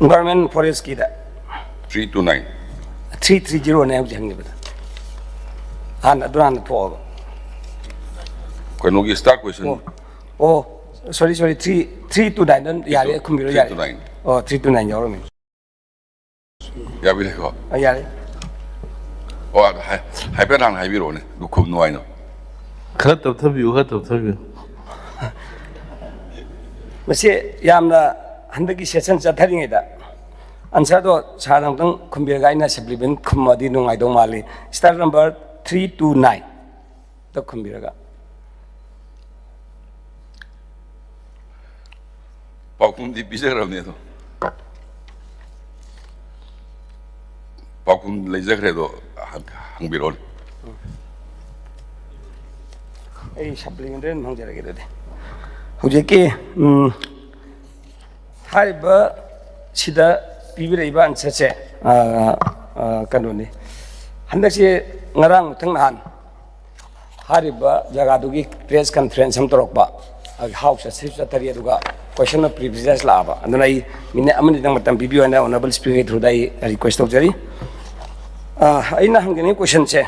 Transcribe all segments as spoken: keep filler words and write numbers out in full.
Environment Forestꯀꯤꯗ Three two nine. Three three zeroꯅꯦ ꯍꯧꯖꯤꯛ ꯍꯪꯉꯤꯕꯗ꯫ ꯍꯥꯟꯅ ꯑꯗꯨ ꯍꯥꯟꯅ ꯊꯣꯛꯑꯕ꯫ ꯀꯩꯅꯣꯒꯤ start question. ꯑꯣ ꯑꯣ, sorry sorry, three three two nine ꯑꯗꯨꯝ ꯌꯥꯔꯦ, ꯈꯨꯝꯕꯤꯔꯣ ꯌꯥꯔꯦ꯫ Three two nine. ꯑꯣ, three two nine ꯌꯥꯎꯔꯝꯃꯤ꯫ ꯌꯥꯕꯤꯔꯦꯀꯣ? ꯑ, ꯌꯥꯔꯦ꯫ ꯑꯣ, ꯍꯥꯏ- ꯍꯥꯏꯐꯦꯠ ꯍꯥꯟꯅ ꯍꯥꯏꯕꯤꯔꯛꯑꯣꯅꯦ, ꯑꯗꯨ ꯈꯨꯝ ꯅꯨꯡꯉꯥꯏꯅ꯫ ꯈꯔ ꯇꯞꯊꯕꯤꯌꯨ, ꯈꯔ ꯇꯞꯊꯕꯤꯌꯨ꯫ ꯃꯁꯤ ꯌꯥꯝꯅ ꯍꯟꯗꯛꯀꯤ session ꯆꯠꯊꯔꯤꯉꯩꯗ answerꯗꯣ sirꯅ ꯑꯃꯨꯛꯇꯪ ꯈꯨꯝꯕꯤꯔꯒ ꯑꯩꯅ supplement ꯈꯨꯝꯃꯗꯤ ꯅꯨꯡꯉꯥꯏꯗꯧ ꯃꯥꯜꯂꯤ꯫ Stall number three two nine ꯗ ꯈꯨꯝꯕꯤꯔꯒ꯫ ꯄꯥꯎꯈꯨꯝꯗꯤ ꯄꯤꯖꯈ꯭ꯔꯕꯅꯦ ꯑꯗꯣ꯫ ꯄꯥꯎꯈꯨꯝ ꯂꯩꯖꯈ꯭ꯔꯦ ꯑꯗꯣ, ꯍꯪ- ꯍꯪꯕꯤꯔꯛꯑꯣꯅꯦ꯫ ꯑꯩ supplementary ꯑꯗꯨꯝ ꯍꯪꯖꯔꯒꯦ ꯑꯗꯨꯗꯤ꯫ ꯍꯧꯖꯤꯛꯀꯤ ꯎꯝ, ꯍꯥꯏꯔꯤꯕ ꯁꯤꯗ ꯄꯤꯕꯤꯔꯛꯏꯕ answerꯁꯦ, ꯑ, ꯑ, ꯀꯩꯅꯣꯅꯤ꯫ ꯍꯟꯗꯛꯁꯤ ꯉꯔꯥꯡ ꯃꯊꯪ ꯅꯍꯥꯟ ꯍꯥꯏꯔꯤꯕ ꯖꯒꯥꯗꯨꯒꯤ press conference ꯑꯃ ꯇꯧꯔꯛꯄ, ꯑ, House ꯑꯁꯤ ꯆꯠꯊꯔꯤ, ꯑꯗꯨꯒ question of privilege ꯂꯥꯛꯑꯕ꯫ ꯑꯗꯨꯅ ꯑꯩ minute ꯑꯃꯅꯤꯗꯪ ꯃꯇꯝ ꯄꯤꯕꯤꯌꯨ ꯍꯥꯏꯅ Honourable Speaker ꯊ꯭ꯔꯨꯗ ꯑꯩ request ꯇꯧꯖꯔꯤ꯫ ꯑ, ꯑꯩꯅ ꯍꯪꯖꯅꯤꯡꯉꯤ questionꯁꯦ,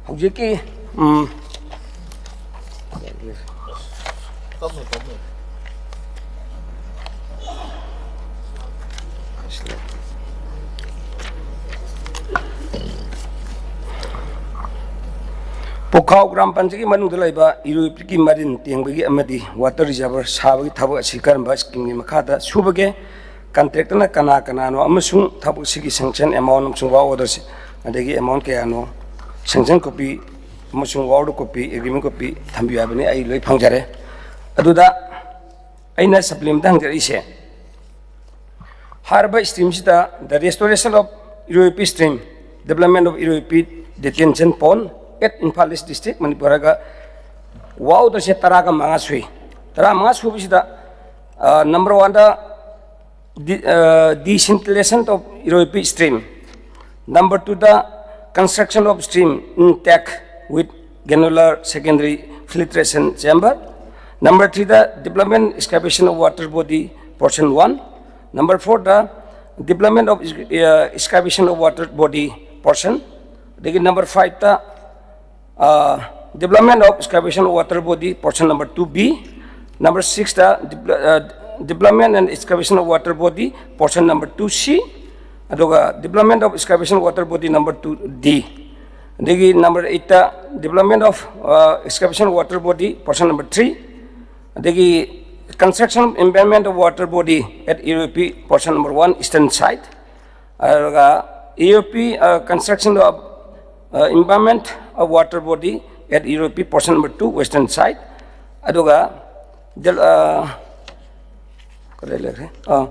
ꯍꯧꯖꯤꯛꯀꯤ ꯎꯝ, ꯄꯨꯈꯥꯎ ꯒ꯭ꯔꯥꯝ ꯄꯟꯆꯥꯌꯠꯀꯤ ꯃꯅꯨꯡꯗ ꯂꯩꯕ ꯏꯔꯣꯏꯄꯤꯠꯀꯤ ꯃꯔꯤꯟ ꯇꯦꯡꯕꯒꯤ ꯑꯃꯗꯤ water reservoir ꯁꯥꯕꯒꯤ ꯊꯕꯛ ꯑꯁꯤ ꯀꯔꯝꯕ scheme ꯒꯤ ꯃꯈꯥꯗ ꯁꯨꯕꯒꯦ? Contractor ꯅ ꯀꯅꯥ ꯀꯅꯥꯅꯣ ꯑꯃꯁꯨꯡ ꯊꯕꯛ ꯑꯁꯤꯒꯤ sanction amount ꯑꯃꯁꯨꯡ work order ꯁꯤ, ꯑꯗꯒꯤ amount ꯀꯌꯥꯅꯣ, sanction copy ꯑꯃꯁꯨꯡ work order copy, agreement copy ꯊꯝꯕꯤꯌꯨ ꯍꯥꯏꯕꯅꯤ꯫ ꯑꯩ ꯂꯣꯏ ꯐꯪꯖꯔꯦ꯫ ꯑꯗꯨꯗ ꯑꯩꯅ supplement ꯍꯪꯖꯔꯛꯏꯁꯦ, ꯍꯥꯏꯔꯤꯕ stream ꯁꯤꯗ the restoration of Iroipi stream, development of Iroipi detention pond at Imphal East District, Manipur ꯍꯥꯏꯔꯒ work order ꯁꯦ ꯇꯔꯥꯒ ꯃꯉꯥ ꯁꯨꯏ꯫ ꯇꯔꯥꯃꯉꯥ ꯁꯨꯕꯁꯤꯗ, ꯑ, number one ꯗ de-, ꯑ, desalination of Iroipi stream, number two the construction of stream intake with granular secondary filtration chamber, Number three the development excavation of water body portion one. Number four the development of uh, excavation of water body portion. ꯑꯗꯒꯤ number five the uh, development of excavation of water body portion number two B. Number six the development and excavation of water body portion number two C. ꯑꯗꯨꯒ development of excavation water body number two D. ꯑꯗꯒꯤ number eight the development of uh, excavation water body portion number three. ꯑꯗꯒꯤ construction of embankment of water body at E O P portion number one eastern side. ꯑꯗꯨꯒ E O P uh, construction of uh, embankment of water body at E O P portion number two western side. ꯑꯗꯨꯒ del- uh, ꯀꯗꯥꯏ ꯂꯩꯈ꯭ꯔꯦ? ꯑꯥ,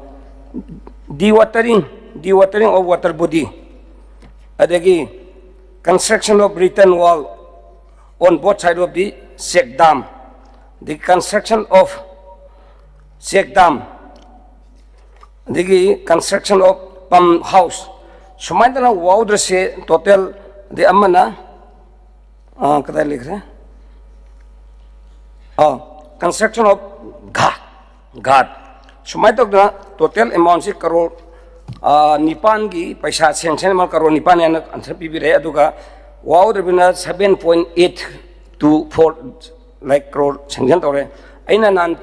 dewatering, dewatering of water body, ꯑꯗꯒꯤ construction of return wall on both side of the check dam, the construction of check dam, ꯑꯗꯒꯤ construction of pump house, ꯁꯨꯃꯥꯏꯅ ꯇꯧꯅ ꯋꯥꯎꯗ꯭ꯔꯁꯦ total ꯑꯗꯩ ꯑꯃꯅ ꯑꯥ, ꯀꯗꯥꯏ ꯂꯩꯈ꯭ꯔꯦ? ꯑꯥ, construction of ghat, ghat, ꯁꯨꯃꯥꯏꯅ ꯇꯧꯗꯅ ꯇꯣꯇꯦꯜ ꯑꯦꯃꯥꯎꯟꯁꯤ ꯀꯔꯣꯔ ꯑꯥ, ꯅꯤꯄꯥꯟꯒꯤ ꯄꯩꯁꯥ ꯁꯦꯡꯁꯟ ꯑꯃ ꯀꯔꯣꯔ ꯅꯤꯄꯥꯟ ꯍꯥꯏꯅ ꯑꯟꯁꯔ ꯄꯤꯕꯤꯔꯛꯑꯦ꯫ ꯑꯗꯨꯒ ꯋꯥꯎꯗ꯭ꯔꯕꯤꯅ seven point eight two four like crore sanction ꯇꯧꯔꯦ꯫ ꯑꯩꯅ ꯅꯍꯥꯟ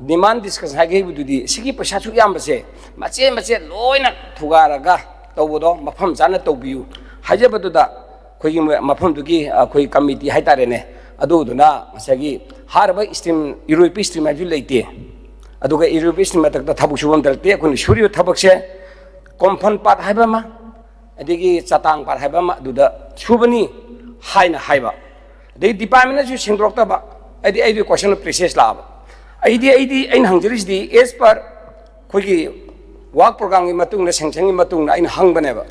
ꯗꯤꯃꯥꯟ ꯗꯤꯁꯀꯁꯟ ꯍꯥꯏꯈꯤꯕꯗꯨꯗꯤ ꯁꯤꯒꯤ ꯄꯩꯁꯥ ꯁꯨꯛ ꯌꯥꯝꯕꯁꯦ ꯃꯆꯦꯠ ꯃꯆꯦꯠ ꯂꯣꯏꯅ ꯊꯨꯒꯥꯏꯔꯒ ꯇꯧꯕꯗꯣ ꯃꯐꯝ ꯆꯥꯅ ꯇꯧꯕꯤꯌꯨ ꯍꯥꯏꯖꯕꯗꯨꯗ ꯑꯩꯈꯣꯏꯒꯤ ꯃꯐꯝꯗꯨꯒꯤ ꯑꯩꯈꯣꯏ ꯀꯃꯤꯇꯤ ꯍꯥꯏꯇꯥꯔꯦꯅꯦ, ꯑꯗꯨꯗꯨꯅ ꯉꯁꯥꯏꯒꯤ ꯍꯥꯏꯔꯤꯕ ꯁ꯭ꯇ꯭ꯔꯤꯝ, ꯏꯔꯣꯏꯄꯤ ꯁ꯭ꯇ꯭ꯔꯤꯝ ꯍꯥꯏꯕꯁꯨ ꯂꯩꯇꯦ꯫ ꯑꯗꯨꯒ ꯏꯔꯣꯏꯄꯤ ꯁ꯭ꯇ꯭ꯔꯤꯝ ꯃꯊꯛꯇ ꯊꯕꯛ ꯁꯨꯐꯝ ꯂꯩꯇꯦ꯫ ꯑꯩꯈꯣꯏꯅ ꯁꯨꯔꯤꯕ ꯊꯕꯛꯁꯦ ꯀꯣꯝꯐꯟ ꯄꯥꯠ ꯍꯥꯏꯕ ꯑꯃ, ꯑꯗꯒꯤ ꯆꯇꯥꯡ ꯄꯥꯠ ꯍꯥꯏꯕ ꯑꯃ ꯑꯗꯨꯗ ꯁꯨꯕꯅꯤ ꯍꯥꯏꯅ ꯍꯥꯏꯕ꯫ ꯑꯗꯩ ꯗꯤꯄꯥꯔꯠꯃꯦꯟꯅꯁꯨ ꯁꯦꯡꯗꯣꯔꯛꯇꯕ, ꯍꯥꯏꯗꯤ ꯑꯩꯗꯤ question of praises ꯂꯥꯛꯑꯕ꯫ ꯑꯩꯗꯤ, ꯑꯩꯗꯤ ꯑꯩꯅ ꯍꯪꯖꯔꯤꯁꯤꯗꯤ as per ꯑꯩꯈꯣꯏꯒꯤ ꯋꯥꯔꯛ ꯄ꯭ꯔꯣꯒ꯭ꯔꯥꯝꯒꯤ ꯃꯇꯨꯡ ꯏꯟꯅ, ꯁꯦꯡꯁꯟꯒꯤ ꯃꯇꯨꯡ ꯏꯟꯅ ꯑꯩꯅ ꯍꯪꯕꯅꯦꯕ꯫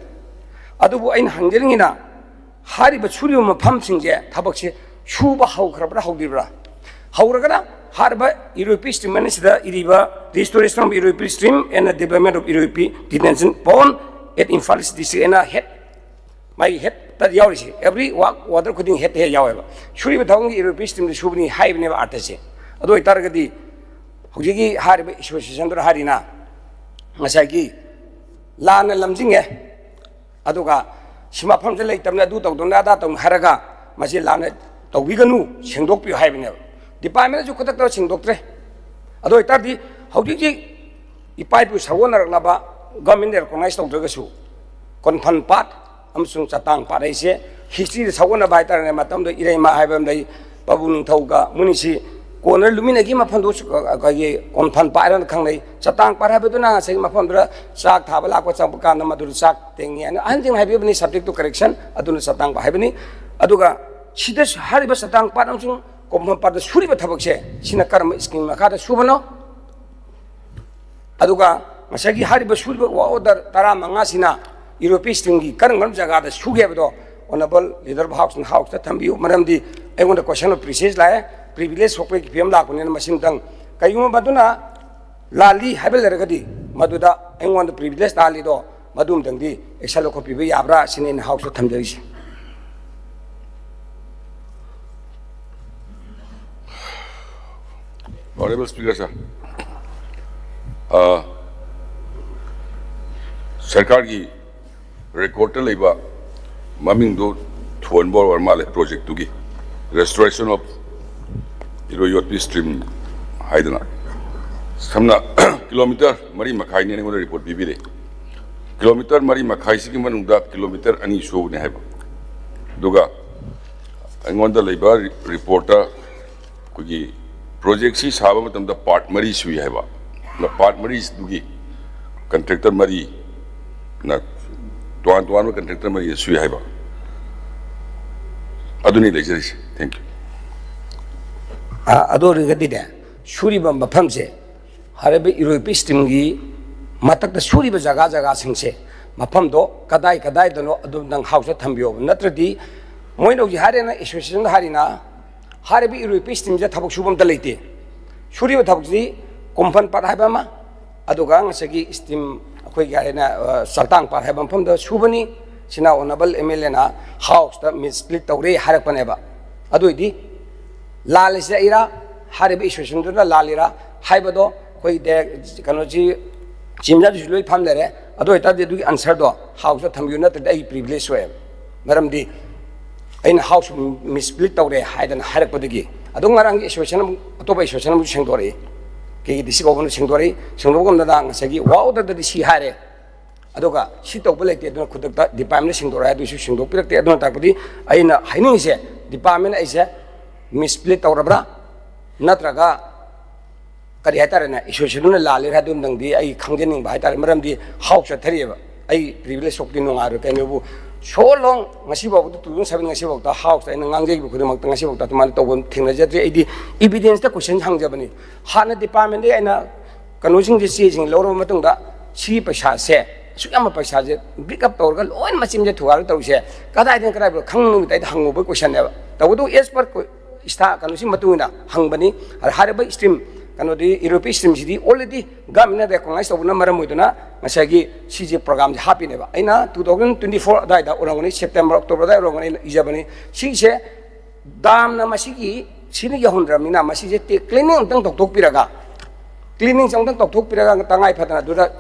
ꯑꯗꯨꯕꯨ ꯑꯩꯅ ꯍꯪꯖꯅꯤꯡꯉꯤꯅ, ꯍꯥꯏꯔꯤꯕ ꯁꯨꯔꯤꯕ ꯃꯐꯝꯁꯤꯡꯁꯦ ꯊꯕꯛꯁꯦ ꯁꯨꯕ ꯍꯧꯈ꯭ꯔꯕ꯭ꯔꯥ ꯍꯧꯗ꯭ꯔꯤꯕ꯭ꯔꯥ? ꯍꯧꯔꯒꯅ ꯍꯥꯏꯔꯤꯕ ꯏꯔꯣꯏꯄꯤ ꯁ꯭ꯇ꯭ꯔꯤꯝ ꯑꯁꯤꯗ ꯏꯔꯤꯕ restoration of Iroipi stream and development of Iroipi detention pond at Imphal East district ꯑꯅ ꯍꯦꯠ, ꯃꯥꯒꯤ ꯍꯦꯠꯇ ꯌꯥꯎꯔꯤꯁꯦ, every work order ꯈꯨꯗꯤꯡ ꯍꯦꯠ ꯍꯦꯠ ꯌꯥꯎꯋꯦꯕ꯫ ꯁꯨꯔꯤꯕ ꯊꯕꯛꯀꯤ ꯏꯔꯣꯏꯄꯤ ꯁ꯭ꯇ꯭ꯔꯤꯝꯗ ꯁꯨꯕꯅꯤ ꯍꯥꯏꯕꯅꯦꯕ ꯑꯥꯔꯊꯁꯦ꯫ ꯑꯗꯨ ꯑꯣꯏꯇꯥꯔꯒꯗꯤ ꯍꯧꯖꯤꯛꯀꯤ ꯍꯥꯏꯔꯤꯕ ꯑꯦꯁꯣꯁꯤꯌꯦꯁꯟꯗꯨꯅ ꯍꯥꯏꯔꯤꯅ ꯉꯁꯥꯏꯒꯤ ꯂꯥꯟꯅ ꯂꯝꯖꯤꯡꯉꯦ, ꯑꯗꯨꯒ ꯁꯤ ꯃꯐꯝꯁꯦ ꯂꯩꯇꯕꯅꯤ, ꯑꯗꯨ ꯇꯧꯗꯕꯅꯤ, ꯑꯗꯥ ꯇꯧꯅꯤ ꯍꯥꯏꯔꯒ ꯃꯁꯤ ꯂꯥꯟꯅ ꯇꯧꯕꯤꯒꯅꯨ, ꯁꯦꯡꯗꯣꯛꯄꯤꯌꯨ ꯍꯥꯏꯕꯅꯦꯕ꯫ ꯗꯤꯄꯥꯔꯠꯃꯦꯟꯅꯁꯨ ꯈꯨꯗꯛꯇ ꯁꯦꯡꯗꯣꯛꯇ꯭ꯔꯦ꯫ ꯑꯗꯨ ꯑꯣꯏꯇꯥꯔꯗꯤ ꯍꯧꯖꯤꯛ ꯍꯧꯖꯤꯛ ꯏꯄꯥ ꯏꯄꯨ ꯁꯒꯣꯜꯅꯔꯛꯂꯕ ꯒꯚꯔꯟꯃꯦꯟꯅ ꯔꯤꯀꯣꯛꯅꯥꯏꯖ ꯇꯧꯗ꯭ꯔꯒꯁꯨ ꯀꯣꯟꯐꯟ ꯄꯥꯠ ꯑꯃꯁꯨꯡ ꯆꯇꯥꯡ ꯄꯥꯠ ꯍꯥꯏꯁꯦ ꯍꯤꯁꯇ꯭ꯔꯤꯗ ꯁꯒꯣꯜꯅꯕ ꯍꯥꯏꯇꯥꯔꯦꯅꯦ꯫ ꯃꯇꯝꯗꯨꯗ ꯏꯔꯩꯃ ꯍꯥꯏꯕ ꯑꯃ ꯂꯩ, ꯄꯥꯕꯨꯡ ꯅꯤꯡꯊꯧꯒ ꯃꯣꯏꯅꯤꯁꯤ ꯀꯣꯟꯅ ꯂꯨꯃꯤꯟꯅꯈꯤ ꯃꯐꯝꯗꯨ ꯑꯩꯈꯣꯏꯒꯤ ꯀꯣꯟꯐꯟ ꯄꯥꯠ ꯍꯥꯏꯅ ꯈꯪꯅꯩ꯫ ꯆꯇꯥꯡ ꯄꯥꯠ ꯍꯥꯏꯕꯗꯨꯅ ꯉꯁꯥꯏꯒꯤ ꯃꯐꯝꯗꯨꯗ ꯆꯥꯛ ꯊꯥꯕ ꯂꯥꯛꯄ ꯆꯪꯕ ꯀꯥꯟꯗ ꯃꯗꯨꯗ ꯆꯥꯛ ꯇꯦꯡꯉꯤ ꯍꯥꯏꯅ ꯑꯍꯟꯁꯤꯡꯅ ꯍꯥꯏꯕꯤꯕꯅꯤ, subject to correction, ꯑꯗꯨꯅ ꯆꯇꯥꯡ ꯄꯥꯠ ꯍꯥꯏꯕꯅꯤ꯫ ꯑꯗꯨꯒ ꯁꯤꯗ ꯍꯥꯏꯔꯤꯕ ꯆꯇꯥꯡ ꯄꯥꯠ ꯑꯃꯁꯨꯡ ꯀꯣꯟꯐꯟ ꯄꯥꯠꯇ ꯁꯨꯔꯤꯕ ꯊꯕꯛꯁꯦ ꯁꯤꯅ ꯀꯔꯝꯕ ꯁ꯭ꯀꯤꯝ ꯃꯈꯥꯗ ꯁꯨꯕꯅꯣ? ꯑꯗꯨꯒ ꯉꯁꯥꯏꯒꯤ ꯍꯥꯏꯔꯤꯕ ꯁꯨꯔꯤꯕ work order ꯇꯔꯥꯃꯉꯥꯁꯤꯅ ꯏꯔꯣꯏꯄꯤ ꯁ꯭ꯇ꯭ꯔꯤꯝꯒꯤ ꯀꯔꯝ ꯀꯔꯝꯕ ꯖꯒꯥꯗ ꯁꯨꯒꯦ ꯍꯥꯏꯕꯗꯣ honourable leader of house ꯅ house ꯇ ꯊꯝꯕꯤꯌꯨ꯫ ꯃꯔꯝꯗꯤ ꯑꯩꯉꯣꯟꯗ question of privilege ꯂꯥꯛꯑꯦ, privilege ꯁꯣꯛꯄꯒꯤ ꯐꯤꯕꯝ ꯂꯥꯛꯄꯅꯤꯅ ꯃꯁꯤꯃꯇꯪ, ꯀꯔꯤꯒꯨꯝꯕ ꯃꯗꯨꯅ ꯂꯥꯜꯂꯤ ꯍꯥꯏꯕ ꯂꯩꯔꯒꯗꯤ ꯃꯗꯨꯗ ꯑꯩꯉꯣꯟꯗ privilege ꯂꯥꯜꯂꯤꯗꯣ ꯃꯗꯨꯃꯇꯪꯗꯤ action ꯂꯧꯈꯠꯄꯤꯕ ꯌꯥꯕ꯭ꯔꯥ ꯁꯤꯅꯤ ꯑꯩꯅ house ꯇ ꯊꯝꯖꯔꯤꯁꯦ꯫ Honorable Speaker sir, ꯑ, ꯁꯔꯀꯥꯔꯒꯤ record ꯇ ꯂꯩꯕ ꯃꯃꯤꯡꯗꯨ ꯊꯣꯟꯕ ꯑꯣꯏꯔ ꯃꯥꯜꯂꯦ, project ꯇꯨꯒꯤ restoration of ꯏꯔꯣꯏ ꯌꯣꯠꯄꯤ stream ꯍꯥꯏꯗꯅ꯫ ꯁꯝꯅ kilometre ꯃꯔꯤ ꯃꯈꯥꯏꯅꯦꯅ ꯑꯩꯉꯣꯟꯗ report ꯄꯤꯕꯤꯔꯦ꯫ Kilometre ꯃꯔꯤ ꯃꯈꯥꯏꯁꯤꯒꯤ ꯃꯅꯨꯡꯗ kilometre ꯑꯅꯤ ꯁꯨꯕꯅꯦ ꯍꯥꯏꯕ꯫ ꯑꯗꯨꯒ ꯑꯩꯉꯣꯟꯗ ꯂꯩꯕ report ꯇ ꯑꯩꯈꯣꯏꯒꯤ project ꯁꯤ ꯁꯥꯕ ꯃꯇꯝꯗ part ꯃꯔꯤ ꯁꯨꯏ ꯍꯥꯏꯕ꯫ Part ꯃꯔꯤꯗꯨꯒꯤ contractor ꯃꯔꯤꯅ, ꯇꯣꯉꯥꯟ ꯇꯣꯉꯥꯟꯕ contractor ꯃꯔꯤꯅ ꯁꯨꯏ ꯍꯥꯏꯕ꯫ ꯑꯗꯨꯅꯤ ꯂꯩꯖꯔꯤꯁꯦ꯫ Thank you꯫ ꯑ, ꯑꯗꯨ ꯑꯣꯏꯔꯒꯗꯤꯅꯦ, ꯁꯨꯔꯤꯕ ꯃꯐꯝꯁꯦ, ꯍꯥꯏꯔꯤꯕ ꯏꯔꯣꯏꯄꯤ stream ꯒꯤ ꯃꯊꯛꯇ ꯁꯨꯔꯤꯕ ꯖꯒꯥ ꯖꯒꯥꯁꯤꯡꯁꯦ, ꯃꯐꯝꯗꯣ ꯀꯗꯥꯏ ꯀꯗꯥꯏꯗꯅꯣ ꯑꯗꯨꯝꯇꯪ house ꯇ ꯊꯝꯕꯤꯌꯣꯕ꯫ ꯅꯠꯇ꯭ꯔꯗꯤ ꯃꯣꯏꯅ ꯍꯧꯖꯤꯛ ꯍꯥꯏꯔꯦꯅ, association ꯗ ꯍꯥꯏꯔꯤꯅ, ꯍꯥꯏꯔꯤꯕ ꯏꯔꯣꯏꯄꯤ stream ꯁꯤꯗ ꯊꯕꯛ ꯁꯨꯕ ꯑꯝꯇ ꯂꯩꯇꯦ꯫ ꯁꯨꯔꯤꯕ ꯊꯕꯛꯁꯤ ꯀꯣꯟꯐꯟ ꯄꯥꯠ ꯍꯥꯏꯕ ꯑꯃ, ꯑꯗꯨꯒ ꯉꯁꯥꯏꯒꯤ stream ꯑꯩꯈꯣꯏꯒꯤ ꯍꯥꯏꯅ, ꯑ, ꯆꯥꯛꯇꯥꯡ ꯄꯥꯠ ꯍꯥꯏꯕ ꯃꯐꯝꯗ ꯁꯨꯕꯅꯤ꯫ ꯁꯤꯅ honourable M L A ꯅ house ꯇ mislead ꯇꯧꯔꯦ ꯍꯥꯏꯔꯛꯄꯅꯦꯕ꯫ ꯑꯗꯨ ꯑꯣꯏꯗꯤ ꯂꯥꯜꯂꯤꯁꯦ ꯑꯩꯔꯥ, ꯍꯥꯏꯔꯤꯕ ꯑꯦꯁꯣꯁꯤꯌꯦꯁꯟꯗꯨꯅ ꯂꯥꯜꯂꯤꯔꯥ ꯍꯥꯏꯕꯗꯣ ꯑꯩꯈꯣꯏ ꯗꯦ-, ꯀꯩꯅꯣꯁꯤ ꯆꯤꯝꯖꯥꯗꯨꯁꯨ ꯂꯣꯏ ꯐꯝ ꯂꯩꯔꯦ꯫ ꯑꯗꯨ ꯑꯣꯏꯇꯥꯔꯗꯤ ꯑꯗꯨꯒꯤ ꯑꯟꯁꯔꯗꯣ ꯍꯥꯎꯁꯇ ꯊꯝꯕꯤꯌꯨ, ꯅꯠꯇ꯭ꯔꯗꯤ ꯑꯩ ꯄ꯭ꯔꯤꯚꯤꯂꯦꯖ ꯑꯣꯏꯌꯦꯕ꯫ ꯃꯔꯝꯗꯤ ꯑꯩꯅ ꯍꯥꯎꯁ ꯃꯤꯁꯄ꯭ꯂꯤꯠ ꯇꯧꯔꯦ ꯍꯥꯏꯗꯅ ꯍꯥꯏꯔꯛꯄꯗꯒꯤ꯫ ꯑꯗꯨꯝ ꯉꯔꯥꯡꯒꯤ ꯑꯦꯁꯣꯁꯤꯌꯦꯁꯟ ꯑꯃꯨꯛ, ꯑꯇꯣꯞꯄ ꯑꯦꯁꯣꯁꯤꯌꯦꯁꯟ ꯑꯃꯁꯨ ꯁꯦꯡꯗꯣꯔꯛꯏ, ꯀꯦ ꯀꯦ ꯗꯤ ꯁꯤ ꯀꯧꯕꯅ ꯁꯦꯡꯗꯣꯔꯛꯏ꯫ ꯁꯦꯡꯗꯣꯛꯄ ꯃꯇꯝꯗ ꯉꯁꯥꯏꯒꯤ ꯋꯥ ꯑꯣꯔꯗꯔꯗꯗꯤ ꯁꯤ ꯍꯥꯏꯔꯦ, ꯑꯗꯨꯒ ꯁꯤ ꯇꯧꯕ ꯂꯩꯇꯦ, ꯑꯗꯨꯅ ꯈꯨꯗꯛꯇ ꯗꯤꯄꯥꯔꯠꯃꯦꯟꯅ ꯁꯦꯡꯗꯣꯔꯛꯑꯦ, ꯑꯗꯨꯁꯨ ꯁꯦꯡꯗꯣꯛꯄꯤꯔꯛꯇꯦ꯫ ꯑꯗꯨꯅ ꯇꯥꯛꯄꯗꯤ ꯑꯩꯅ ꯍꯥꯏꯅꯤꯡꯉꯤꯁꯦ, ꯗꯤꯄꯥꯔꯠꯃꯦꯟꯅ ꯑꯩꯁꯦ ꯃꯤꯁꯄ꯭ꯂꯤꯠ ꯇꯧꯔꯕ꯭ꯔꯥ, ꯅꯠꯇ꯭ꯔꯒ ꯀꯔꯤ ꯍꯥꯏꯇꯥꯔꯦꯅꯦ, ꯑꯦꯁꯣꯁꯤꯌꯦꯁꯟꯗꯨꯅ ꯂꯥꯜꯂꯤꯔꯥ ꯍꯥꯏꯕꯗꯨꯝꯗꯪꯗꯤ ꯑꯩ ꯈꯪꯖꯅꯤꯡꯕ ꯍꯥꯏꯇꯥꯔꯦ꯫ ꯃꯔꯝꯗꯤ ꯍꯥꯎꯁ ꯆꯠꯊꯔꯤꯑꯕ, ꯑꯩ ꯄ꯭ꯔꯤꯚꯤꯂꯦꯖ ꯁꯣꯛꯇꯤ ꯅꯨꯡꯉꯥꯏꯔꯣꯏ꯫ ꯀꯩꯅꯣꯕꯨ, so long ꯉꯁꯤꯐꯥꯎꯕꯗ, two thousand seven ꯉꯁꯤꯐꯥꯎꯗ ꯍꯥꯎꯁꯇ ꯑꯩꯅ ꯉꯥꯡꯖꯈꯤꯕ ꯈꯨꯗꯤꯡꯃꯛꯇ ꯉꯁꯤꯐꯥꯎꯗ ꯑꯗꯨꯃꯥꯏꯅ ꯇꯧꯕ ꯊꯦꯡꯅꯖꯗ꯭ꯔꯤ꯫ ꯑꯩꯗꯤ ꯏꯚꯤꯗꯦꯟꯁꯇ ꯀꯣꯏꯁꯟ ꯍꯪꯖꯕꯅꯤ꯫ ꯍꯥꯟꯅ ꯗꯤꯄꯥꯔꯠꯃꯦꯟꯗꯒꯤ ꯑꯩꯅ ꯀꯩꯅꯣꯁꯤꯡꯁꯦ, ꯆꯦꯁꯤꯡ ꯂꯧꯔꯕ ꯃꯇꯨꯡꯗ ꯁꯤꯒꯤ ꯄꯩꯁꯥꯁꯦ, ꯑꯁꯨꯛ ꯌꯥꯝꯕ ꯄꯩꯁꯥꯁꯦ ꯕ꯭ꯔꯤꯛ ꯑꯞ ꯇꯧꯔꯒ ꯂꯣꯏꯅ ꯃꯆꯤꯟꯁꯦ ꯊꯨꯒꯥꯏꯔꯒ ꯇꯧꯔꯤꯁꯦ ꯀꯗꯥꯏꯗꯒꯤ ꯀꯗꯥꯏꯐꯥꯎ ꯈꯪꯅꯤꯡꯕꯗ ꯑꯩꯗ ꯍꯪꯉꯨꯕ ꯀꯣꯏꯁꯟꯅꯦꯕ꯫ ꯇꯧꯕꯇꯕꯨ as per ꯀꯣ-, ꯏꯁꯇꯥ-, ꯀꯩꯅꯣꯁꯤ ꯃꯇꯨꯡ ꯏꯟꯅ ꯍꯪꯕꯅꯤ꯫ ꯑꯗ ꯍꯥꯏꯔꯤꯕ ꯁ꯭ꯇ꯭ꯔꯤꯝ, ꯀꯩꯅꯣꯗꯤ, ꯌꯨꯔꯣꯄꯤ ꯁ꯭ꯇ꯭ꯔꯤꯝꯁꯤꯗꯤ already ꯒꯃꯦꯟꯅ ꯔꯦꯀꯣꯒꯅꯥꯏꯁ ꯇꯧꯕꯅ ꯃꯔꯝ ꯑꯣꯏꯗꯨꯅ ꯉꯁꯥꯏꯒꯤ ꯁꯤꯁꯦ ꯄ꯭ꯔꯣꯒ꯭ꯔꯥꯝꯁꯦ ꯍꯥꯞꯄꯤꯅꯦꯕ꯫ ꯑꯩꯅ two thousand twenty four ꯑꯗꯨꯋꯥꯏꯗ ꯑꯣꯏꯔꯝꯒꯅꯤ, ꯁꯦꯞꯇꯦꯝꯕꯔ, ꯑꯣꯛꯇꯣꯕꯔ ꯑꯗꯨꯋꯥꯏ ꯑꯣꯏꯔꯝꯒꯅꯤ, ꯑꯩꯅ ꯏꯖꯕꯅꯤ꯫ ꯁꯤꯁꯦ ꯗꯥꯝꯅ ꯃꯁꯤꯒꯤ ꯁꯤꯅ ꯌꯧꯍꯟꯗ꯭ꯔꯕꯅꯤꯅ ꯃꯁꯤꯁꯦ ꯇꯦ-, ꯀ꯭ꯂꯤꯅꯤꯡ ꯑꯝꯇꯪ ꯇꯧꯊꯣꯛꯄꯤꯔꯒ, ꯀ꯭ꯂꯤꯅꯤꯡꯁꯦ ꯑꯃꯨꯛꯇꯪ ꯇꯧꯊꯣꯛꯄꯤꯔꯒ ꯇꯉꯥꯏ ꯐꯗꯅ ꯑꯗꯨꯗ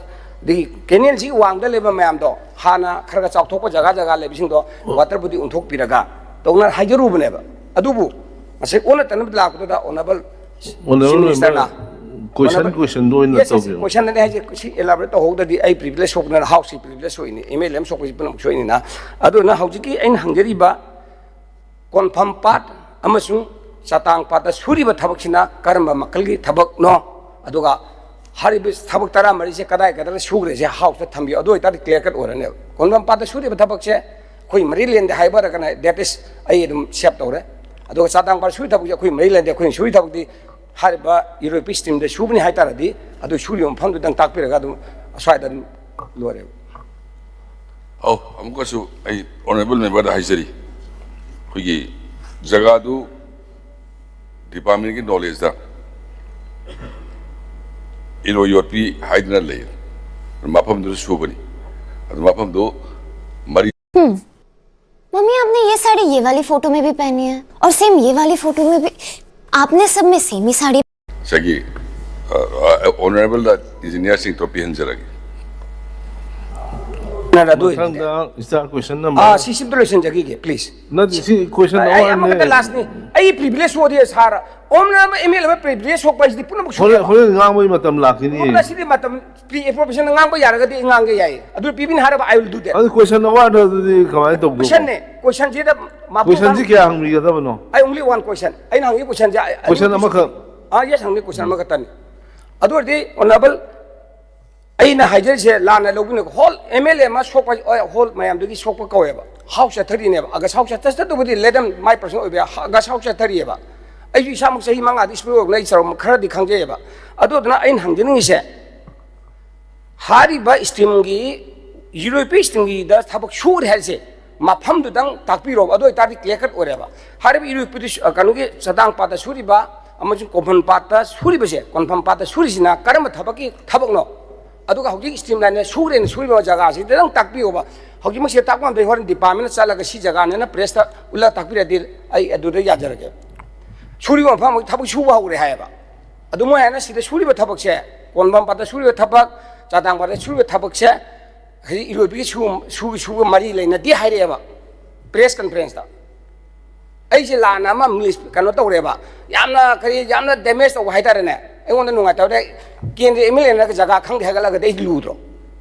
ꯗꯤ ꯀꯦꯅꯦꯜꯁꯤꯒꯤ ꯋꯥꯡꯗ ꯂꯩꯕ ꯃꯌꯥꯝꯗꯣ, ꯍꯥꯟꯅ ꯈꯔ ꯈꯔ ꯆꯥꯎꯊꯣꯛꯄ ꯖꯒꯥ ꯖꯒꯥ ꯂꯩꯕꯁꯤꯡꯗꯣ ꯋꯥꯇꯔ ꯕꯣꯗꯤ ꯑꯣꯟꯊꯣꯛꯄꯤꯔꯒ ꯇꯧꯅ ꯍꯥꯏꯖꯔꯨꯕꯅꯦꯕ꯫ ꯑꯗꯨꯕꯨ ꯉꯁꯥꯏ ꯑꯣꯟꯅ ꯇꯩꯅꯕ ꯂꯥꯛꯄꯗꯨꯗ ꯑꯣꯅꯔꯦꯕꯜ ꯆꯤꯐ ꯃꯤꯅꯤꯁꯇꯔꯅ, ꯀꯣꯏꯁꯟ, ꯑꯣꯅꯔꯦꯕꯜ, ꯀꯣꯏꯁꯟꯗꯣ ꯑꯣꯏꯅ ꯌꯦꯁ, ꯌꯦꯁ, ꯇꯧꯕꯤꯌꯨ꯫ ꯀꯣꯏꯁꯟ ꯑꯗꯨꯅꯦ ꯍꯥꯏꯁꯦ, ꯁꯤ ꯏꯂꯥꯕꯣꯔꯦꯠ ꯇꯧꯍꯧꯗ꯭ꯔꯗꯤ ꯑꯩ ꯄ꯭ꯔꯤꯚꯤꯂꯦꯖ ꯁꯣꯛꯄꯅꯤꯅ, ꯍꯥꯎꯁꯀꯤ ꯄ꯭ꯔꯤꯚꯤꯂꯦꯖ ꯁꯣꯛꯏꯅꯤ, ꯑꯦꯝ ꯑꯦꯜ ꯑꯦ ꯑꯃ ꯁꯣꯛꯄꯁꯤ ꯄꯨꯝꯅꯃꯛ ꯁꯣꯛꯏꯅꯤꯅ꯫ ꯑꯗꯨꯅ ꯍꯧꯖꯤꯛꯀꯤ ꯑꯩꯅ ꯍꯪꯖꯔꯤꯕ ꯀꯣꯟꯐꯝ ꯄꯥꯠ ꯑꯃꯁꯨꯡ ꯆꯥꯇꯥꯡ ꯄꯥꯠꯇ ꯁꯨꯔꯤꯕ ꯊꯕꯛꯁꯤꯅ ꯀꯔꯝꯕ ꯃꯈꯜꯒꯤ ꯊꯕꯛꯅꯣ? ꯑꯗꯨꯒ ꯍꯥꯏꯔꯤꯕ ꯊꯕꯛ ꯇꯔꯥꯃꯔꯤꯁꯦ ꯀꯗꯥꯏ ꯀꯗꯥꯏꯗ ꯁꯨꯈ꯭ꯔꯦꯁꯦ ꯍꯥꯎꯁꯇ ꯊꯝꯕꯤꯌꯨ꯫ ꯑꯗꯨ ꯑꯣꯏꯇꯥꯔꯗꯤ ꯀ꯭ꯂꯤꯌꯥꯔ ꯀꯠ ꯑꯣꯏꯔꯅꯦꯕ꯫ ꯀꯣꯟꯐꯝ ꯄꯥꯠꯇ ꯁꯨꯔꯤꯕ ꯊꯕꯛꯁꯦ ꯑꯩꯈꯣꯏ ꯃꯔꯤ ꯂꯩꯅꯗꯦ ꯍꯥꯏꯕ ꯑꯣꯏꯔꯒꯅ that is ꯑꯩ ꯑꯗꯨꯝ ꯁꯦꯞ ꯇꯧꯔꯦ꯫ ꯑꯗꯨꯒ ꯆꯥꯇꯥꯡ ꯄꯥꯠ ꯁꯨꯔꯤ ꯊꯕꯛꯁꯦ ꯑꯩꯈꯣꯏ ꯃꯔꯤ ꯂꯩꯅꯗꯦ, ꯑꯩꯈꯣꯏꯅ ꯁꯨꯔꯤ ꯊꯕꯛꯇꯤ ꯍꯥꯏꯔꯤꯕ ꯌꯨꯔꯣꯄꯤ ꯁ꯭ꯇ꯭ꯔꯤꯝꯗ ꯁꯨꯕꯅꯤ ꯍꯥꯏꯇꯥꯔꯗꯤ ꯑꯗꯨ ꯁꯨꯔꯤꯕ ꯃꯐꯝꯗꯨꯗꯪ ꯇꯥꯛꯄꯤꯔꯒ ꯑꯗꯨꯝ ꯑꯁ꯭ꯋꯥꯏꯗ ꯑꯗꯨꯝ ꯂꯣꯏꯔꯦꯕ꯫ ꯑꯧ, ꯑꯃꯨꯛꯀꯁꯨ ꯑꯩ ꯑꯣꯅꯔꯦꯕꯜ ꯃꯦꯝꯕꯔꯗ ꯍꯥꯏꯖꯔꯤ, ꯑꯩꯈꯣꯏꯒꯤ ꯖꯒꯥꯗꯨ ꯗꯤꯄꯥꯔꯠꯃꯦꯟꯒꯤ ꯅꯣꯂꯦꯖꯇ ꯏꯔꯣꯏ ꯌꯣꯠꯄꯤ ꯍꯥꯏꯗꯅ ꯂꯩ, ꯃꯐꯝꯗꯨꯗ ꯁꯨꯕꯅꯤ꯫ ꯑꯗꯨ ꯃꯐꯝꯗꯨ ꯃꯔꯤ मम्मी, आपने ये साड़ी ये वाली फोटो में भी पहनी है और सेम ये वाली फोटो में भी। आपने सब में सेमी साड़ी ꯉꯁꯥꯏꯒꯤ ꯑꯣꯅꯔꯦꯕꯜꯗ ꯏꯟꯖꯤꯅꯤꯌꯥꯔꯁꯤꯡ ꯇ꯭ꯔꯣꯐꯤ ꯍꯟꯖꯔꯒꯦ꯫ ꯅꯪ ꯑꯗꯨ ꯃꯊꯪꯗ ꯏꯁꯇꯥꯔ ꯀꯣꯏꯁꯟ ꯑꯥ ꯅꯝꯕꯔ ꯁꯤ ꯁꯤꯝꯇ ꯂꯣꯏꯁꯤꯟꯖꯈꯤꯒꯦ ꯄ꯭ꯂꯤꯖ꯫ ꯅꯠꯇꯦ ꯁꯤ ꯀꯣꯏꯁꯟ ꯑꯩ ꯑꯃꯈꯛꯇ ꯂꯥꯁꯅꯤ꯫ ꯑꯩ ꯄ꯭ꯔꯤꯚꯤꯂꯦꯖ ꯁꯣꯗꯤ ꯁꯥꯔ ꯑꯣꯝꯅ ꯑꯦꯝ ꯑꯦꯜ ꯑꯃ ꯄ꯭ꯔꯤꯚꯤꯂꯦꯖ ꯁꯣꯛꯄ ꯍꯥꯏꯁꯤꯗꯤ ꯄꯨꯝꯅꯃꯛ ꯍꯣꯔꯦꯟ ꯁꯣꯛꯑꯦꯕ꯫ ꯍꯣꯔꯦꯟ ꯉꯥꯡꯕꯒꯤ ꯃꯇꯝ ꯂꯥꯛꯈꯤꯅꯤ꯫ ꯉꯁꯤꯗꯤ ꯃꯇꯝ ꯄ꯭ꯔꯤ ꯑꯦꯄ꯭ꯔꯣꯄ꯭ꯔꯤꯌꯦꯁꯟ ꯉꯥꯡꯕ ꯌꯥꯔꯒꯗꯤ ꯑꯩ ꯉꯥꯡꯒꯦ ꯌꯥꯏ꯫ ꯑꯗꯨ ꯄꯤꯕꯤꯅꯤ ꯍꯥꯏꯔꯕ ꯑꯥꯏ ꯋꯤꯜ ꯗꯨ ꯗꯦꯠ꯫ ꯑꯗꯨ ꯀꯣꯏꯁꯟ ꯑꯋꯥꯔꯗꯗꯤ ꯀꯃꯥꯏꯅ ꯇꯧꯕꯅꯣ? ꯀꯣꯏꯁꯟꯅꯦ꯫ ꯀꯣꯏꯁꯟꯁꯤꯗ ꯃꯄꯨꯡ ꯀꯣꯏꯁꯟꯁꯤ ꯐꯥꯅ- ꯀꯌꯥ ꯍꯪꯕꯤꯒꯗꯕꯅꯣ? ꯑꯩ ꯑꯣꯡꯂꯤ ꯋꯥꯟ ꯀꯣꯏꯁꯟ ꯑꯩꯅ ꯍꯪꯉꯤ ꯀꯣꯏꯁꯟꯁꯦ ꯑꯩ- ꯀꯣꯏꯁꯟ ꯑꯃꯈꯛ꯫ ꯑꯥ ꯌꯦꯁ ꯍꯪꯅꯤ ꯀꯣꯏꯁꯟ ꯑꯃꯈꯛꯇꯅꯤ꯫ ꯑꯗꯨ ꯑꯣꯏꯔꯗꯤ ꯑꯣꯅꯔꯦꯕꯜ ꯑꯩꯅ ꯍꯥꯏꯖꯔꯤꯁꯦ ꯂꯥꯟꯅ ꯂꯧꯕꯤꯅꯨ꯫ ꯍꯣꯜ ꯑꯦꯝ ꯑꯦꯜ ꯑꯦ ꯑꯃ ꯁꯣꯛꯄ ꯍꯣꯜ ꯃꯌꯥꯝꯗꯨꯒꯤ ꯁꯣꯛꯄ ꯀꯧꯋꯦꯕ꯫ ꯍꯥꯎ ꯆꯠꯊꯔꯤꯅꯦꯕ꯫ ꯑꯒꯁ ꯍꯥꯎ ꯆꯠꯊ- ꯆꯠꯇꯕꯨꯗꯤ ꯂꯦꯗꯝ ꯃꯥꯏ ꯄꯔꯁꯅꯦꯜ ꯑꯣꯏꯕ ꯌꯥꯏ꯫ ꯑꯒꯁ ꯍꯥꯎ ꯆꯠꯊꯔꯤꯑꯕ꯫ ꯑꯩꯁꯨ ꯏꯁꯥꯃꯛ ꯆꯍꯤ ꯃꯉꯥꯗꯤ ꯁ꯭ꯄꯤꯔ ꯑꯣꯏꯕꯅ ꯑꯩ ꯆꯥꯎꯔꯥꯛꯅ ꯈꯔꯗꯤ ꯈꯪꯖꯩꯑꯕ꯫ ꯑꯗꯨꯗꯨꯅ ꯑꯩꯅ ꯍꯪꯖꯅꯤꯡꯉꯤꯁꯦ ꯍꯥꯏꯔꯤꯕ ꯁ꯭ꯇ꯭ꯔꯤꯝꯒꯤ ꯌꯨꯔꯣꯞꯄꯤ ꯁ꯭ꯇ꯭ꯔꯤꯝꯒꯤꯗ ꯊꯕꯛ ꯁꯨꯔꯦ ꯍꯥꯏꯁꯦ ꯃꯐꯝꯗꯨꯗꯪ ꯇꯥꯛꯄꯤꯔꯣꯕ꯫ ꯑꯗꯨ ꯑꯣꯏꯇꯥꯔꯗꯤ ꯀ꯭ꯂꯤꯌꯥꯔ ꯀꯠ ꯑꯣꯏꯔꯦꯕ꯫ ꯍꯥꯏꯔꯤꯕ ꯌꯨꯔꯣꯞꯄꯤꯗꯨ ꯁꯨ- ꯀꯩꯅꯣꯒꯤ ꯆꯥꯗꯥꯡꯄꯥꯠꯇ ꯁꯨꯔꯤꯕ ꯑꯃꯁꯨꯡ ꯀꯣꯟꯐꯝꯄꯥꯠꯇ ꯁꯨꯔꯤꯕꯁꯦ, ꯀꯣꯟꯐꯝꯄꯥꯠꯇ ꯁꯨꯔꯤꯁꯤꯅ ꯀꯔꯝꯕ ꯊꯕꯛꯀꯤ ꯊꯕꯛꯅꯣ? ꯑꯗꯨꯒ ꯍꯧꯖꯤꯛ ꯁ꯭ꯇ꯭ꯔꯤꯝ ꯂꯥꯏꯟꯗ ꯁꯨꯔꯦꯅ ꯁꯨꯔꯤꯕ ꯖꯒꯥꯁꯤꯗꯪ ꯇꯥꯛꯄꯤꯌꯣꯕ꯫ ꯍꯧꯖꯤꯛꯃꯛꯁꯤꯗ ꯇꯥꯛꯄ ꯉꯝꯗ꯭ꯔꯦ, ꯍꯣꯔꯦꯟ ꯗꯤꯄꯥꯔꯠꯃꯦꯟꯗ ꯆꯠꯂꯒ ꯁꯤ ꯖꯒꯥꯅꯦꯅ ꯄ꯭ꯔꯦꯁꯇ ꯎꯠꯂꯒ ꯇꯥꯛꯄꯤꯔꯗꯤ ꯑꯩ ꯑꯗꯨꯗ ꯌꯥꯖꯔꯒꯦ꯫ ꯁꯨꯔꯤꯕ ꯃꯐꯝ ꯑꯃꯒꯤ ꯊꯕꯛ ꯁꯨꯕ ꯍꯧꯔꯦ ꯍꯥꯏꯌꯦꯕ꯫ ꯑꯗꯨ ꯃꯣꯏ ꯍꯥꯏꯅ ꯁꯤꯗ ꯁꯨꯔꯤꯕ ꯊꯕꯛꯁꯦ, ꯀꯣꯟꯐꯝꯄꯥꯠꯇ ꯁꯨꯔꯤꯕ ꯊꯕꯛ, ꯆꯥꯗꯥꯡꯄꯥꯠꯇ ꯁꯨꯔꯤꯕ ꯊꯕꯛꯁꯦ ꯍꯧꯖꯤꯛ ꯏꯔꯣꯏꯕꯒꯤ ꯁꯨ- ꯁꯨ- ꯁꯨꯕ ꯃꯔꯤ ꯂꯩꯅꯗꯦ ꯍꯥꯏꯔꯛꯑꯦꯕ ꯄ꯭ꯔꯦꯁ ꯀꯟꯐꯔꯦꯟꯁꯇ꯫ ꯑꯩꯁꯦ ꯂꯥꯟꯅ ꯑꯃ ꯃꯤꯁ- ꯀꯩꯅꯣ ꯇꯧꯔꯦꯕ꯫ ꯌꯥꯝꯅ ꯀꯔꯤ, ꯌꯥꯝꯅ ꯗꯦꯃꯦꯖ ꯇꯧꯕ ꯍꯥꯏꯇꯥꯔꯦꯅꯦ꯫ ꯑꯩꯉꯣꯟꯗ ꯅꯨꯡꯉꯥꯏꯇꯕꯗ ꯀꯦꯟꯗ꯭ꯔ ꯑꯦꯝ ꯑꯦꯜ ꯑꯦꯅꯒ ꯖꯒꯥ ꯈꯪꯗꯦ ꯍꯥꯏꯒꯠꯂꯒꯗꯤ ꯑꯩ ꯂꯨꯗ꯭ꯔꯣ?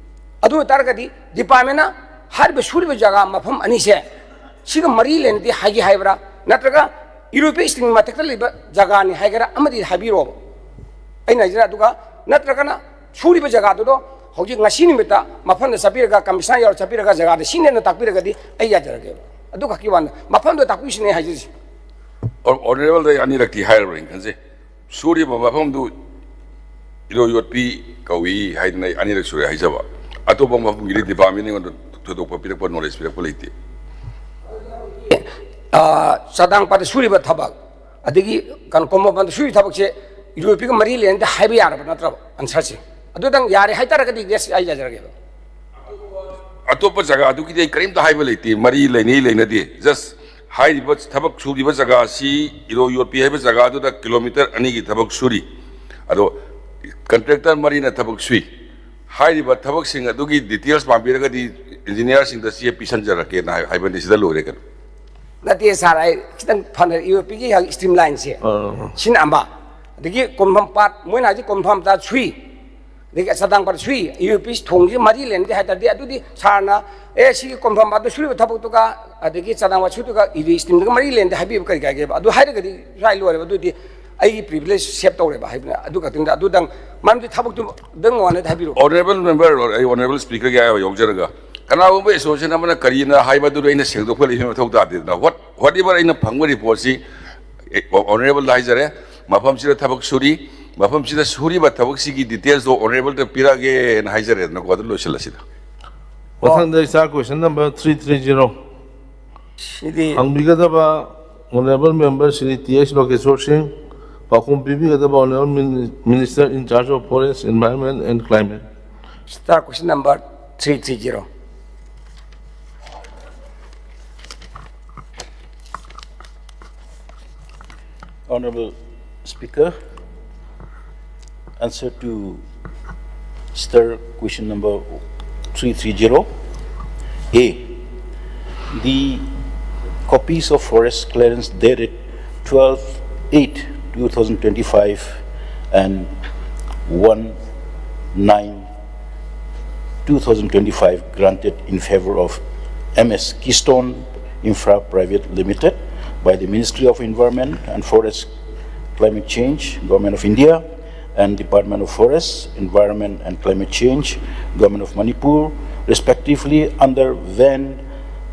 ꯑꯗꯨ ꯑꯣꯏꯇꯥꯔꯒꯗꯤ ꯗꯤꯄꯥꯔꯠꯃꯦꯟꯅ ꯍꯥꯏꯔꯤꯕ ꯁꯨꯔꯤꯕ ꯖꯒꯥ ꯃꯐꯝ ꯑꯅꯤꯁꯦ ꯁꯤꯒ ꯃꯔꯤ ꯂꯩꯅꯗꯦ ꯍꯥꯏꯒꯦ ꯍꯥꯏꯕ꯭ꯔꯥ? ꯅꯠꯇ꯭ꯔꯒ ꯏꯔꯣꯏꯄꯤ ꯁ꯭ꯇ꯭ꯔꯤꯝ ꯃꯊꯛꯇ ꯂꯩꯕ ꯖꯒꯥꯅꯤ ꯍꯥꯏꯒꯦꯔꯥ? ꯑꯃꯗꯤ ꯍꯥꯏꯕꯤꯔꯣꯕ꯫ ꯑꯩꯅ ꯍꯥꯏꯖꯔꯦ꯫ ꯑꯗꯨꯒ ꯅꯠꯇ꯭ꯔꯒꯅ ꯁꯨꯔꯤꯕ ꯖꯒꯥꯗꯨꯗꯣ ꯍꯧꯖꯤꯛ ꯉꯁꯤ ꯅꯨꯃꯤꯠꯇ ꯃꯐꯝꯗ ꯆꯠꯄꯤꯔꯒ, ꯀꯃꯤꯁꯅꯔ ꯌꯥꯎꯔ ꯆꯠꯄꯤꯔꯒ ꯖꯒꯥꯗ ꯁꯤꯅꯦꯅ ꯇꯥꯛꯄꯤꯔꯒꯗꯤ ꯑꯩ ꯌꯥꯖꯔꯒꯦꯕ꯫ ꯑꯗꯨ ꯈꯛꯀꯤ ꯋꯥꯅꯤ꯫ ꯃꯐꯝꯗꯣ ꯇꯥꯛꯄꯤꯁꯤꯅꯦ ꯑꯩ ꯍꯥꯏꯖꯔꯤꯁꯦ꯫ ꯑꯣ- ꯑꯣꯅꯔꯦꯕꯜꯗ ꯑꯩ ꯑꯅꯤꯔꯛꯇꯤ ꯍꯥꯏꯔꯕ꯭ꯔꯥ ꯈꯟꯖꯩ꯫ ꯁꯨꯔꯤꯕ ꯃꯐꯝꯗꯨ ꯏꯔꯣ ꯌꯣꯠꯄꯤ ꯀꯧꯏ ꯍꯥꯏꯗꯅ ꯑꯩ ꯑꯅꯤꯔꯛ ꯁꯨꯔꯦ ꯍꯥꯏꯖꯕ꯫ ꯑꯇꯣꯞꯄ ꯃꯐꯝꯒꯤꯗꯤ ꯗꯤꯄꯥꯔꯠꯃꯦꯟ ꯑꯩꯉꯣꯟꯗ ꯊꯣꯏꯗꯣꯛꯄ ꯄꯤꯔꯛꯄ ꯅꯣꯂꯦꯖ ꯄꯤꯔꯛꯄ ꯂꯩꯇꯦ꯫ ꯑꯥ, ꯆꯥꯗꯥꯡꯄꯥꯠꯇ ꯁꯨꯔꯤꯕ ꯊꯕꯛ, ꯑꯗꯒꯤ ꯀꯩꯅꯣ, ꯀꯣꯟꯐꯝꯄꯥꯠꯇ ꯁꯨꯔꯤꯕ ꯊꯕꯛꯁꯦ ꯏꯔꯣꯏꯄꯤꯒ ꯃꯔꯤ ꯂꯩꯅꯗꯦ ꯍꯥꯏꯕ ꯌꯥꯔꯕ ꯅꯠꯇ꯭ꯔꯕ ꯑꯟꯁꯔꯁꯦ? ꯑꯗꯨꯗꯪ ꯌꯥꯔꯦ ꯍꯥꯏꯇꯥꯔꯒꯗꯤ ꯌꯦꯁ ꯑꯩ ꯌꯥꯖꯔꯒꯦꯕ꯫ ꯑꯇꯣꯞꯄ ꯖꯒꯥꯗꯨꯒꯤꯗꯤ ꯑꯩ ꯀꯔꯤꯝꯇ ꯍꯥꯏꯕ ꯂꯩꯇꯦ, ꯃꯔꯤ ꯂꯩꯅꯩ ꯂꯩꯅꯗꯦ, ꯖꯁ ꯍꯥꯏꯔꯤꯕ ꯊꯕꯛ ꯁꯨꯔꯤꯕ ꯖꯒꯥꯁꯤ ꯏꯔꯣ ꯌꯣꯠꯄꯤ ꯍꯥꯏꯕ ꯖꯒꯥꯗꯨꯗ ꯀꯤꯂꯣꯃꯤꯇꯔ ꯑꯅꯤꯒꯤ ꯊꯕꯛ ꯁꯨꯔꯤ꯫ ꯑꯗꯣ ꯀꯟꯇ꯭ꯔꯦꯛꯇꯔ ꯃꯔꯤꯅ ꯊꯕꯛ ꯁꯨꯏ꯫ ꯍꯥꯏꯔꯤꯕ ꯊꯕꯛꯁꯤꯡ ꯑꯗꯨꯒꯤ ꯗꯤꯇꯦꯜꯁ ꯄꯥꯝꯕꯤꯔꯒꯗꯤ ꯏꯟꯖꯤꯅꯤꯌꯥꯔꯁꯤꯡꯗ ꯆꯦ ꯄꯤꯁꯟꯖꯔꯛꯀꯦꯅ ꯍꯥꯏ-, ꯍꯥꯏꯕꯅꯤ꯫ ꯁꯤꯗ ꯂꯣꯏꯔꯦ ꯀꯩꯅꯣ꯫ ꯅꯠꯇꯦ ꯁꯥꯔ, ꯑꯩ ꯈꯤꯇꯪ ꯐꯅ ꯌꯨ ꯄꯤꯒꯤ ꯁ꯭ꯇ꯭ꯔꯤꯝ ꯂꯥꯏꯟꯁꯦ ꯑꯥ꯫ ꯁꯤꯅ ꯑꯃ, ꯑꯗꯒꯤ ꯀꯣꯟꯐꯝ ꯄꯥꯠ, ꯃꯣꯏꯅ ꯍꯥꯏꯁꯦ ꯀꯣꯟꯐꯝ ꯄꯥꯠ ꯁꯨꯏ, ꯑꯗꯒꯤ ꯆꯥꯗꯥꯡ ꯄꯥꯠ ꯁꯨꯏ, ꯌꯨ ꯄꯤ ꯊꯣꯡꯁꯤ ꯃꯔꯤ ꯂꯩꯅꯗꯦ ꯍꯥꯏ ꯇꯥꯔꯗꯤ, ꯑꯗꯨꯗꯤ ꯁꯥꯔꯅ ꯑꯦ ꯁꯤꯒꯤ ꯀꯣꯟꯐꯝ ꯄꯥꯠꯇ ꯁꯨꯔꯤꯕ ꯊꯕꯛꯇꯨꯒ ꯑꯗꯒꯤ ꯆꯥꯗꯥꯡ ꯄꯥꯠ ꯁꯨꯔꯤꯗꯨꯒ ꯏꯔꯤ ꯁ꯭ꯇ꯭ꯔꯤꯝꯗꯨꯒ ꯃꯔꯤ ꯂꯩꯅꯗꯦ ꯍꯥꯏꯕꯤꯕ ꯀꯔꯤ ꯀꯥꯏꯒꯦꯕ? ꯑꯗꯨ ꯍꯥꯏꯔꯒꯗꯤ ꯁ꯭ꯋꯥꯏ ꯂꯣꯏꯔꯦꯕ꯫ ꯑꯗꯨꯗꯤ ꯑꯩꯒꯤ ꯄ꯭ꯔꯤꯚꯤꯂꯦꯖ ꯁꯦꯞ ꯇꯧꯔꯦꯕ ꯍꯥꯏꯕꯅ ꯑꯗꯨ ꯈꯛꯇꯪꯗ꯫ ꯑꯗꯨꯗꯪ ꯃꯔꯝꯗꯤ ꯊꯕꯛꯇꯨꯗꯪ ꯋꯥꯅꯗꯤ ꯍꯥꯏꯕꯤꯔꯛꯑꯣ꯫ Honourable Member, ꯑꯩ Honourable Speakerꯒꯤ ꯑꯌꯥꯕ ꯌꯥꯎꯖꯔꯒ, ꯀꯅꯥꯒꯨꯝꯕ ꯑꯦꯁꯣꯁꯤꯌꯦꯁꯟ ꯑꯃꯅ ꯀꯔꯤꯅ ꯍꯥꯏꯕꯗꯨꯗ ꯑꯩꯅ ꯁꯦꯡꯗꯣꯛꯄ ꯂꯩꯕꯒꯤ ꯃꯊꯧ ꯇꯥꯗꯦꯗꯅ꯫ What, whatever ꯑꯩꯅ ꯐꯪꯕ ꯔꯤꯄꯣꯔꯠꯁꯤ, ꯑꯦ, Honourableꯗ ꯍꯥꯏꯖꯔꯦ, ꯃꯐꯝꯁꯤꯗ ꯊꯕꯛ ꯁꯨꯔꯤ, ꯃꯐꯝꯁꯤꯗ ꯁꯨꯔꯤꯕ ꯊꯕꯛꯁꯤꯒꯤ ꯗꯤꯇꯦꯜꯁꯇꯣ Honourableꯗ ꯄꯤꯔꯛꯑꯒꯦꯅ ꯍꯥꯏꯖꯔꯦꯗꯅꯀꯣ꯫ ꯑꯗꯨ ꯂꯣꯏꯁꯤꯜꯂꯁꯤꯗ꯫ ꯃꯊꯪꯗ ꯏꯆꯥ question number three three zero꯫ ꯁꯤꯗꯤ ꯍꯪꯕꯤꯒꯗꯕ Honourable Member Shri T H Lokeshwar Singh, ꯄꯥꯎꯈꯨꯝ ꯄꯤꯕꯤꯒꯗꯕ Honourable Min-, Minister in charge of Forest, Environment and Climate꯫ Star question number three three zero. Honourable Speaker, answer to Star question number three three zero. A, the copies of forest clearance dated twelve eight two thousand twenty-five and one nine two thousand twenty-five granted in favor of M S Keystone Infra Private Limited by the Ministry of Environment and Forest, Climate Change, Government of India, and Department of Forest, Environment and Climate Change, Government of Manipur, respectively, under Van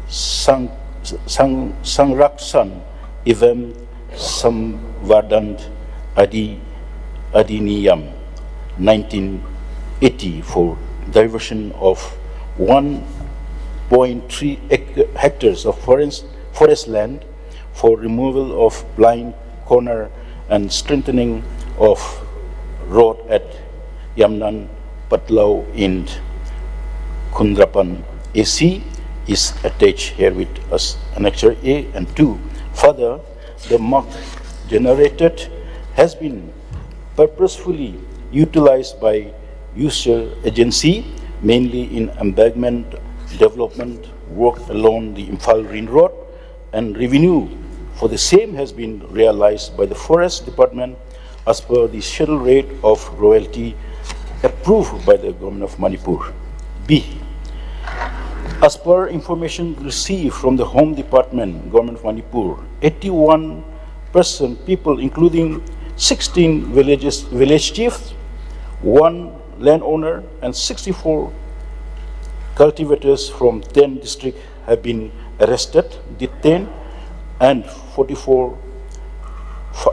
Sang, Sang, Sangraksan Evam Samvardhan Adi, Adiniyam nineteen eighty for diversion of one point three hec-, hectares of forest, forest land for removal of blind corner and strengthening of road at Yamnan Patlau in Khundrapan A C. is attached here with us, Annexure A and two. Further, the muck generated has been purposefully utilized by user agency, mainly in embankment development work along the Imphal Ring Road, and revenue for the same has been realized by the Forest Department as per the schedule rate of royalty approved by the Government of Manipur. B. As per information received from the Home Department, Government of Manipur, eighty-one percent people, including sixteen villages, village chiefs, one landowner, and sixty-four cultivators from ten districts have been arrested, detained, and forty-four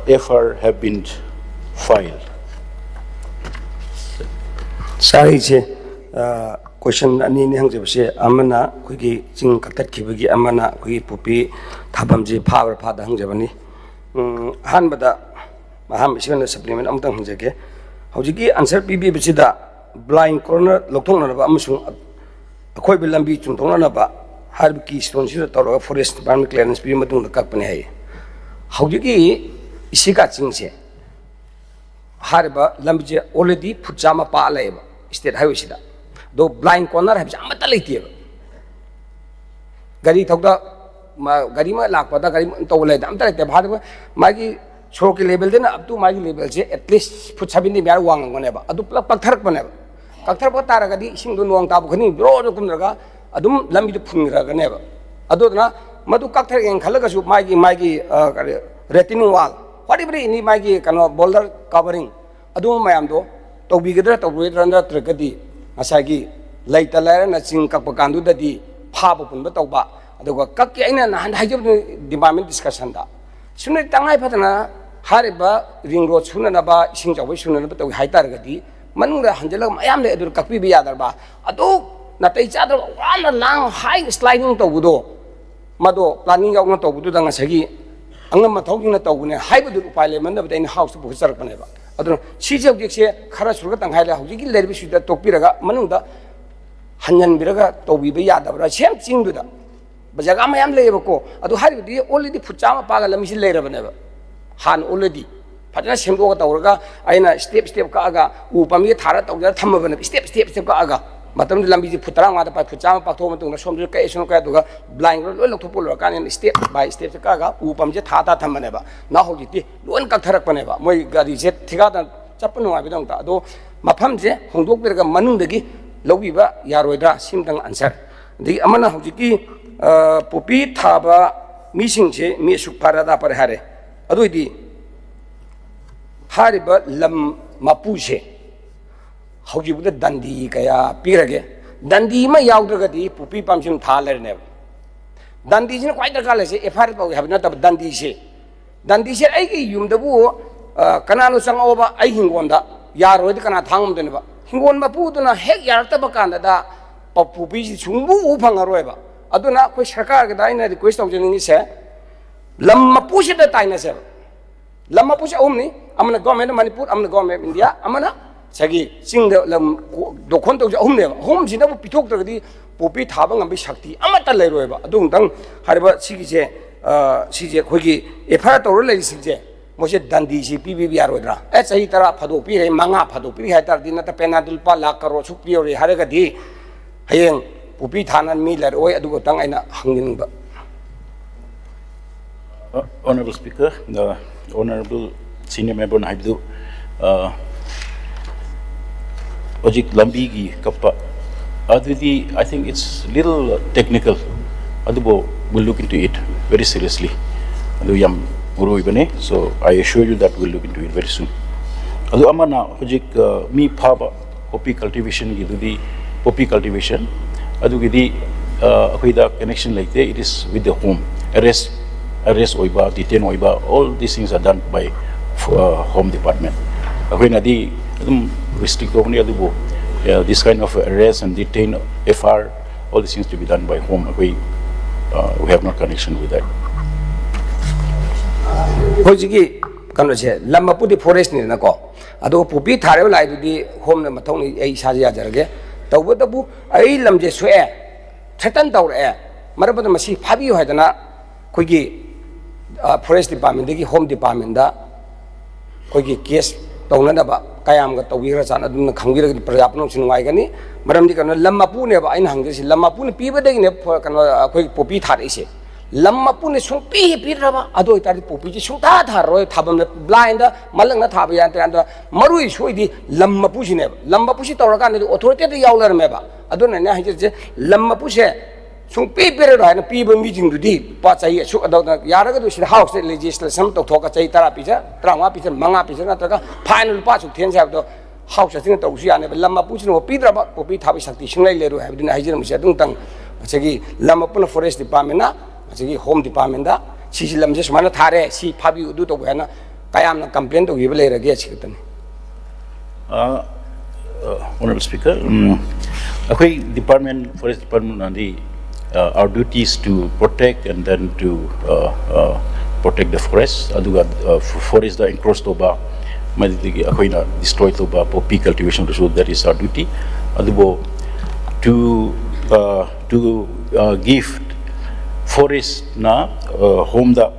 F I R have been filed. ꯁꯥꯔ, ꯑꯩꯁꯦ ꯀꯣꯏꯁꯟ ꯑꯅꯤꯅꯤ ꯍꯪꯖꯕꯁꯦ, ꯑꯃꯅ ꯑꯩꯈꯣꯏꯒꯤ ꯆꯤꯡ ꯀꯛꯊꯠꯈꯤꯕꯒꯤ, ꯑꯃꯅ ꯑꯩꯈꯣꯏꯒꯤ poppy ꯊꯥꯐꯝꯁꯦ ꯐꯥꯕ꯭ꯔꯥ ꯐꯥꯗ ꯍꯪꯖꯕꯅꯤ꯫ ꯎꯝ, ꯑꯍꯥꯟꯕꯗ ꯑꯍꯥꯟꯕ ꯏꯁꯤꯡ ꯑꯣꯏꯅ ꯁꯄ꯭ꯂꯤꯃꯦꯟ ꯑꯃꯇꯪ ꯍꯪꯖꯒꯦ꯫ ꯍꯧꯖꯤꯛꯀꯤ ꯑꯟꯁꯔ ꯄꯤꯕꯤꯕꯁꯤꯗ ꯕ꯭ꯂꯥꯏꯟ ꯀꯣꯔꯅꯔ ꯂꯧꯊꯣꯛꯅꯅꯕ ꯑꯃꯁꯨꯡ ꯑꯀꯣꯏꯕ ꯂꯝꯕꯤ ꯆꯨꯝꯊꯣꯛꯅꯅꯕ ꯍꯥꯏꯔꯤꯕ ꯀꯤ ꯁ꯭ꯇꯣꯟꯁꯤꯗ ꯇꯧꯔꯒ ꯐꯣꯔꯦꯁ ꯗꯤꯄꯥꯔꯠꯃꯦꯟ ꯀ꯭ꯂꯤꯌꯥꯔꯦꯟꯁ ꯄꯤꯕ ꯃꯇꯨꯡꯗ ꯀꯛꯄꯅꯤ ꯍꯥꯏꯌꯦ꯫ ꯍꯧꯖꯤꯛꯀꯤ ꯏꯁꯤꯀꯥ ꯆꯤꯡꯁꯦ ꯍꯥꯏꯔꯤꯕ ꯂꯝꯕꯤꯁꯦ ꯑꯣꯜꯔꯦꯗꯤ ꯐꯨꯠ ꯆꯥꯝꯃ ꯄꯥꯛꯑ ꯂꯩꯌꯦꯕ ꯁ꯭ꯇꯦꯠ ꯍꯥꯏꯋꯦꯁꯤꯗ꯫ ꯑꯗꯣ ꯕ꯭ꯂꯥꯏꯟ ꯀꯣꯔꯅꯔ ꯍꯥꯏꯕꯁꯦ ꯑꯃꯠꯇ ꯂꯩꯇꯦꯕ꯫ ꯒꯥꯔꯤ ꯊꯧꯗ ꯃꯥ ꯒꯥꯔꯤ ꯑꯃ ꯂꯥꯛꯄꯗ ꯒꯥꯔꯤ ꯑꯃ ꯇꯧꯕ ꯂꯩꯗ ꯑꯝꯇ ꯂꯩꯇꯦꯕ꯫ ꯍꯥꯏꯔꯤꯕ ꯃꯥꯒꯤ ꯁꯣꯔꯣꯛꯀꯤ ꯂꯦꯚꯦꯜꯗꯅ ꯑꯞ ꯇꯨ ꯃꯥꯒꯤ ꯂꯦꯚꯦꯜꯁꯦ ꯑꯦꯠꯂꯤꯁ ꯐꯨꯠ ꯁꯚꯦꯟꯇꯤ ꯃꯌꯥ ꯋꯥꯡꯉꯝꯒꯅꯦꯕ꯫ ꯑꯗꯨ ꯄꯨꯂꯞ ꯀꯛꯊꯔꯛꯄꯅꯦꯕ꯫ ꯀꯛꯊꯔꯛꯄ ꯇꯥꯔꯒꯗꯤ ꯏꯁꯤꯡꯗꯣ ꯅꯣꯡ ꯇꯥꯕ ꯈꯨꯗꯤꯡ ꯖꯣꯔꯣ ꯖꯣꯔꯣ ꯀꯨꯝꯊꯔꯒ ꯑꯗꯨꯝ ꯂꯝꯕꯤꯗꯣ ꯐꯨꯟꯈ꯭ꯔꯒꯅꯦꯕ꯫ ꯑꯗꯨꯗꯨꯅ ꯃꯗꯨ ꯀꯛꯊꯔꯛꯑꯦꯅ ꯈꯜꯂꯒꯁꯨ ꯃꯥꯒꯤ ꯃꯥꯒꯤ ꯔꯦꯇꯤꯅꯤꯡ ꯋꯥꯜ, ꯋꯥꯠ ꯑꯦꯚꯔ ꯑꯦꯅꯤ ꯃꯥꯒꯤ ꯀꯩꯅꯣ ꯕꯣꯜꯗꯔ ꯀꯚꯔꯤꯡ, ꯑꯗꯨꯒꯨꯝꯕ ꯃꯌꯥꯝꯗꯣ ꯇꯧꯕꯤꯒꯗ꯭ꯔꯥ ꯇꯧꯔꯣꯏꯗ꯭ꯔꯥ, ꯅꯠꯇ꯭ꯔꯒꯗꯤ ꯉꯁꯥꯏꯒꯤ ꯂꯩꯇ ꯂꯥꯏꯔꯅ ꯆꯤꯡ ꯀꯛꯄ ꯀꯥꯟꯗꯨꯗꯗꯤ ꯐꯥꯕ ꯄꯨꯟꯕ ꯇꯧꯕ꯫ ꯑꯗꯨꯒ ꯀꯛꯀꯦ, ꯑꯩꯅ ꯅꯍꯥꯟ ꯍꯥꯏꯖꯕꯗꯨ ꯗꯤꯄꯥꯔꯠꯃꯦꯟ ꯗꯤꯁꯀꯁꯟꯗ ꯁꯨꯝꯅ ꯇꯉꯥꯏ ꯐꯗꯅ ꯍꯥꯏꯔꯤꯕ ꯔꯤꯡ ꯔꯣꯗ ꯁꯨꯅꯅꯕ, ꯏꯁꯤꯡ ꯆꯥꯎꯕꯩ ꯁꯨꯅꯅꯕ ꯇꯧꯏ ꯍꯥꯏ ꯇꯥꯔꯒꯗꯤ ꯃꯅꯨꯡꯗ ꯍꯟꯖꯤꯜꯂꯒ ꯃꯌꯥꯝ ꯂꯩ, ꯑꯗꯨꯗ ꯀꯛꯄꯤꯕ ꯌꯥꯗ꯭ꯔꯕ? ꯑꯗꯨ ꯅꯥꯇꯩ ꯆꯥꯗ꯭ꯔꯕ ꯋꯥꯅ ꯂꯥꯡ ꯍꯥꯏ ꯁ꯭ꯂꯥꯏꯗꯤꯡ ꯇꯧꯕꯗꯣ, ꯃꯗꯣ ꯄ꯭ꯂꯥꯅꯤꯡ ꯌꯥꯎꯅ ꯇꯧꯕꯗꯨꯗ ꯉꯁꯥꯏꯒꯤ ꯑꯉꯝ ꯑꯊꯧꯁꯤꯡꯅ ꯇꯧꯕꯅꯦ ꯍꯥꯏꯕꯗꯨ ꯎꯄꯥꯏ ꯂꯩꯃꯟꯗꯕꯗ ꯑꯩꯅ ꯍꯥꯎꯁꯇ ꯄꯨꯈꯠꯆꯔꯛꯄꯅꯦꯕ꯫ ꯑꯗꯨꯅ ꯁꯤꯁꯦ ꯍꯧꯖꯤꯛꯁꯦ ꯈꯔ ꯁꯨꯔꯒ ꯇꯪꯈꯥꯏ ꯂꯩ꯫ ꯍꯧꯖꯤꯛꯀꯤ ꯂꯩꯔꯤꯕꯁꯤꯗ ꯇꯣꯛꯄꯤꯔꯒ ꯃꯅꯨꯡꯗ ꯍꯟꯍꯟꯕꯤꯔꯒ ꯇꯧꯕꯤꯕ ꯌꯥꯗꯕ꯭ꯔꯥ? ꯁꯦꯝ ꯆꯤꯡꯗꯨꯗ ꯖꯒꯥ ꯃꯌꯥꯝ ꯂꯩꯌꯦꯕꯀꯣ, ꯑꯗꯨ ꯍꯥꯏꯔꯤꯕꯗꯤ already ꯐꯨꯠ ꯆꯥꯝꯃ ꯄꯥꯛꯑꯒ ꯂꯝꯕꯤꯁꯤ ꯂꯩꯔꯕꯅꯦꯕ꯫ ꯍꯥꯟꯅ already ꯐꯖꯅ ꯁꯦꯝꯗꯣꯛꯑꯒ ꯇꯧꯔꯒ, ꯑꯩꯅ step step ꯀꯛꯑꯒ ꯎ ꯄꯥꯝꯕꯤ ꯊꯥꯔ ꯇꯧꯖꯔ ꯊꯝꯃꯕꯅꯦꯕ, step step step ꯀꯛꯑꯒ꯫ ꯃꯇꯝꯗꯨꯗ ꯂꯝꯕꯤꯁꯤ ꯐꯨꯠ ꯇꯔꯥꯃꯉꯥꯗ ꯄꯥꯏ, ꯐꯨꯠ ꯆꯥꯝꯃ ꯄꯥꯛꯊꯣꯛꯑ ꯃꯇꯨꯡꯗ ꯁꯣꯝꯗꯁꯨ ꯀꯛꯑꯦ, ꯁꯣꯝꯗ ꯀꯛꯑꯦ, ꯑꯗꯨꯒ blind road ꯂꯣꯏ ꯂꯧꯊꯣꯛꯄ ꯂꯣꯏꯔꯀꯥꯟꯗ step by step ꯀꯛꯑꯒ ꯎ ꯄꯥꯝꯕꯤꯁꯦ ꯊꯥ ꯊꯥ ꯊꯝꯕꯅꯦꯕ꯫ ꯅꯥꯎ ꯍꯧꯖꯤꯛꯇꯤ ꯂꯣꯏ ꯀꯛꯊꯔꯛꯄꯅꯦꯕ, ꯃꯣꯏ ꯒꯥꯔꯤꯁꯦ ꯊꯤꯀꯥꯗ ꯆꯠꯄ ꯅꯨꯡꯉꯥꯏꯕꯗꯧꯅ꯫ ꯑꯗꯣ ꯃꯐꯝꯁꯦ ꯍꯣꯡꯗꯣꯛꯄꯤꯔꯒ ꯃꯅꯨꯡꯗꯒꯤ ꯂꯧꯕꯤꯕ ꯌꯥꯔꯣꯏꯗ꯭ꯔꯥ? ꯁꯤꯝꯇꯪ answer꯫ ꯑꯗꯒꯤ ꯑꯃꯅ ꯍꯧꯖꯤꯛꯀꯤ, ꯑ, ꯄꯣꯄꯤ ꯊꯥꯕ ꯃꯤꯁꯤꯡꯁꯦ ꯃꯤ ꯑꯁꯨꯛ ꯐꯥꯔꯦ, ꯑꯗꯥ ꯐꯥꯔꯦ ꯍꯥꯏꯔꯦ꯫ ꯑꯗꯨ ꯑꯣꯏꯗꯤ ꯍꯥꯏꯔꯤꯕ ꯂꯝ ꯃꯄꯨꯁꯦ ꯍꯧꯖꯤꯛ ꯐꯥꯎꯗ ꯗꯟꯗꯤ ꯀꯌꯥ ꯄꯤꯈ꯭ꯔꯒꯦ? ꯗꯟꯗꯤ ꯑꯃ ꯌꯥꯎꯗ꯭ꯔꯒꯗꯤ ꯄꯣꯄꯤ ꯄꯥꯝꯕꯤꯁꯤ ꯑꯗꯨꯝ ꯊꯥ ꯂꯩꯔꯅꯦꯕ꯫ ꯗꯟꯗꯤꯁꯤꯅ ꯈ꯭ꯋꯥꯏ ꯗꯔꯀꯥꯔ ꯂꯩꯁꯦ, F I R ꯇꯧꯒꯦ ꯍꯥꯏꯕ ꯅꯠꯇꯕ, ꯗꯟꯗꯤꯁꯦ꯫ ꯗꯟꯗꯤꯁꯦ ꯑꯩꯒꯤ ꯌꯨꯝꯗꯕꯨ, ꯑ, ꯀꯅꯥꯅꯣ ꯆꯪꯉꯛꯑꯣꯕ, ꯑꯩ ꯍꯤꯡꯒꯣꯜꯗ ꯌꯥꯔꯣꯏꯗꯤ ꯀꯅꯥ ꯊꯥ ꯉꯝꯗꯣꯏꯅꯣꯕ? ꯍꯤꯡꯒꯣꯜ ꯃꯄꯨꯗꯨꯅ ꯍꯦꯛ ꯌꯥꯔꯛꯇꯕ ꯀꯥꯟꯗꯗ ꯄ-, ꯄꯣꯄꯤꯁꯤ ꯁꯨꯡꯎ ꯎ ꯐꯪꯉꯔꯣꯏꯕ꯫ ꯑꯗꯨꯅ ꯑꯩꯈꯣꯏ ꯁꯔꯀꯥꯔꯒꯤꯗ ꯑꯩꯅ request ꯇꯧꯖꯅꯤꯡꯉꯤꯁꯦ, ꯂꯝ ꯃꯄꯨꯁꯤꯗ ꯇꯥꯏꯅꯁꯦꯕ꯫ ꯂꯝ ꯃꯄꯨꯁꯦ ꯑꯍꯨꯝꯅꯤ: ꯑꯃꯅ Government of Manipur, ꯑꯃꯅ Government of India, ꯑꯃꯅ ꯉꯁꯥꯏꯒꯤ ꯆꯤꯡꯗ ꯂꯝ ꯀꯣ-, ꯗꯣꯈꯣꯟ ꯇꯧꯕꯁꯦ ꯑꯍꯨꯝꯅꯦꯕ꯫ ꯑꯍꯨꯝꯁꯤꯗꯕꯨ ꯄꯤꯊꯣꯛꯇ꯭ꯔꯒꯗꯤ ꯄꯣꯄꯤ ꯊꯥꯕ ꯉꯝꯕꯒꯤ ꯁꯛꯇꯤ ꯑꯃꯠꯇ ꯂꯩꯔꯣꯏꯕ꯫ ꯑꯗꯨ ꯑꯃꯨꯛꯇꯪ ꯍꯥꯏꯔꯤꯕ ꯁꯤꯒꯤꯁꯦ, ꯑ, ꯁꯤꯁꯦ ꯑꯩꯈꯣꯏꯒꯤ F I R ꯇꯧꯔ ꯂꯩꯔꯤꯁꯤꯡꯁꯦ, ꯃꯣꯏꯁꯦ ꯗꯟꯗꯤꯁꯤ ꯄꯤꯕꯤꯕ ꯌꯥꯔꯣꯏꯗ꯭ꯔꯥ? ꯑꯦ, ꯆꯍꯤ ꯇꯔꯥ ꯐꯥꯗꯣꯛꯄꯤꯔꯦ, ꯃꯉꯥ ꯐꯥꯗꯣꯛꯄꯤꯔꯦ ꯍꯥꯏ ꯇꯥꯔꯗꯤ, ꯅꯠꯇ꯭ꯔ penalty ꯂꯨꯄꯥ ꯂꯥꯈ ꯀꯔꯣꯔ ꯁꯨꯛ ꯄꯤꯌꯧꯔꯦ ꯍꯥꯏꯔꯒꯗꯤ, ꯍꯌꯦꯡ ꯄꯣꯄꯤ ꯊꯥꯅ ꯃꯤ ꯂꯩꯔꯛꯑꯣꯏ꯫ ꯑꯗꯨ ꯈꯛꯇꯪ ꯑꯩꯅ ꯍꯪꯅꯤꯡꯕ꯫ Uh, Honorable Speaker, the Honorable Senior Member ꯅ ꯍꯥꯏꯕꯗꯨ, uh, ꯍꯧꯖꯤꯛ ꯂꯝꯕꯤꯒꯤ ꯀꯛꯄ ꯑꯗꯨꯗꯤ, I think it's little technical, ꯑꯗꯨꯕꯨ we'll look into it very seriously. ꯑꯗꯨ ꯌꯥꯝ ꯃꯔꯨ ꯑꯣꯏꯕꯅꯦ, so I assure you that we'll look into it very soon. ꯑꯗꯨ ꯑꯃꯅ ꯍꯧꯖꯤꯛ, uh, ꯃꯤ ꯐꯥꯕ poppy cultivation ꯒꯤꯗꯨꯗꯤ, poppy cultivation ꯑꯗꯨꯒꯤꯗꯤ, uh, ꯑꯩꯈꯣꯏꯗ connection ꯂꯩꯇꯦ, it is with the home. Arrest, arrest ꯑꯣꯏꯕ, detain ꯑꯣꯏꯕ, all these things are done by, uh, Home Department. ꯑꯩꯈꯣꯏꯅꯗꯤ ꯑꯗꯨꯝ restrict ꯇꯧꯕꯅꯤ, ꯑꯗꯨꯕꯨ, uh, this kind of arrest and detain, F I R, all these things to be done by home. ꯑꯩꯈꯣꯏ, uh, we have no connection with that. ꯍꯧꯖꯤꯛꯀꯤ ꯀꯩꯅꯣꯁꯦ, ꯂꯝ ꯃꯄꯨꯗꯤ forest ꯅꯤꯗꯅꯀꯣ, ꯑꯗꯨꯒ poppy ꯊꯥꯔꯤꯕ ꯂꯥꯏꯗꯨꯗꯤ Home ꯅ ꯃꯊꯧꯅꯤ, ꯑꯩ ꯏꯁꯥꯁꯦ ꯌꯥꯖꯔꯒꯦ꯫ ꯇꯧꯕꯇꯕꯨ ꯑꯩ ꯂꯝꯁꯦ ꯁꯣꯛꯑꯦ, ꯊ꯭ꯔꯦꯇꯟ ꯇꯧꯔꯛꯑꯦ, ꯃꯔꯝ ꯑꯗꯨꯅ ꯃꯁꯤ ꯐꯥꯕꯤꯌꯨ ꯍꯥꯏꯗꯅ ꯑꯩꯈꯣꯏꯒꯤ ꯐꯣꯔꯦꯁ ꯗꯤꯄꯥꯔꯠꯃꯦꯟꯗꯒꯤ ꯍꯣꯝ ꯗꯤꯄꯥꯔꯠꯃꯦꯟꯗ ꯑꯩꯈꯣꯏꯒꯤ ꯀꯦꯁ ꯇꯧꯅꯅꯕ ꯀꯌꯥꯝꯒ ꯇꯧꯕꯤꯈ꯭ꯔꯖꯥꯠꯅꯣ? ꯑꯗꯨꯝꯅ ꯈꯪꯕꯤꯔꯒꯗꯤ ꯄ꯭ꯔꯖꯥ ꯄꯨꯝꯅꯃꯛꯁꯨ ꯅꯨꯡꯉꯥꯏꯒꯅꯤ꯫ ꯃꯔꯝꯗꯤ ꯀꯩꯅꯣ, ꯂꯝ ꯃꯄꯨꯅꯦꯕ ꯑꯩꯅ ꯍꯪꯖꯔꯤꯁꯤ, ꯂꯝ ꯃꯄꯨꯅ ꯄꯤꯕꯗꯒꯤꯅꯦ ꯐ- ꯀꯩꯅꯣ ꯑꯩꯈꯣꯏ ꯄꯣꯄꯤ ꯊꯥꯔꯛꯏꯁꯦ꯫ ꯂꯝ ꯃꯄꯨꯅ ꯁꯨꯡꯄꯤ ꯄꯤꯗ꯭ꯔꯕ, ꯑꯗꯨ ꯑꯣꯏꯇꯥꯔꯗꯤ ꯄꯣꯄꯤꯁꯤ ꯁꯨꯡꯊꯥ ꯊꯥꯔꯔꯣꯏ꯫ ꯊꯥꯐꯝꯗ ꯕ꯭ꯂꯥꯏꯟꯗ ꯃꯜꯂꯛꯅ ꯊꯥꯕ ꯌꯥꯗ꯭ꯔꯦ꯫ ꯑꯗ ꯃꯔꯨꯑꯣꯏ ꯁꯣꯏꯗꯤ ꯂꯝ ꯃꯄꯨꯁꯤꯅꯦꯕ꯫ ꯂꯝ ꯃꯄꯨꯁꯤ ꯇꯧꯔꯀꯥꯟꯗꯗꯤ ꯑꯣꯊꯣꯔꯤꯇꯤꯗ ꯌꯥꯎ ꯂꯩꯔꯝꯃꯦꯕ꯫ ꯑꯗꯨꯅꯅꯦ ꯍꯥꯏꯖꯔꯤꯁꯦ, ꯂꯝ ꯃꯄꯨꯁꯦ ꯁꯨꯡꯄꯤ ꯄꯤꯔꯔꯣꯏ ꯍꯥꯏꯅ ꯄꯤꯕ ꯃꯤꯁꯤꯡꯗꯨꯗꯤ ꯂꯨꯄꯥ ꯆꯍꯤ ꯑꯁꯨꯛ ꯑꯗꯨꯗ ꯌꯥꯔꯒꯗꯤ ꯁꯤꯗ ꯍꯥꯎꯁꯇ ꯂꯦꯖꯤꯁꯂꯦꯁꯟ ꯑꯃ ꯇꯧꯊꯣꯛꯑꯒ ꯆꯍꯤ ꯇꯔꯥ ꯄꯤꯖ, ꯇꯔꯥꯃꯉꯥ ꯄꯤꯖ, ꯃꯉꯥ ꯄꯤꯖ ꯅꯠꯇ꯭ꯔꯒ ꯐꯥꯏꯟ ꯂꯨꯄꯥ ꯑꯁꯨꯛ ꯊꯤꯍꯟꯁꯦ ꯍꯥꯏꯕꯗꯣ ꯍꯥꯎꯁ ꯑꯁꯤꯅ ꯇꯧꯕꯁꯨ ꯌꯥꯅꯦꯕ꯫ ꯂꯝ ꯃꯄꯨꯁꯤꯅ ꯄꯤꯗ꯭ꯔꯕ ꯄꯣꯄꯤ ꯊꯥꯕꯒꯤ ꯁꯛꯇꯤ ꯁꯨꯡꯂꯩ ꯂꯩꯔꯣꯏ ꯍꯥꯏꯕꯗꯨꯅ ꯍꯥꯏꯖꯔꯝꯕꯁꯦ꯫ ꯑꯗꯨꯝꯇꯪ ꯉꯁꯥꯏꯒꯤ ꯂꯝ ꯃꯄꯨꯅ, ꯐꯣꯔꯦꯁ ꯗꯤꯄꯥꯔꯠꯃꯦꯟꯅ ꯉꯁꯥꯏꯒꯤ ꯍꯣꯝ ꯗꯤꯄꯥꯔꯠꯃꯦꯟꯗ ꯁꯤꯁꯤ ꯂꯝꯁꯦ ꯁꯨꯃꯥꯏꯅ ꯊꯥꯔꯦ, ꯁꯤ ꯐꯥꯕꯤꯌꯨ, ꯑꯗꯨ ꯇꯧꯕ ꯍꯥꯏꯅ ꯀꯌꯥꯝꯅ ꯀꯝꯄ꯭ꯂꯦꯟ ꯇꯧꯈꯤꯕ ꯂꯩꯔꯒꯦ? ꯁꯤ ꯈꯛꯇꯅꯤ꯫ Uh, uh, Honorable Speaker, um, ꯑꯩꯈꯣꯏ ꯗꯤꯄꯥꯔꯠꯃꯦꯟ, ꯐꯣꯔꯦꯁ ꯗꯤꯄꯥꯔꯠꯃꯦꯟꯅꯗꯤ, uh, our duty is to protect and then to uh, uh, protect the forest. ꯑꯗꯨꯒ uh, forest ꯗ ꯏꯟꯀ꯭ꯔꯣꯆ ꯇꯧꯕ, ꯃꯗꯨꯗꯒꯤ ꯑꯩꯈꯣꯏꯅ ꯗꯤꯁꯇ꯭ꯔꯣꯏ ꯇꯧꯕ poppy ꯀꯜꯇꯤꯚꯦꯁꯟꯗꯨꯁꯨ, that is our duty. ꯑꯗꯨꯕꯨ to uh, to uh, give forest ꯅ uh, ꯍꯣꯝꯗ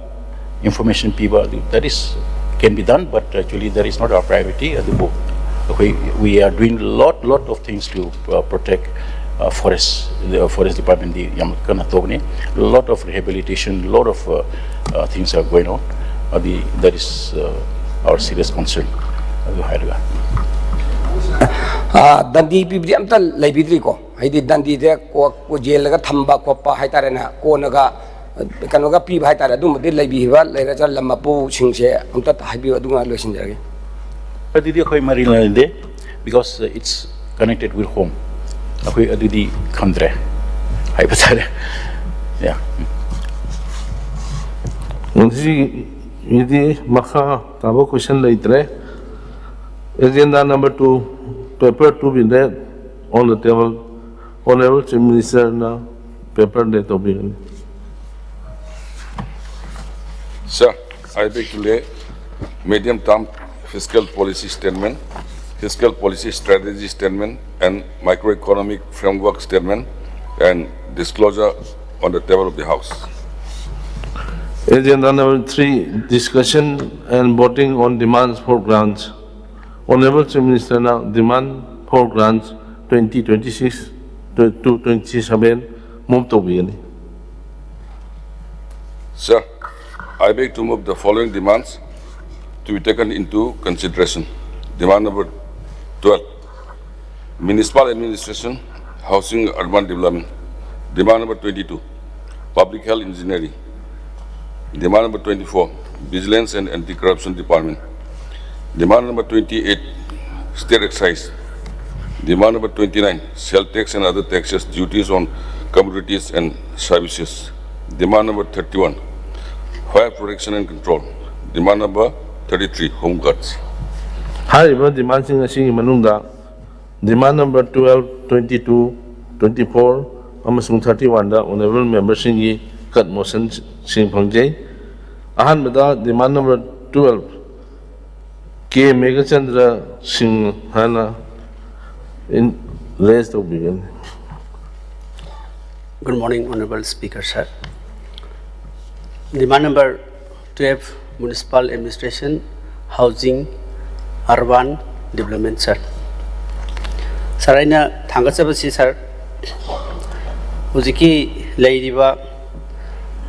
information ꯄꯤꯕ ꯑꯗꯨ, that is can be done, but actually that is not our priority. ꯑꯗꯨꯕꯨ ꯑꯩꯈꯣꯏ, we are doing lot lot of things to uh, protect uh, forest. The forest department ꯗꯤ ꯌꯥꯝ ꯀꯟꯅ ꯇꯧꯕꯅꯤ. Lot of rehabilitation, lot of uh, uh, things are going on. ꯑꯗꯨ, that is uh, our serious concern. ꯑꯗꯨ ꯍꯥꯏꯔꯒ ꯑꯥ, ꯗꯟꯗꯤ ꯄꯤꯕꯗꯤ ꯑꯝꯇ ꯂꯩꯕꯤꯗ꯭ꯔꯤꯀꯣ? ꯍꯥꯏꯗꯤ ꯗꯟꯗꯤꯗ ꯀꯣ- ꯀꯣ- ꯌꯦꯜꯂꯒ ꯊꯝꯕ ꯈꯣꯠꯄ ꯍꯥꯏꯇꯥꯔꯦꯅꯦ, ꯀꯣꯟꯅꯒ ꯀꯩꯅꯣꯒ ꯄꯤꯕ ꯍꯥꯏꯇꯥꯔꯦ, ꯑꯗꯨꯝꯕꯗꯤ ꯂꯩꯕꯤꯕ ꯂꯩꯔꯒ ꯂꯝ ꯃꯄꯨꯁꯤꯡꯁꯦ ꯑꯝꯇ ꯍꯥꯏꯕꯤꯌꯨ, ꯑꯗꯨꯒ ꯂꯣꯏꯁꯤꯟꯖꯔꯒꯦ꯫ ꯑꯗꯨꯗꯤ ꯑꯩꯈꯣꯏ ꯃꯔꯤ ꯂꯩꯅꯗꯦ, because it's connected with home. ꯑꯩꯈꯣꯏ ꯑꯗꯨꯗꯤ ꯈꯪꯗ꯭ꯔꯦ ꯍꯥꯏꯕ ꯇꯥꯔꯦ꯫ Yeah. ꯁꯤꯒꯤꯗꯤ ꯃꯈꯥ ꯇꯥꯕ ꯀꯣꯏꯁꯟ ꯂꯩꯇ꯭ꯔꯦ꯫ Agenda number two, paper to be laid on the table, Honorable Chief Minister ꯅ paper lay ꯇꯧꯕꯤꯒꯅꯤ꯫ Sir, I beg to lay medium term fiscal policy statement. fiscal policy strategy statement and microeconomic framework statement and disclosure on the table of the House. Agenda number three, discussion and voting on demands for grants. Honorable Chief Minister na demand for grants twenty twenty-six to twenty-seven move ꯇꯧꯕꯤꯒꯅꯤ꯫ Sir, I beg to move the following demands to be taken into consideration. Demand number twelve, municipal administration, housing, urban development. Demand number twenty-two, public health engineering. Demand number twenty-four, vigilance and anti-corruption department. Demand number twenty-eight, state excise. Demand number twenty-nine, sale tax and other taxes, duties on commodities and services. Demand number thirty-one, fire protection and control. Demand number thirty-three, home guards. ꯍꯥꯏꯔꯤꯕ ꯗꯤꯃꯥꯟꯁꯤꯡ ꯑꯁꯤꯒꯤ ꯃꯅꯨꯡꯗ demand number twelve, twenty-two, twenty-four ꯑꯃꯁꯨꯡ thirty-one ꯗ honourable memberꯁꯤꯡꯒꯤ cut motionꯁꯤꯡ ꯐꯪꯖꯩ꯫ ꯑꯍꯥꯟꯕꯗ demand number twelve, ꯀꯦ ꯃꯦꯘꯆꯟꯗ꯭ꯔ ꯁꯤꯡ ꯍꯥꯏꯅ raise ꯇꯧꯕꯤꯒꯅꯤ꯫ Good morning, Honorable Speaker, sir. Demand number twelve, Municipal Administration, Housing, Urban Development, sir. Sir, ꯑꯩꯅ ꯊꯥꯡꯒꯠꯆꯕꯁꯤ, sir, ꯍꯧꯖꯤꯛꯀꯤ ꯂꯩꯔꯤꯕ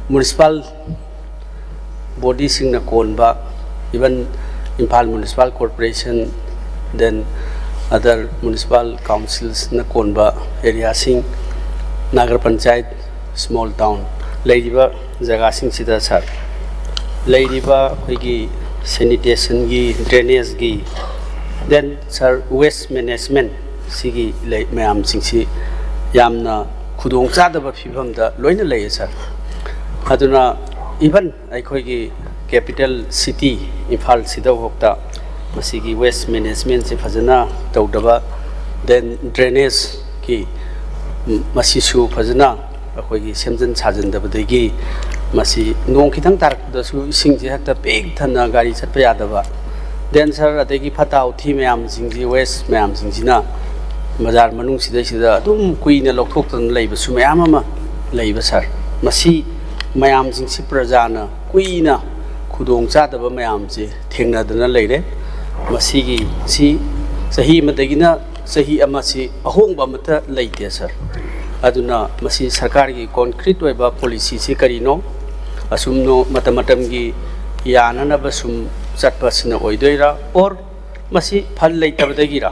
municipal bodyꯁꯤꯡꯅ ꯀꯣꯟꯕ, even Imphal Municipal Corporation, then other municipal councilsꯅ ꯀꯣꯟꯕ areaꯁꯤꯡ, Nagar Panchayat, small town ꯂꯩꯔꯤꯕ ꯖꯒꯥꯁꯤꯡꯁꯤꯗ, sir, ꯂꯩꯔꯤꯕ ꯑꯩꯈꯣꯏꯒꯤ sanitationꯒꯤ, drainageꯒꯤ, then, sir, waste management ꯁꯤꯒꯤ ꯂꯩ ꯃꯌꯥꯝꯁꯤꯡꯁꯤ ꯌꯥꯝꯅ ꯈꯨꯗꯣꯡꯆꯥꯗꯕ ꯐꯤꯕꯝꯗ ꯂꯣꯏꯅ ꯂꯩꯌꯦ, sir꯫ ꯑꯗꯨꯅ even ꯑꯩꯈꯣꯏꯒꯤ capital city ꯏꯝꯐꯥꯜꯁꯤꯗꯐꯥꯎꯗ ꯃꯁꯤꯒꯤ waste managementꯁꯤ ꯐꯖꯅ ꯇꯧꯗꯕ, then drainageꯀꯤ ꯃꯁꯤꯁꯨ ꯐꯖꯅ ꯑꯩꯈꯣꯏꯒꯤ ꯁꯦꯝꯖꯤꯟ ꯁꯥꯖꯤꯟꯗꯕꯗꯒꯤ ꯃꯁꯤ ꯅꯣꯡ ꯈꯤꯇꯪ ꯇꯥꯔꯛꯄꯗꯁꯨ ꯏꯁꯤꯡꯁꯦ ꯍꯦꯛꯇ ꯄꯤꯛ ꯊꯟꯅ ꯒꯥꯔꯤ ꯆꯠꯄ ꯌꯥꯗꯕ, Then sir, ꯑꯗꯒꯤ ꯐꯠꯇ ꯍꯥꯎꯊꯤ ꯃꯌꯥꯝꯁꯤꯡꯁꯤ, waste ꯃꯌꯥꯝꯁꯤꯡꯁꯤꯅ ꯕꯖꯥꯔ ꯃꯅꯨꯡꯁꯤꯗꯩꯁꯤꯗ ꯑꯗꯨꯝ ꯀꯨꯏꯅ ꯂꯧꯊꯣꯛꯇꯅ ꯂꯩꯕꯁꯨ ꯃꯌꯥꯝ ꯑꯃ ꯂꯩꯕ sir꯫ ꯃꯁꯤ ꯃꯌꯥꯝꯁꯤꯡꯁꯤ ꯄ꯭ꯔꯖꯥꯅ ꯀꯨꯏꯅ ꯈꯨꯗꯣꯡ ꯆꯥꯗꯕ ꯃꯌꯥꯝꯁꯦ ꯊꯦꯡꯅꯗꯅ ꯂꯩꯔꯦ꯫ ꯃꯁꯤꯒꯤ ꯁꯤ ꯆꯍꯤ ꯑꯃꯗꯒꯤꯅ ꯆꯍꯤ ꯑꯃꯁꯤ ꯑꯍꯣꯡꯕ ꯑꯃꯠꯇ ꯂꯩꯇꯦ sir꯫ ꯑꯗꯨꯅ ꯃꯁꯤ ꯁꯔꯀꯥꯔꯒꯤ concrete ꯑꯣꯏꯕ policyꯁꯤ ꯀꯔꯤꯅꯣ? ꯑꯁꯨꯝꯅꯣ ꯃꯇꯝ ꯃꯇꯝꯒꯤ ꯌꯥꯅꯅꯕ ꯁꯨꯝ ꯆꯠꯄꯁꯤꯅ ꯑꯣꯏꯗꯣꯏꯔꯥ, or ꯃꯁꯤ ꯐꯟ ꯂꯩꯇꯕꯗꯒꯤꯔꯥ?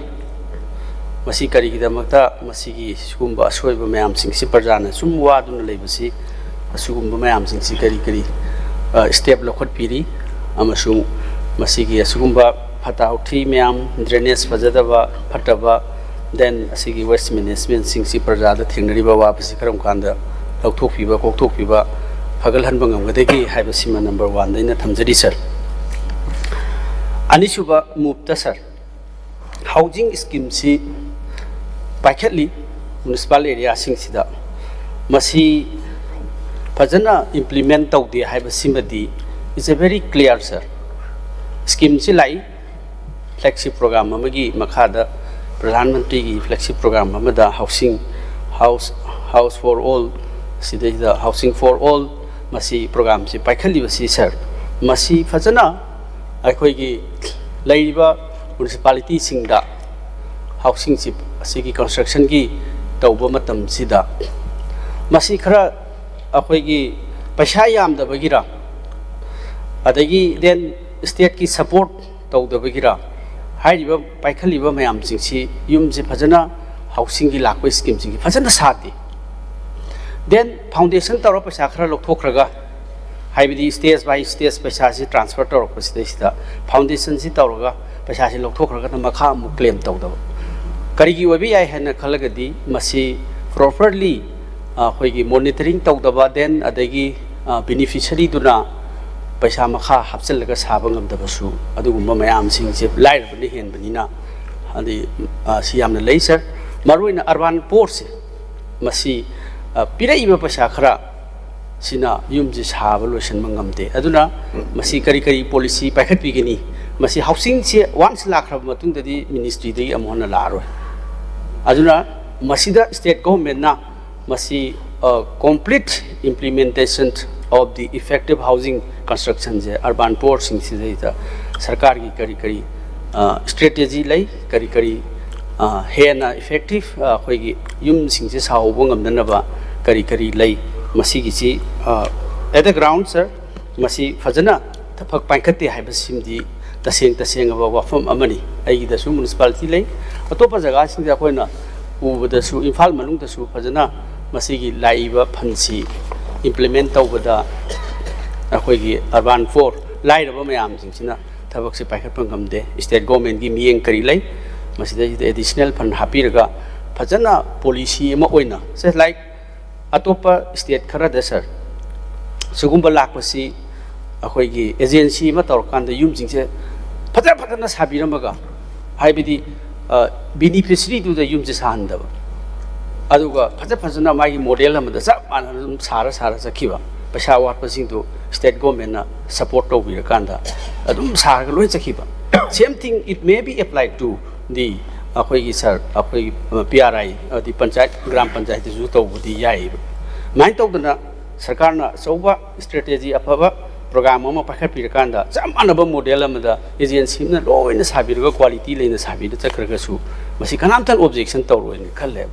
ꯃꯁꯤ ꯀꯔꯤꯒꯤꯗꯃꯛꯇ ꯃꯁꯤꯒꯤ ꯁꯤꯒꯨꯝꯕ ꯑꯁꯣꯏꯕ ꯃꯌꯥꯝꯁꯤꯡꯁꯤ ꯄ꯭ꯔꯖꯥꯅ ꯁꯨꯝ ꯋꯥꯗꯨꯅ ꯂꯩꯕꯁꯤ, ꯑꯁꯤꯒꯨꯝꯕ ꯃꯌꯥꯝꯁꯤꯡꯁꯤ ꯀꯔꯤ ꯀꯔꯤ step ꯂꯧꯈꯠꯄꯤꯔꯤ? ꯑꯃꯁꯨꯡ ꯃꯁꯤꯒꯤ ꯑꯁꯤꯒꯨꯝꯕ ꯐꯠꯇ ꯍꯥꯎꯊꯤ ꯃꯌꯥꯝ, drainage ꯐꯖꯗꯕ, ꯐꯠꯇꯕ, then ꯑꯁꯤꯒꯤ waste managementꯁꯤꯡꯁꯤ ꯄ꯭ꯔꯖꯥꯗ ꯊꯦꯡꯅꯔꯤꯕ ꯑꯋꯥꯕꯁꯤ ꯀꯔꯝ ꯀꯥꯟꯗ ꯂꯧꯊꯣꯛꯄꯤꯕ, ꯀꯣꯛꯊꯣꯛꯄꯤꯕ, ꯐꯒꯠꯍꯟꯕ ꯉꯝꯒꯗꯒꯦ ꯍꯥꯏꯕꯁꯤꯃ number oneꯗ ꯑꯩꯅ ꯊꯝꯖꯔꯤ sir꯫ ꯑꯅꯤꯁꯨꯕ moveꯇ sir, housing schemeꯁꯤ ꯄꯥꯏꯈꯠꯂꯤ municipal areaꯁꯤꯡꯁꯤꯗ꯫ ꯃꯁꯤ ꯐꯖꯅ implement ꯇꯧꯗꯦ ꯍꯥꯏꯕꯁꯤꯃꯗꯤ is a very clear sir꯫ Schemeꯁꯤ ꯂꯥꯛꯏ, flagship program ꯑꯃꯒꯤ ꯃꯈꯥꯗ, ꯄ꯭ꯔꯙꯥꯟ ꯃꯟꯇ꯭ꯔꯤꯒꯤ flagship program ꯑꯃꯗ housing, house, house for all, ꯁꯤꯗꯩꯗ housing for all ꯃꯁꯤ programꯁꯤ ꯄꯥꯏꯈꯠꯂꯤꯕꯁꯤ sir, ꯃꯁꯤ ꯐꯖꯅ ꯑꯩꯈꯣꯏꯒꯤ ꯂꯩꯔꯤꯕ municipalityꯁꯤꯡꯗ housingꯁꯤ, ꯑꯁꯤꯒꯤ constructionꯒꯤ ꯇꯧꯕ ꯃꯇꯝꯁꯤꯗ ꯃꯁꯤ ꯈꯔ ꯑꯩꯈꯣꯏꯒꯤ ꯄꯩꯁꯥ ꯌꯥꯝꯗꯕꯒꯤꯔ, ꯑꯗꯒꯤ then stateꯀꯤ support ꯇꯧꯗꯕꯒꯤꯔ, ꯍꯥꯏꯔꯤꯕ ꯄꯥꯏꯈꯠꯂꯤꯕ ꯃꯌꯥꯝꯁꯤꯡꯁꯤ, ꯌꯨꯝꯁꯤ ꯐꯖꯅ housingꯒꯤ ꯂꯥꯛꯄ schemeꯁꯤꯡꯁꯤ ꯐꯖꯅ ꯁꯥꯗꯦ꯫ Then foundation ꯇꯧꯔ ꯄꯩꯁꯥ ꯈꯔ ꯂꯧꯊꯣꯛꯈ꯭ꯔꯒ, ꯍꯥꯏꯕꯗꯤ stage by stage ꯄꯩꯁꯥꯁꯤ transfer ꯇꯧꯔꯛꯄꯁꯤꯗꯩꯁꯤꯗ foundationꯁꯤ ꯇꯧꯔꯒ ꯄꯩꯁꯥꯁꯤ ꯂꯧꯊꯣꯛꯈ꯭ꯔꯒꯅ ꯃꯈꯥ ꯑꯃꯨꯛ claim ꯇꯧꯗꯕ꯫ ꯀꯔꯤꯒꯤ ꯑꯣꯏꯕ ꯌꯥꯏ ꯍꯥꯏꯅ ꯈꯜꯂꯒꯗꯤ, ꯃꯁꯤ properly ꯑꯩꯈꯣꯏꯒꯤ monitoring ꯇꯧꯗꯕ, then ꯑꯗꯒꯤ beneficiaryꯗꯨꯅ ꯄꯩꯁꯥ ꯃꯈꯥ ꯍꯥꯞꯆꯤꯜꯂꯒ ꯁꯥꯕ ꯉꯝꯗꯕꯁꯨ, ꯑꯗꯨꯒꯨꯝꯕ ꯃꯌꯥꯝꯁꯤꯡꯁꯦ ꯂꯥꯏꯔꯕꯅ ꯍꯦꯟꯕꯅꯤꯅ, ꯑꯗꯩ ꯁꯤ ꯌꯥꯝꯅ ꯂꯩ sir꯫ ꯃꯔꯨꯑꯣꯏꯅ urban poorꯁꯦ, ꯃꯁꯤ ꯄꯤꯔꯛꯏꯕ ꯄꯩꯁꯥ ꯈꯔ ꯁꯤꯅ ꯌꯨꯝꯁꯤ ꯁꯥꯕ ꯂꯣꯏꯁꯤꯟꯕ ꯉꯝꯗꯦ꯫ ꯑꯗꯨꯅ ꯃꯁꯤ ꯀꯔꯤ ꯀꯔꯤ policy ꯄꯥꯏꯈꯠꯄꯤꯒꯅꯤ? ꯃꯁꯤ ꯍꯥꯎꯁꯤꯡꯁꯦ ꯋꯥꯟꯁ ꯂꯥꯛꯈ꯭ꯔꯕ ꯃꯇꯨꯡꯗꯗꯤ ꯃꯤꯅꯤꯁꯇ꯭ꯔꯤꯗꯒꯤ ꯑꯃꯨꯛ ꯍꯟꯅ ꯂꯥꯛꯑꯔꯣꯏ꯫ ꯑꯗꯨꯅ ꯃꯁꯤꯗ ꯁ꯭ꯇꯦꯠ ꯒꯣꯚꯔꯟꯃꯦꯟꯠꯅ ꯃꯁꯤ complete implementation of the effective housing constructionꯁꯦ ꯑꯔꯕꯥꯟ ꯄꯣꯔꯁꯤꯡꯁꯤꯗꯩꯗ ꯁꯔꯀꯥꯔꯒꯤ ꯀꯔꯤ ꯀꯔꯤ ꯁ꯭ꯇ꯭ꯔꯦꯇꯦꯖꯤ ꯂꯩ, ꯀꯔꯤ ꯀꯔꯤ ꯍꯦꯟꯅ ꯏꯐꯦꯛꯇꯤꯞ ꯑꯩꯈꯣꯏꯒꯤ ꯌꯨꯝꯁꯤꯡꯁꯦ ꯁꯥꯍꯧꯕ ꯉꯝꯅꯅꯕ ꯀꯔꯤ ꯀꯔꯤ ꯂꯩ, ꯃꯁꯤꯒꯤꯁꯤ at the ground, sir, ꯃꯁꯤ ꯐꯖꯅ ꯊꯕꯛ ꯄꯥꯏꯈꯠꯇꯦ ꯍꯥꯏꯕꯁꯤꯃꯗꯤ ꯇꯁꯦꯡ ꯇꯁꯦꯡꯉꯕ ꯋꯥꯐꯝ ꯑꯃꯅꯤ꯫ ꯑꯩꯒꯤꯗꯁꯨ ꯃ꯭ꯌꯨꯅꯤꯁꯤꯄꯥꯂꯤꯇꯤ ꯂꯩ, ꯑꯇꯣꯞꯄ ꯖꯒꯥꯁꯤꯡꯗ ꯑꯩꯈꯣꯏꯅ ꯎꯕꯗꯁꯨ, ꯏꯝꯐꯥꯜ ꯃꯅꯨꯡꯗꯁꯨ ꯐꯖꯅ ꯃꯁꯤꯒꯤ ꯂꯥꯛꯏꯕ ꯐꯟꯁꯤ ꯏꯝꯄ꯭ꯂꯤꯃꯦꯟ ꯇꯧꯕꯗ ꯑꯩꯈꯣꯏꯒꯤ ꯑꯔꯕꯥꯟ ꯄꯣꯔ, ꯂꯥꯏꯔꯕ ꯃꯌꯥꯝꯁꯤꯡꯁꯤꯅ ꯊꯕꯛꯁꯦ ꯄꯥꯏꯈꯠꯄ ꯉꯝꯗꯦ꯫ ꯁ꯭ꯇꯦꯠ ꯒꯣꯚꯔꯟꯃꯦꯟꯠꯀꯤ ꯃꯤꯠꯌꯦꯡ ꯀꯔꯤ ꯂꯩ? ꯃꯁꯤꯗꯩꯁꯤꯗ ꯑꯦꯗꯤꯁꯅꯦꯜ ꯐꯟ ꯍꯥꯞꯄꯤꯔꯒ ꯐꯖꯅ ꯄꯣꯂꯤꯁꯤ ꯑꯃ ꯑꯣꯏꯅ, just like ꯑꯇꯣꯞꯄ ꯁ꯭ꯇꯦꯠ ꯈꯔꯗ, ꯁꯥꯔ, ꯁꯤꯒꯨꯝꯕ ꯂꯥꯛꯄꯁꯤ ꯑꯩꯈꯣꯏꯒꯤ ꯑꯦꯖꯦꯟꯁꯤ ꯑꯃ ꯇꯧꯔꯀꯥꯟꯗ ꯌꯨꯝꯁꯤꯡꯁꯦ ꯐꯖ ꯐꯖꯅ ꯁꯥꯕꯤꯔꯝꯃꯒ, ꯍꯥꯏꯕꯗꯤ ꯕꯤꯅꯤꯐꯤꯁꯔꯤꯗꯨꯗ ꯌꯨꯝꯁꯦ ꯁꯥꯍꯟꯗꯕ, ꯑꯗꯨꯒ ꯐꯖ ꯐꯖꯅ ꯃꯥꯒꯤ ꯃꯣꯗꯦꯜ ꯑꯃꯗ ꯆꯞ ꯃꯥꯟꯅꯅ ꯑꯗꯨꯝ ꯁꯥꯔ ꯁꯥꯔ ꯆꯠꯈꯤꯕ, ꯄꯩꯁꯥ ꯋꯥꯠꯄꯁꯤꯡꯗꯨ ꯁ꯭ꯇꯦꯠ ꯒꯣꯚꯔꯟꯃꯦꯟꯠꯅ ꯁꯄꯣꯔꯠ ꯇꯧꯕꯤꯔꯀꯥꯟꯗ ꯑꯗꯨꯝ ꯁꯥꯔꯒ ꯂꯣꯏ ꯆꯠꯈꯤꯕ꯫ Same thing, it may be applied to the, ꯑꯩꯈꯣꯏꯒꯤ, ꯁꯥꯔ, ꯑꯩꯈꯣꯏꯒꯤ ꯄꯤ ꯑꯥꯔ ꯑꯥꯏ ꯑꯗꯤ ꯄꯟꯆꯥꯌꯠ, ꯒ꯭ꯔꯥꯝ ꯄꯟꯆꯥꯌꯠꯇꯁꯨ ꯇꯧꯕꯗꯤ ꯌꯥꯏꯌꯦꯕ꯫ ꯑꯗꯨꯃꯥꯏꯅ ꯇꯧꯗꯅ ꯁꯔꯀꯥꯔꯅ ꯑꯆꯧꯕ ꯁ꯭ꯇ꯭ꯔꯦꯇꯦꯖꯤ ꯑꯐꯕ ꯄ꯭ꯔꯣꯒ꯭ꯔꯥꯝ ꯑꯃ ꯄꯥꯏꯈꯠꯄꯤꯔꯀꯥꯟꯗ ꯆꯞ ꯃꯥꯟꯅꯕ ꯃꯣꯗꯦꯜ ꯑꯃꯗ ꯑꯦꯖꯦꯟꯁꯤ ꯑꯃꯅ ꯂꯣꯏꯅ ꯁꯥꯕꯤꯔꯒ ꯀ꯭ꯋꯥꯂꯤꯇꯤ ꯂꯩꯅ ꯁꯥꯕꯤꯔ ꯆꯠꯈ꯭ꯔꯒꯁꯨ ꯃꯁꯤ ꯀꯅꯥꯝꯇꯅ ꯑꯣꯕꯖꯦꯛꯁꯟ ꯇꯧꯔꯣꯏꯅ ꯈꯜꯂꯦꯕ꯫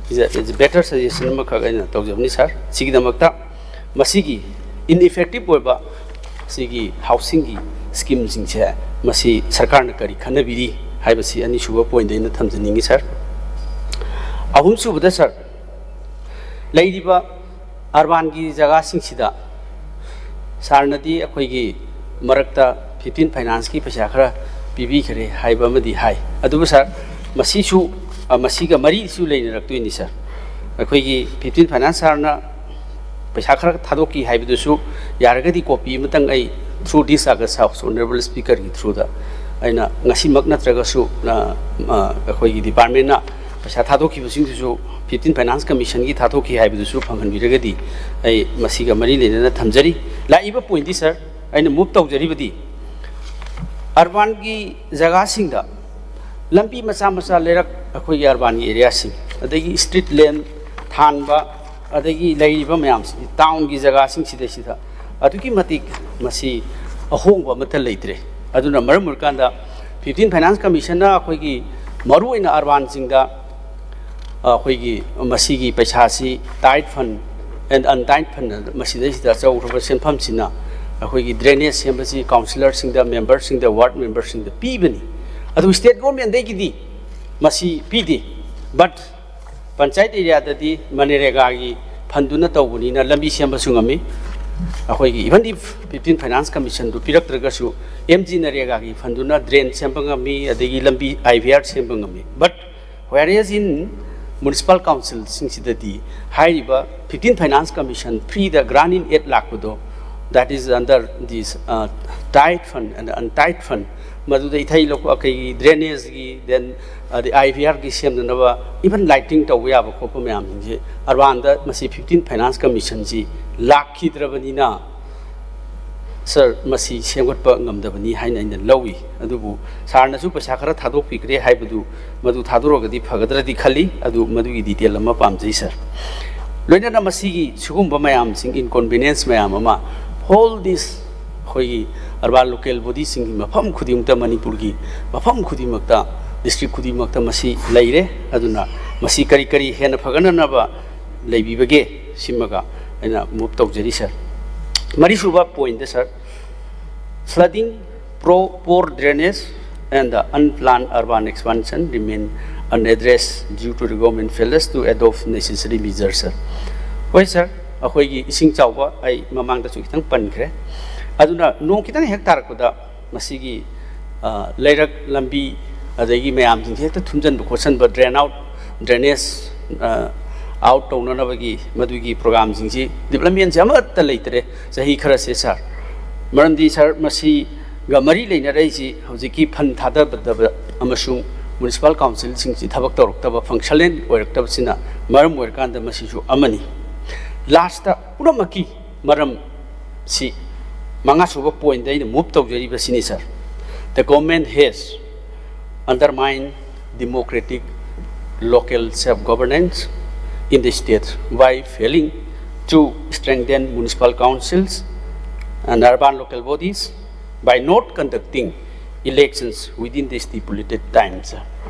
It's a, it's a better suggestion ꯑꯃꯈꯛ ꯑꯩꯅ ꯇꯧꯖꯕꯅꯤ, ꯁꯥꯔ꯫ ꯁꯤꯒꯤꯗꯃꯛꯇ ꯃꯁꯤꯒꯤ ꯏꯟꯏꯐꯦꯛꯇꯤꯞ ꯑꯣꯏꯕ ꯁꯤꯒꯤ ꯍꯥꯎꯁꯤꯡꯒꯤ ꯁ꯭ꯀꯤꯝꯁꯤꯡꯁꯦ ꯃꯁꯤ ꯁꯔꯀꯥꯔꯅ ꯀꯔꯤ ꯈꯟꯅꯕꯤꯔꯤ ꯍꯥꯏꯕꯁꯤ ꯑꯅꯤꯁꯨꯕ ꯄꯣꯏꯟꯗ ꯑꯩꯅ ꯊꯝꯖꯅꯤꯡꯉꯤ, ꯁꯥꯔ꯫ ꯑꯍꯨꯝꯁꯨꯕꯗ, ꯁꯥꯔ, ꯂꯩꯔꯤꯕ ꯑꯔꯕꯥꯟꯒꯤ ꯖꯒꯥꯁꯤꯡꯁꯤꯗ ꯁꯥꯔꯅꯗꯤ ꯑꯩꯈꯣꯏꯒꯤ ꯃꯔꯛꯇ ꯐꯤꯐꯇꯤꯟ ꯐꯥꯏꯅꯥꯟꯁꯀꯤ ꯄꯩꯁꯥ ꯈꯔ ꯄꯤꯕꯤꯈ꯭ꯔꯦ ꯍꯥꯏꯕ ꯑꯃꯗꯤ ꯍꯥꯏ꯫ ꯑꯗꯨꯕꯨ, ꯁꯥꯔ, ꯃꯁꯤꯁꯨ, ꯑ, ꯃꯁꯤꯒ ꯃꯔꯤꯁꯨ ꯂꯩꯅꯔꯛꯇꯣꯏꯅꯤ, ꯁꯥꯔ꯫ ꯑꯩꯈꯣꯏꯒꯤ ꯐꯤꯐꯇꯤꯟ ꯐꯥꯏꯅꯥꯟꯁ ꯁꯥꯔꯅ ꯄꯩꯁꯥ ꯈꯔ ꯊꯥꯗꯣꯛꯈꯤ ꯍꯥꯏꯕꯗꯨꯁꯨ ꯌꯥꯔꯒꯗꯤ ꯀꯣꯄꯤ ꯑꯃꯇꯪ ꯑꯩ through this August House, Honourable Speakerꯒꯤ throughꯗ ꯑꯩꯅ ꯉꯁꯤꯃꯛ ꯅꯠꯇ꯭ꯔꯒꯁꯨ, ꯑ, ꯑ, ꯑꯩꯈꯣꯏꯒꯤ ꯗꯤꯄꯥꯔꯠꯃꯦꯟꯅ ꯄꯩꯁꯥ ꯊꯥꯗꯣꯛꯈꯤꯕꯁꯤꯡꯗꯨꯁꯨ ꯐꯤꯐꯇꯤꯟ ꯐꯥꯏꯅꯥꯟꯁ ꯀꯃꯤꯁꯟꯒꯤ ꯊꯥꯗꯣꯛꯈꯤ ꯍꯥꯏꯕꯗꯨꯁꯨ ꯐꯪꯍꯟꯕꯤꯔꯒꯗꯤ ꯑꯩ ꯃꯁꯤꯒ ꯃꯔꯤ ꯂꯩꯅꯅ ꯊꯝꯖꯔꯤ꯫ ꯂꯥꯛꯏꯕ ꯄꯣꯏꯟꯗꯤ, ꯁꯥꯔ, ꯑꯩꯅ ꯃꯨꯚ ꯇꯧꯖꯔꯤꯕꯗꯤ ꯑꯔꯕꯥꯟꯒꯤ ꯖꯒꯥꯁꯤꯡꯗ ꯂꯝꯕꯤ ꯃꯆꯥ ꯃꯆꯥ ꯂꯩꯔꯛ, ꯑꯩꯈꯣꯏꯒꯤ ꯑꯔꯕꯥꯟꯒꯤ ꯑꯦꯔꯤꯌꯥꯁꯤꯡ, ꯑꯗꯒꯤ ꯁ꯭ꯇ꯭ꯔꯤꯠ ꯂꯦꯝ ꯊꯥꯟꯕ, ꯑꯗꯒꯤ ꯂꯩꯔꯤꯕ ꯃꯌꯥꯝꯁꯤꯗꯤ ꯇꯥꯎꯟꯒꯤ ꯖꯒꯥꯁꯤꯡꯁꯤꯗꯩꯁꯤꯗ ꯑꯗꯨꯛꯀꯤ ꯃꯇꯤꯛ ꯃꯁꯤ ꯑꯍꯣꯡꯕ ꯑꯃꯠꯇ ꯂꯩꯇ꯭ꯔꯦ꯫ ꯑꯗꯨꯅ ꯃꯔꯝ ꯑꯣꯏꯔꯀꯥꯟꯗ ꯐꯤꯐꯇꯤꯟ ꯐꯥꯏꯅꯥꯟꯁ ꯀꯃꯤꯁꯟꯅ ꯑꯩꯈꯣꯏꯒꯤ ꯃꯔꯨꯑꯣꯏꯅ ꯑꯔꯕꯥꯟꯁꯤꯡꯗ ꯑꯩꯈꯣꯏꯒꯤ ꯃꯁꯤꯒꯤ ꯄꯩꯁꯥꯁꯤ ꯇꯥꯏꯠ ꯐꯟ ꯑꯦꯟ ꯑꯟꯇꯥꯏꯠ ꯐꯟ, ꯃꯁꯤꯗꯩꯁꯤꯗ ꯑꯆꯧꯈ꯭ꯔꯕ ꯁꯦꯟꯐꯝꯁꯤꯅ ꯑꯩꯈꯣꯏꯒꯤ ꯗ꯭ꯔꯦꯅꯦꯖ ꯁꯦꯝꯕꯁꯤ ꯀꯥꯎꯟꯁꯤꯂꯔꯁꯤꯡꯗ, ꯃꯦꯝꯕꯔꯁꯤꯡꯗ, ꯋꯥꯔꯗ ꯃꯦꯝꯕꯔꯁꯤꯡꯗ ꯄꯤꯕꯅꯤ꯫ ꯑꯗꯨ ꯁ꯭ꯇꯦꯠ ꯒꯣꯔꯃꯦꯟꯗꯒꯤꯗꯤ ꯃꯁꯤ ꯄꯤꯗꯦ꯫ ꯕꯠ ꯄꯟꯆꯥꯌꯠ ꯑꯦꯔꯤꯌꯥꯗꯗꯤ ꯃꯅꯔꯦꯒꯥꯒꯤ ꯐꯟꯗꯨꯅ ꯇꯧꯕꯅꯤꯅ ꯂꯝꯕꯤ ꯁꯦꯝꯕꯁꯨ ꯉꯝꯃꯤ꯫ ꯑꯩꯈꯣꯏꯒꯤ even if ꯐꯤꯐꯇꯤꯟ ꯐꯥꯏꯅꯥꯟꯁ ꯀꯃꯤꯁꯟꯗꯨ ꯄꯤꯔꯛꯇ꯭ꯔꯒꯁꯨ, ꯑꯦꯝ ꯖꯤ ꯅꯔꯦꯒꯥꯒꯤ ꯐꯟꯗꯨꯅ ꯗ꯭ꯔꯦꯟ ꯁꯦꯝꯕ ꯉꯝꯃꯤ, ꯑꯗꯒꯤ ꯂꯝꯕꯤ, ꯑꯥꯏ ꯚꯤ ꯑꯥꯔ ꯁꯦꯝꯕ ꯉꯝꯃꯤ꯫ But whereas in municipal council ꯁꯤꯡꯁꯤꯗꯗꯤ ꯍꯥꯏꯔꯤꯕ ꯐꯤꯐꯇꯤꯟ ꯐꯥꯏꯅꯥꯟꯁ ꯀꯃꯤꯁꯟ ꯐ꯭ꯔꯤꯗ ꯒ꯭ꯔꯥꯟ ꯏꯟ ꯑꯦꯗ ꯂꯥꯛꯄꯗꯣ, that is under this, uh, tied fund and untied fund, ꯃꯗꯨꯗ ꯏꯊꯩ ꯂꯧꯈꯣꯡ, ꯑꯩꯈꯣꯏꯒꯤ ꯗ꯭ꯔꯦꯅꯦꯖꯒꯤ, ꯗꯦꯟ ꯑꯗꯩ ꯑꯥꯏ ꯚꯤ ꯑꯥꯔꯒꯤ ꯁꯦꯝꯅꯅꯕ, ꯏꯚꯟ ꯂꯥꯏꯇꯤꯡ ꯇꯧꯕ ꯌꯥꯕ ꯈꯣꯠꯄ ꯃꯌꯥꯝꯁꯤꯡꯁꯦ ꯑꯔꯕꯥꯟꯗ ꯃꯁꯤ ꯐꯤꯐꯇꯤꯟ ꯐꯥꯏꯅꯥꯟꯁ ꯀꯃꯤꯁꯟꯁꯤ ꯂꯥꯛꯈꯤꯗ꯭ꯔꯕꯅꯤꯅ, ꯁꯥꯔ, ꯃꯁꯤ ꯁꯦꯝꯒꯠꯄ ꯉꯝꯗꯕꯅꯤ ꯍꯥꯏꯅ ꯑꯩꯅ ꯂꯧꯏ꯫ ꯑꯗꯨꯕꯨ ꯁꯥꯔꯅꯁꯨ ꯄꯩꯁꯥ ꯈꯔ ꯊꯥꯗꯣꯛꯄꯤꯈ꯭ꯔꯦ ꯍꯥꯏꯕꯗꯨ, ꯃꯗꯨ ꯊꯥꯗꯣꯔꯛꯑꯒꯗꯤ ꯐꯒꯗ꯭ꯔꯗꯤ ꯈꯜꯂꯤ꯫ ꯑꯗꯨ ꯃꯗꯨꯒꯤ ꯗꯤꯇꯦꯜ ꯑꯃ ꯄꯥꯝꯖꯩ, ꯁꯥꯔ꯫ ꯂꯣꯏꯅꯅ ꯃꯁꯤꯒꯤ ꯁꯤꯒꯨꯝꯕ ꯃꯌꯥꯝꯁꯤꯡ, ꯏꯟꯀꯣꯟꯚꯤꯅꯤꯌꯦꯟꯁ ꯃꯌꯥꯝ ꯑꯃ, all this ꯑꯩꯈꯣꯏꯒꯤ ꯑꯔꯕꯥꯟ ꯂꯣꯀꯦꯜ ꯕꯣꯗꯤꯁꯤꯡꯒꯤ ꯃꯐꯝ ꯈꯨꯗꯤꯡꯃꯛꯇ, ꯃꯅꯤꯄꯨꯔꯒꯤ ꯃꯐꯝ ꯈꯨꯗꯤꯡꯃꯛꯇ, ꯗꯤꯁꯇ꯭ꯔꯤꯛ ꯈꯨꯗꯤꯡꯃꯛꯇ ꯃꯁꯤ ꯂꯩꯔꯦ꯫ ꯑꯗꯨꯅ ꯃꯁꯤ ꯀꯔꯤ ꯀꯔꯤ ꯍꯦꯟꯅ ꯐꯒꯠꯅꯅꯕ ꯂꯩꯕꯤꯕꯒꯦ, ꯁꯤꯃꯒ ꯑꯩꯅ ꯃꯨꯚ ꯇꯧꯖꯔꯤ, ꯁꯥꯔ꯫ ꯃꯔꯤꯁꯨꯕ ꯄꯣꯏꯟꯠꯇ, ꯁꯥꯔ, flooding, pro-, poor drainage and the unplanned urban expansion remain unaddressed due to the government failures to adopt necessary measures, sir. ꯍꯣꯏ, ꯁꯥꯔ, ꯑꯩꯈꯣꯏꯒꯤ ꯏꯁꯤꯡ ꯆꯥꯎꯕ ꯑꯩ ꯃꯃꯥꯡꯗꯁꯨ ꯈꯤꯇꯪ ꯄꯟꯈ꯭ꯔꯦ꯫ ꯑꯗꯨꯅ ꯅꯣꯡ ꯈꯤꯇꯪ ꯍꯦꯛ ꯇꯥꯔꯛꯄꯗ ꯃꯁꯤꯒꯤ, ꯑ, ꯂꯩꯔꯛ ꯂꯝꯕꯤ, ꯑꯗꯒꯤ ꯃꯌꯥꯝꯁꯤꯡꯁꯦ ꯍꯦꯛꯇ ꯊꯨꯝꯖꯤꯟꯕ ꯈꯣꯠꯆꯟꯕ, drain out, drainage, ꯑ, out ꯇꯧꯅꯅꯕꯒꯤ ꯃꯗꯨꯒꯤ ꯄ꯭ꯔꯣꯒ꯭ꯔꯥꯝꯁꯤꯡꯁꯤ, ꯗꯤꯕ꯭ꯂꯞꯃꯦꯟꯁꯦ ꯑꯃꯠꯇ ꯂꯩꯇ꯭ꯔꯦ ꯆꯍꯤ ꯈꯔꯁꯦ, ꯁꯥꯔ꯫ ꯃꯔꯝꯗꯤ, ꯁꯥꯔ, ꯃꯁꯤꯒ ꯃꯔꯤ ꯂꯩꯅꯔꯛꯏꯁꯤ ꯍꯧꯖꯤꯛꯀꯤ ꯐꯟ ꯊꯥꯗꯕꯗꯕ ꯑꯃꯁꯨꯡ ꯃ꯭ꯌꯨꯅꯤꯁꯤꯄꯥꯜ ꯀꯥꯎꯟꯁꯤꯜꯁꯤꯡꯁꯤ ꯊꯕꯛ ꯇꯧꯔꯛꯇꯕ, ꯐꯪꯁꯅꯦꯜ ꯑꯣꯏꯔꯛꯇꯕꯁꯤꯅ ꯃꯔꯝ ꯑꯣꯏꯔꯀꯥꯟꯗ ꯃꯁꯤꯁꯨ ꯑꯃꯅꯤ꯫ ꯂꯥꯁꯇ ꯄꯨꯝꯅꯃꯛꯀꯤ ꯃꯔꯝ ꯁꯤ ꯃꯉꯥꯁꯨꯕ ꯄꯣꯏꯟꯗ ꯑꯩꯅ ꯃꯨꯚ ꯇꯧꯖꯔꯤꯕꯁꯤꯅꯤ, sir. The government has undermined democratic local self-governance in the state by failing to strengthen municipal councils and urban local bodies by not conducting elections within the stipulated times.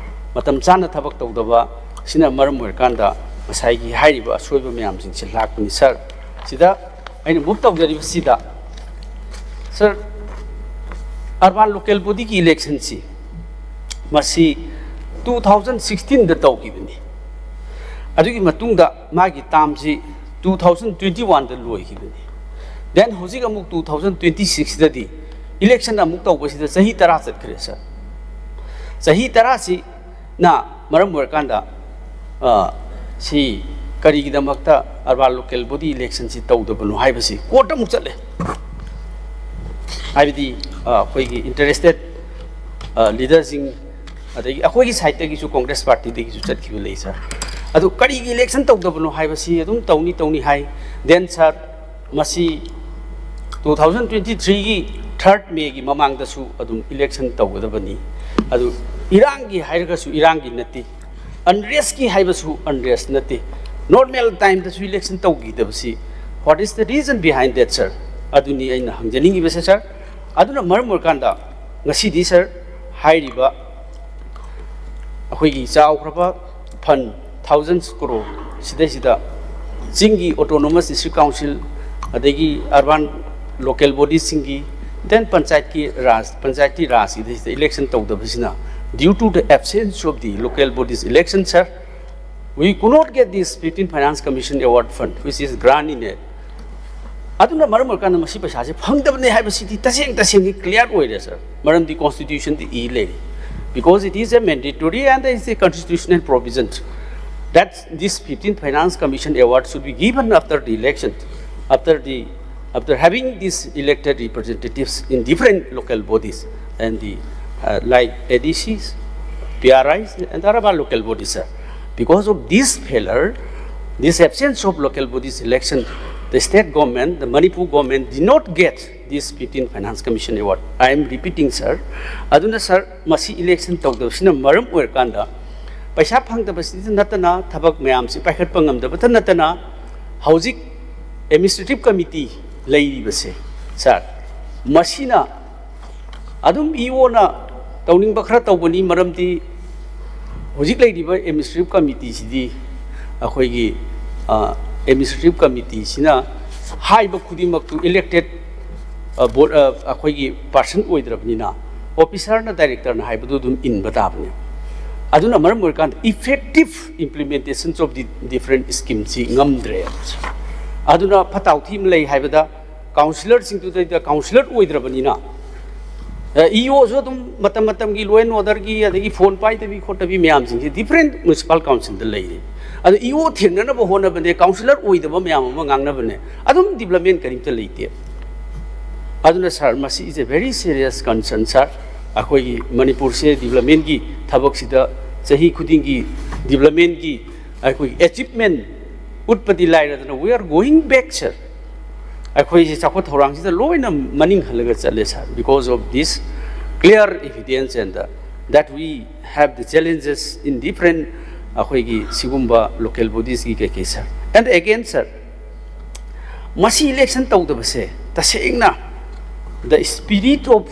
ꯃꯇꯝ ꯆꯥꯅ ꯊꯕꯛ ꯇꯧꯗꯕ ꯁꯤꯅ ꯃꯔꯝ ꯑꯣꯏꯔꯀꯥꯟꯗ ꯉꯁꯥꯏꯒꯤ ꯍꯥꯏꯔꯤꯕ ꯑꯁꯣꯏꯕ ꯃꯌꯥꯝꯁꯤꯡꯁꯦ ꯂꯥꯛꯄꯅꯤ꯫ ꯁꯥꯔ, ꯁꯤꯗ ꯑꯩꯅ ꯃꯨꯚ ꯇꯧꯖꯔꯤꯕꯁꯤꯗ, ꯁꯥꯔ, ꯑꯔꯕꯥꯟ ꯂꯣꯀꯦꯜ ꯕꯣꯗꯤꯒꯤ ꯏꯂꯦꯛꯁꯟꯁꯤ ꯃꯁꯤ ꯇꯨ ꯊꯥꯎꯖꯟ ꯁꯤꯛꯁꯇꯤꯟꯗ ꯇꯧꯈꯤꯕꯅꯤ꯫ ꯑꯗꯨꯒꯤ ꯃꯇꯨꯡꯗ ꯃꯥꯒꯤ ꯇꯥꯝꯁꯤ ꯇꯨ ꯊꯥꯎꯖꯟ ꯇ꯭ꯋꯦꯟꯇꯤ ꯋꯥꯟꯗ ꯂꯣꯏꯈꯤꯕꯅꯤ꯫ ꯗꯦꯟ ꯍꯧꯖꯤꯛ ꯑꯃꯨꯛ ꯇꯨ ꯊꯥꯎꯖꯟ ꯇ꯭ꯋꯦꯟꯇꯤ ꯁꯤꯛꯁꯇꯗꯤ ꯏꯂꯦꯛꯁꯟ ꯑꯃꯨꯛ ꯇꯧꯕꯁꯤꯗ ꯆꯍꯤ ꯇꯔꯥ ꯆꯠꯈ꯭ꯔꯦ, ꯁꯥꯔ꯫ ꯆꯍꯤ ꯇꯔꯥꯁꯤꯅ ꯃꯔꯝ ꯑꯣꯏꯔꯀꯥꯟꯗ, ꯑ, ꯁꯤ ꯀꯔꯤꯒꯤꯗꯃꯛꯇ ꯑꯔꯕꯥꯟ ꯂꯣꯀꯦꯜ ꯕꯣꯗꯤ ꯏꯂꯦꯛꯁꯟꯁꯤ ꯇꯧꯗꯕꯅꯣ ꯍꯥꯏꯕꯁꯤ ꯀꯣꯔꯠꯇ ꯑꯃꯨꯛ ꯆꯠꯂꯦ꯫ ꯍꯥꯏꯕꯗꯤ, ꯑ, ꯑꯩꯈꯣꯏꯒꯤ ꯏꯟꯇꯔꯦꯁꯇꯦꯠ, ꯑ, ꯂꯤꯗꯔꯁꯤꯡ, ꯑꯗꯒꯤ ꯑꯩꯈꯣꯏꯒꯤ ꯁꯥꯏꯠꯇꯒꯤꯁꯨ, ꯀꯣꯡꯒ꯭ꯔꯦꯁ ꯄꯥꯔꯇꯤꯗꯒꯤꯁꯨ ꯆꯠꯈꯤꯕ ꯂꯩ, ꯁꯥꯔ꯫ ꯑꯗꯨ ꯀꯔꯤꯒꯤ ꯏꯂꯦꯛꯁꯟ ꯇꯧꯗꯕꯅꯣ ꯍꯥꯏꯕꯁꯤ ꯑꯗꯨꯝ ꯇꯧꯅꯤ, ꯇꯧꯅꯤ ꯍꯥꯏ꯫ ꯗꯦꯟ, ꯁꯥꯔ, ꯃꯁꯤ ꯇꯨ ꯊꯥꯎꯖꯟ ꯇ꯭ꯋꯦꯟꯇꯤ ꯊ꯭ꯔꯤꯒꯤ ꯊꯥꯔꯠ ꯃꯦꯒꯤ ꯃꯃꯥꯡꯗꯁꯨ ꯑꯗꯨꯝ ꯏꯂꯦꯛꯁꯟ ꯇꯧꯒꯗꯕꯅꯤ꯫ ꯑꯗꯨ ꯏꯔꯥꯡꯒꯤ ꯍꯥꯏꯔꯒꯁꯨ ꯏꯔꯥꯡꯒꯤ ꯅꯠꯇꯦ, ꯑꯟꯔꯦꯁꯀꯤ ꯍꯥꯏꯕꯁꯨ ꯑꯟꯔꯦꯁ ꯅꯠꯇꯦ꯫ ꯅꯣꯔꯃꯦꯜ ꯇꯥꯏꯝꯗꯁꯨ ꯏꯂꯦꯛꯁꯟ ꯇꯧꯈꯤꯗꯕꯁꯤ, what is the reason behind that, sir? ꯑꯗꯨꯅꯤ ꯑꯩꯅ ꯍꯪꯖꯅꯤꯡꯉꯤꯕꯁꯦ, ꯁꯥꯔ꯫ ꯑꯗꯨꯅ ꯃꯔꯝ ꯑꯣꯏꯔꯀꯥꯟꯗ ꯉꯁꯤꯗꯤ, ꯁꯥꯔ, ꯍꯥꯏꯔꯤꯕ ꯑꯩꯈꯣꯏꯒꯤ ꯆꯥꯎꯈ꯭ꯔꯕ ꯐꯟ, ꯊꯥꯎꯖꯟꯁ ꯀ꯭ꯔꯣꯔ, ꯁꯤꯗꯩꯁꯤꯗ ꯆꯤꯡꯒꯤ ꯑꯣꯇꯣꯅꯣꯃꯁ ꯗꯤꯁꯇ꯭ꯔꯤꯛ ꯀꯥꯎꯟꯁꯤꯜ, ꯑꯗꯒꯤ ꯑꯔꯕꯥꯟ ꯂꯣꯀꯦꯜ ꯕꯣꯗꯤꯁꯤꯡꯒꯤ, ꯗꯦꯟ ꯄꯟꯆꯥꯌꯠꯀꯤ ꯔꯥꯖ, ꯄꯟꯆꯥꯌꯠꯀꯤ ꯔꯥꯖꯁꯤꯗꯩꯁꯤꯗ election ꯇꯧꯗꯕꯁꯤꯅ, due to the absence of the local bodies election, sir, we could not get this fifteen Finance Commission Award Fund, which is grant in aid. ꯑꯗꯨꯅ ꯃꯔꯝ ꯑꯣꯏꯔꯀꯥꯟꯗ ꯃꯁꯤ ꯄꯩꯁꯥꯁꯦ ꯐꯪꯗꯕꯅꯦ ꯍꯥꯏꯕꯁꯤꯗꯤ ꯇꯁꯦꯡ ꯇꯁꯦꯡꯒꯤ clear ꯑꯣꯏꯔꯦ, ꯁꯥꯔ꯫ ꯃꯔꯝꯗꯤ ꯀꯣꯟꯁꯇꯤꯇ꯭ꯌꯨꯁꯟꯗ ꯏ ꯂꯩꯔꯦ, because it is a mandatory and it is a constitutional provision that this fifteen Finance Commission Award should be given after the election, after the, after having these elected representatives in different local bodies and the, uh, like A D Cs, P R Is and other local bodies, sir. Because of this failure, this absence of local bodies election, The state government, the Manipur government did not get this fifteen Finance Commission Award. I am repeating, sir. ꯑꯗꯨꯅ, sir, ꯃꯁꯤ election ꯇꯧꯗꯕꯁꯤꯅ ꯃꯔꯝ ꯑꯣꯏꯔꯀꯥꯟꯗ ꯄꯩꯁꯥ ꯐꯪꯗꯕꯁꯤꯗ ꯅꯠꯇꯅ, ꯊꯕꯛ ꯃꯌꯥꯝꯁꯤ ꯄꯥꯏꯈꯠꯄ ꯉꯝꯗꯕꯇ ꯅꯠꯇꯅ, ꯍꯧꯖꯤꯛ administrative committee ꯂꯩꯔꯤꯕꯁꯦ, sir, ꯃꯁꯤꯅ ꯑꯗꯨꯝ ꯏ ꯑꯣꯅ ꯇꯧꯅꯤꯡꯕ ꯈꯔ ꯇꯧꯕꯅꯤ꯫ ꯃꯔꯝꯗꯤ ꯍꯧꯖꯤꯛ ꯂꯩꯔꯤꯕ administrative committeeꯁꯤꯗꯤ ꯑꯩꯈꯣꯏꯒꯤ, ꯑ, administrative committeeꯁꯤꯅ ꯍꯥꯏꯕ ꯈꯨꯗꯤꯡꯃꯛꯇꯨ elected, ꯑ, board, ꯑ, ꯑꯩꯈꯣꯏꯒꯤ person ꯑꯣꯏꯗ꯭ꯔꯕꯅꯤꯅ, officerꯅ, directorꯅ ꯍꯥꯏꯕꯗꯨ ꯑꯗꯨꯝ ꯏꯟꯕ ꯇꯥꯕꯅꯤ꯫ ꯑꯗꯨꯅ ꯃꯔꯝ ꯑꯣꯏꯔꯀꯥꯟꯗ effective implementations of the different schemeꯁꯤ ꯉꯝꯗ꯭ꯔꯦ꯫ ꯑꯗꯨꯅ ꯐꯠꯇ ꯍꯥꯎꯊꯤ ꯑꯃ ꯂꯩ ꯍꯥꯏꯕꯗ, councillorꯁꯤꯡꯗꯨꯗꯩꯗ councillor ꯑꯣꯏꯗ꯭ꯔꯕꯅꯤꯅ, ꯏ ꯑꯣꯁꯨ ꯑꯗꯨꯝ ꯃꯇꯝ ꯃꯇꯝꯒꯤ law and orderꯒꯤ, ꯑꯗꯒꯤ phone ꯄꯥꯏꯗꯕꯤ ꯈꯣꯠꯇꯕꯤ ꯃꯌꯥꯝꯁꯤꯡꯁꯦ different municipal councilꯗ ꯂꯩꯔꯤ꯫ ꯑꯗꯣ ꯏ ꯑꯣ ꯊꯦꯡꯅꯅꯕ ꯍꯣꯠꯅꯕꯅꯦ, councillor ꯑꯣꯏꯗꯕ ꯃꯌꯥꯝ ꯑꯃ ꯉꯥꯡꯅꯕꯅꯦ, ꯑꯗꯨꯝ development ꯀꯔꯤꯝꯇ ꯂꯩꯇꯦ꯫ ꯑꯗꯨꯅ, sir, ꯃꯁꯤ is a very serious concern, sir꯫ ꯑꯩꯈꯣꯏꯒꯤ ꯃꯅꯤꯄꯨꯔꯁꯦ developmentꯀꯤ ꯊꯕꯛꯁꯤꯗ ꯆꯍꯤ ꯈꯨꯗꯤꯡꯒꯤ developmentꯀꯤ ꯑꯩꯈꯣꯏꯒꯤ achievement ꯎꯠꯄꯗꯤ ꯂꯥꯏꯔꯗꯅ, we are going back, sir꯫ ꯑꯩꯈꯣꯏꯁꯦ ꯆꯥꯎꯈꯠ ꯊꯧꯔꯥꯡꯁꯤꯗ ꯂꯣꯏꯅ ꯃꯅꯤꯡ ꯍꯜꯂꯒ ꯆꯠꯂꯦ, sir, because of this clear evidence and, uh, that we have the challenges in different, ꯑꯩꯈꯣꯏꯒꯤ ꯁꯤꯒꯨꯝꯕ local bodiesꯀꯤ ꯀꯩꯀꯩ, sir꯫ And again, sir, ꯃꯁꯤ election ꯇꯧꯗꯕꯁꯦ ꯇꯁꯦꯡꯅ the spirit of,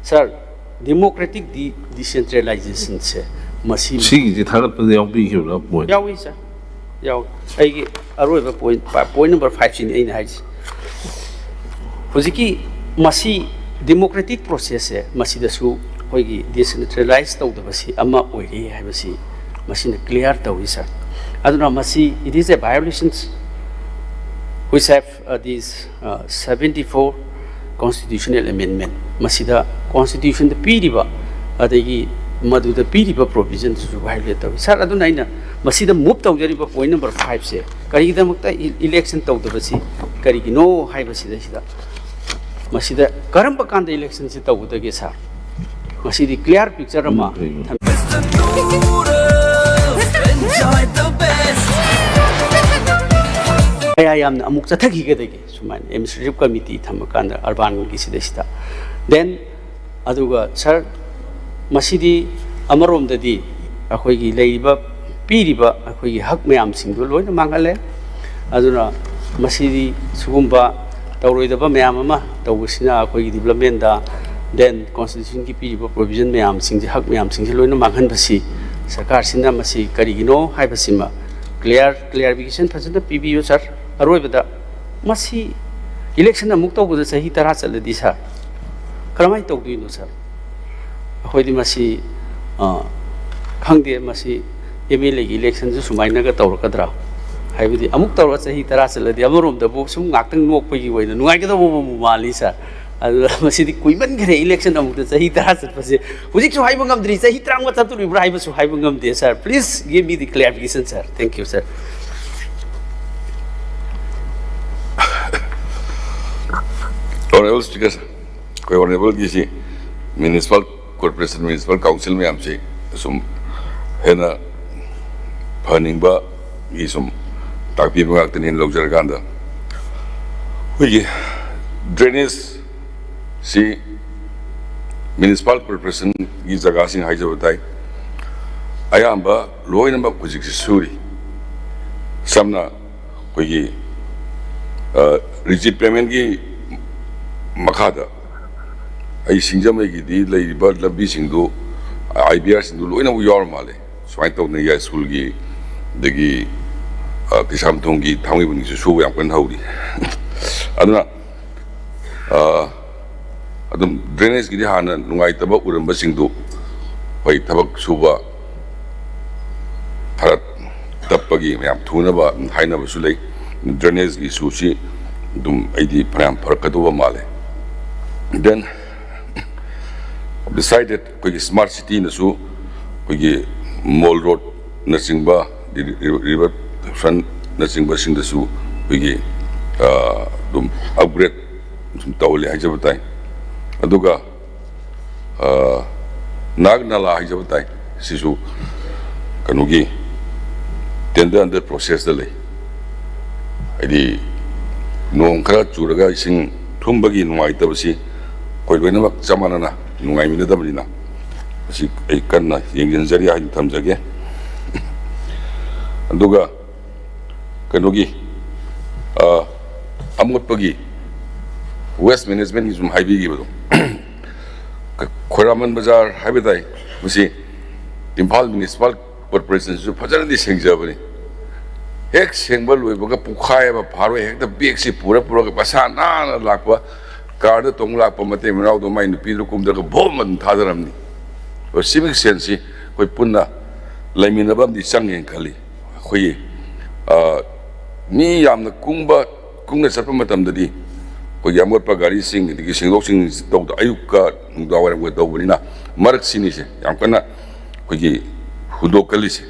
sir, democratic de-, decentralizationꯁꯦ ꯃꯁꯤ ꯁꯤꯒꯤꯁꯦ ꯊꯥꯒꯠꯄꯗ ꯌꯥꯎꯕꯤꯈꯤꯕ꯭ꯔꯥ, point? ꯌꯥꯎꯏ, sir, ꯌꯥꯎꯏ꯫ ꯑꯩꯒꯤ ꯑꯔꯣꯏꯕ point, point number fiveꯁꯤꯅꯤ ꯑꯩꯅ ꯍꯥꯏꯔꯤꯁꯦ꯫ ꯍꯧꯖꯤꯛꯀꯤ ꯃꯁꯤ democratic processꯁꯦ ꯃꯁꯤꯗꯁꯨ ꯑꯩꯈꯣꯏꯒꯤ decentralize ꯇꯧꯗꯕꯁꯤ ꯑꯃ ꯑꯣꯏꯔꯤ ꯍꯥꯏꯕꯁꯤ ꯃꯁꯤꯅ clear ꯇꯧꯏ, sir꯫ ꯑꯗꯨꯅ ꯃꯁꯤ, it is a violations which have, uh, these, uh, seventy-four constitutional amendment, ꯃꯁꯤꯗ constitutionꯗ ꯄꯤꯔꯤꯕ, ꯑꯗꯒꯤ ꯃꯗꯨꯗ ꯄꯤꯔꯤꯕ provisionꯗꯨꯁꯨ violate ꯇꯧꯏ, sir꯫ ꯑꯗꯨꯅ ꯑꯩꯅ ꯃꯁꯤꯗ move ꯇꯧꯖꯔꯤꯕ point number fiveꯁꯦ, ꯀꯔꯤꯒꯤꯗꯃꯛꯇ ꯏ-, election ꯇꯧꯗꯕꯁꯤ ꯀꯔꯤꯒꯤꯅꯣ ꯍꯥꯏꯕꯁꯤꯗꯩꯁꯤꯗ, ꯃꯁꯤꯗ ꯀꯔꯝꯕ ꯀꯥꯟꯗ electionꯁꯤ ꯇꯧꯒꯗꯒꯦ, sir? ꯃꯁꯤꯗꯤ clear picture ꯑꯃ ꯎꯝ, ꯎꯝ꯫ ꯊꯝ- Enjoy the best. ꯌꯥꯏ, ꯌꯥꯏ, ꯌꯥꯝꯅ ꯑꯃꯨꯛ ꯆꯠꯊꯈꯤꯒꯗꯒꯦ ꯁꯨꯃꯥꯏꯅ ꯑꯦꯗꯃꯤꯅꯤꯁꯇ꯭ꯔꯦꯇꯤꯚ ꯀꯃꯤꯇꯤ ꯊꯝꯃꯀꯥꯟꯗ ꯑꯔꯕꯥꯟꯒꯤ ꯁꯤꯗꯩꯁꯤꯗ? Then ꯑꯗꯨꯒ ꯁꯥꯔ, ꯃꯁꯤꯗꯤ ꯑꯃꯔꯣꯝꯗꯗꯤ ꯑꯩꯈꯣꯏꯒꯤ ꯂꯩꯔꯤꯕ, ꯄꯤꯔꯤꯕ ꯑꯩꯈꯣꯏꯒꯤ ꯍꯛ ꯃꯌꯥꯝꯁꯤꯡꯗꯨ ꯂꯣꯏꯅ ꯃꯥꯡꯍꯜꯂꯦ꯫ ꯑꯗꯨꯅ ꯃꯁꯤꯗꯤ ꯁꯤꯒꯨꯝꯕ ꯇꯧꯔꯣꯏꯗꯕ ꯃꯌꯥꯝ ꯑꯃ ꯇꯧꯕꯁꯤꯅ ꯑꯩꯈꯣꯏꯒꯤ ꯗꯤꯕ꯭ꯂꯞꯃꯦꯟꯗ, then ꯀꯣꯟꯁꯇꯤꯇ꯭ꯌꯨꯁꯟꯒꯤ ꯄꯤꯔꯤꯕ ꯄ꯭ꯔꯣꯕꯤꯖꯟ ꯃꯌꯥꯝꯁꯤꯡꯁꯦ, ꯍꯛ ꯃꯌꯥꯝꯁꯤꯡꯁꯦ ꯂꯣꯏꯅ ꯃꯥꯡꯍꯟꯕꯁꯤ ꯁꯔꯀꯥꯔꯁꯤꯅ ꯃꯁꯤ ꯀꯔꯤꯒꯤꯅꯣ ꯍꯥꯏꯕꯁꯤꯃ ꯀ꯭ꯂꯤꯌꯥꯔ, ꯀ꯭ꯂꯤꯌꯥꯔꯤꯐꯤꯀꯦꯁꯟ ꯐꯖꯅ ꯄꯤꯕꯤꯌꯨ ꯁꯥꯔ꯫ ꯑꯔꯣꯏꯕꯗ, ꯃꯁꯤ ꯏꯂꯦꯛꯁꯟ ꯑꯃꯨꯛ ꯇꯧꯕꯗ ꯆꯍꯤ ꯇꯔꯥ ꯆꯠꯂꯗꯤ ꯁꯥꯔ, ꯀꯔꯝꯍꯥꯏꯅ ꯇꯧꯗꯣꯏꯅꯣ ꯁꯥꯔ? ꯑꯩꯈꯣꯏꯗꯤ ꯃꯁꯤ, ꯑ, ꯈꯪꯗꯦ, ꯃꯁꯤ ꯑꯦꯝ ꯑꯦꯜ ꯑꯦꯒꯤ ꯏꯂꯦꯛꯁꯟꯁꯨ ꯁꯨꯃꯥꯏꯅꯒ ꯇꯧꯔꯛꯀꯗ꯭ꯔꯥ? ꯍꯥꯏꯕꯗꯤ ꯑꯃꯨꯛ ꯇꯧꯔꯒ ꯆꯍꯤ ꯇꯔꯥ ꯆꯠꯂꯗꯤ ꯑꯃꯔꯣꯝꯗꯕꯨ ꯁꯨꯝ ꯉꯥꯛꯇꯪ ꯅꯣꯛꯄꯒꯤ ꯑꯣꯏꯅ ꯅꯨꯡꯉꯥꯏꯒꯗꯧꯕ ꯑꯃ ꯃꯥꯜꯂꯤ ꯁꯥꯔ꯫ ꯑꯗꯨꯅ ꯃꯁꯤꯗꯤ ꯀꯨꯏꯃꯟꯈ꯭ꯔꯦ, ꯏꯂꯦꯛꯁꯟ ꯑꯃꯨꯛꯇ ꯆꯍꯤ ꯇꯔꯥ ꯆꯠꯄꯁꯦ꯫ ꯍꯧꯖꯤꯛꯁꯨ ꯍꯥꯏꯕ ꯉꯝꯗ꯭ꯔꯤ, ꯆꯍꯤ ꯇꯔꯥꯃꯉꯥ ꯆꯠꯇꯣꯔꯤꯕ꯭ꯔꯥ ꯍꯥꯏꯕꯁꯨ ꯍꯥꯏꯕ ꯉꯝꯗꯦ ꯁꯥꯔ꯫ Please give me the clarification, sir. Thank you, sir. Honorable Speaker, sir, ꯑꯩꯈꯣꯏ Honorable ꯒꯤꯁꯤ municipal corporation, municipal council ꯃꯌꯥꯝꯁꯤ ꯁꯨꯝ ꯍꯦꯟꯅ ꯐꯍꯟꯅꯤꯡꯕꯒꯤ ꯁꯨꯝ ꯇꯥꯛꯄꯤꯕ ꯉꯥꯛꯇꯅꯤ ꯂꯧꯖꯔꯀꯥꯟꯗ, ꯑꯩꯈꯣꯏꯒꯤ drainage ꯁꯤ municipal corporation ꯒꯤ ꯖꯒꯥꯁꯤꯡ ꯍꯥꯏꯖꯕ ꯇꯥꯏ, ꯑꯌꯥꯝꯕ ꯂꯣꯏꯅꯃꯛ ꯍꯧꯖꯤꯛꯁꯤ ꯁꯨꯔꯤ꯫ ꯁꯝꯅ ꯑꯩꯈꯣꯏꯒꯤ, ꯑ, receipt payment ꯀꯤ ꯃꯈꯥꯗ ꯑꯩ ꯁꯤꯡꯖꯃꯩꯒꯤꯗꯤ ꯂꯩꯔꯤꯕ ꯂꯝꯕꯤꯁꯤꯡꯗꯨ, IBR ꯁꯤꯡꯗꯨ ꯂꯣꯏꯅꯃꯛ ꯌꯥꯎꯔ ꯃꯥꯜꯂꯦ꯫ ꯁꯨꯃꯥꯏꯅ ꯇꯧꯗꯅ ꯌꯥꯏꯁ꯭ꯀꯨꯜꯒꯤ, ꯑꯗꯒꯤ, ꯑ, ꯀꯩꯁꯥꯝꯊꯣꯡꯒꯤ, ꯊꯥꯡꯃꯩꯕꯟꯒꯤꯁꯨ ꯁꯨꯕ ꯌꯥꯝ ꯀꯟꯅ ꯍꯧꯔꯤ꯫ ꯑꯗꯨꯅ, ꯑ, ꯑꯗꯨꯝ drainage ꯀꯤꯗꯤ ꯍꯥꯟꯅ ꯅꯨꯡꯉꯥꯏꯇꯕ ꯎꯔꯝꯕꯁꯤꯡꯗꯨ ꯍꯣꯏ ꯊꯕꯛ ꯁꯨꯕ ꯐꯔꯛ ꯇꯞꯄꯒꯤ ꯃꯌꯥꯝ ꯊꯨꯅꯕ ꯍꯥꯏꯅꯕꯁꯨ ꯂꯩ꯫ Drainage ꯒꯤ issue ꯁꯤ ꯑꯗꯨꯝ ꯑꯩꯗꯤ ꯐꯅꯌꯥꯝ ꯐꯔꯛꯀꯗꯧꯕ ꯃꯥꯜꯂꯦ꯫ Then beside that, ꯑꯩꯈꯣꯏꯒꯤ smart city ꯅꯁꯨ ꯑꯩꯈꯣꯏꯒꯤ mall road ꯅꯆꯤꯡꯕ, river front ꯅꯆꯤꯡꯕꯁꯤꯡꯗꯁꯨ ꯑꯩꯈꯣꯏꯒꯤ, ꯑ, ꯑꯗꯨꯝ upgrade ꯁꯨꯝ ꯇꯧꯍꯜꯂꯤ ꯍꯥꯏꯖꯕ ꯇꯥꯏ꯫ ꯑꯗꯨꯒ, ꯑ, ꯅꯥꯒ ꯅꯥꯂꯥ ꯍꯥꯏꯖꯕ ꯇꯥꯏ, ꯁꯤꯁꯨ ꯀꯩꯅꯣꯒꯤ tender under process ꯇ ꯂꯩ꯫ ꯍꯥꯏꯗꯤ ꯅꯣꯡ ꯈꯔ ꯆꯨꯔꯒ ꯏꯁꯤꯡ ꯊꯨꯝꯕꯒꯤ ꯅꯨꯡꯉꯥꯏꯇꯕꯁꯤ ꯑꯩꯈꯣꯏ ꯂꯣꯏꯅꯃꯛ ꯆꯞ ꯃꯥꯟꯅꯅ ꯅꯨꯡꯉꯥꯏꯃꯤꯟꯅꯗꯕꯅꯤꯅ, ꯃꯁꯤ ꯑꯩ ꯀꯟꯅ ꯌꯦꯡꯁꯤꯟꯖꯔꯤ ꯍꯥꯏꯅ ꯊꯝꯖꯒꯦ꯫ ꯑꯗꯨꯒ ꯀꯩꯅꯣꯒꯤ, ꯑ, ꯑꯃꯣꯠꯄꯒꯤ, waste managementꯒꯤ ꯁꯨꯝ ꯍꯥꯏꯕꯤꯈꯤꯕꯗꯣ, ꯈꯣꯏꯔꯥꯃꯟ ꯕꯖꯥꯔ ꯍꯥꯏꯕ ꯇꯥꯏ, ꯃꯁꯤ ꯏꯝꯐꯥꯜ Municipal Corporationꯁꯤꯁꯨ ꯐꯖꯅꯗꯤ ꯁꯦꯡꯖꯕꯅꯤ꯫ ꯍꯦꯛ ꯁꯦꯡꯕ ꯂꯣꯏꯕꯒ ꯄꯨꯡꯈꯥꯏ ꯑꯃ ꯐꯥꯔꯣꯏ, ꯍꯦꯛꯇ ꯕꯦꯒꯁꯤ ꯄꯨꯔ ꯄꯨꯔꯒ ꯃꯁꯥ ꯅꯥꯟꯅ ꯂꯥꯛꯄ, ꯀꯥꯔꯗ ꯇꯣꯡ ꯂꯥꯛꯄ ꯃꯇꯩ ꯃꯅꯥꯎꯗꯣ ꯃꯥꯏ ꯅꯨꯄꯤꯗꯨ ꯀꯨꯝꯗ꯭ꯔꯒ ꯚꯣꯝ ꯑꯗꯨꯝ ꯊꯥꯗꯔꯝꯅꯤ꯫ ꯑꯗꯣ civic senseꯁꯤ ꯑꯩꯈꯣꯏ ꯄꯨꯟꯅ ꯂꯩꯃꯤꯟꯅꯕ ꯑꯃꯗꯤ ꯆꯪꯉꯦꯅ ꯈꯜꯂꯤ꯫ ꯑꯩꯈꯣꯏꯒꯤ, ꯑ, ꯃꯤ ꯌꯥꯝꯅ ꯀꯨꯡꯕ, ꯀꯨꯡꯅ ꯆꯠꯄ ꯃꯇꯝꯗꯗꯤ ꯑꯩꯈꯣꯏꯒꯤ ꯑꯃꯣꯠꯄ ꯒꯥꯔꯤꯁꯤꯡ, ꯑꯗꯒꯤ ꯁꯦꯡꯗꯣꯛ ꯁꯦꯡꯖꯤꯟ ꯇꯧꯕꯗ ꯑꯌꯨꯛꯀ ꯅꯨꯡꯗꯥꯡꯋꯥꯏꯔꯝꯒ ꯇꯧꯕꯅꯤꯅ, ꯃꯔꯛꯁꯤꯅꯤꯁꯦ ꯌꯥꯝ ꯀꯟꯅ ꯑꯩꯈꯣꯏꯒꯤ ꯍꯨꯟꯗꯣꯛꯀꯜꯂꯤꯁꯦ꯫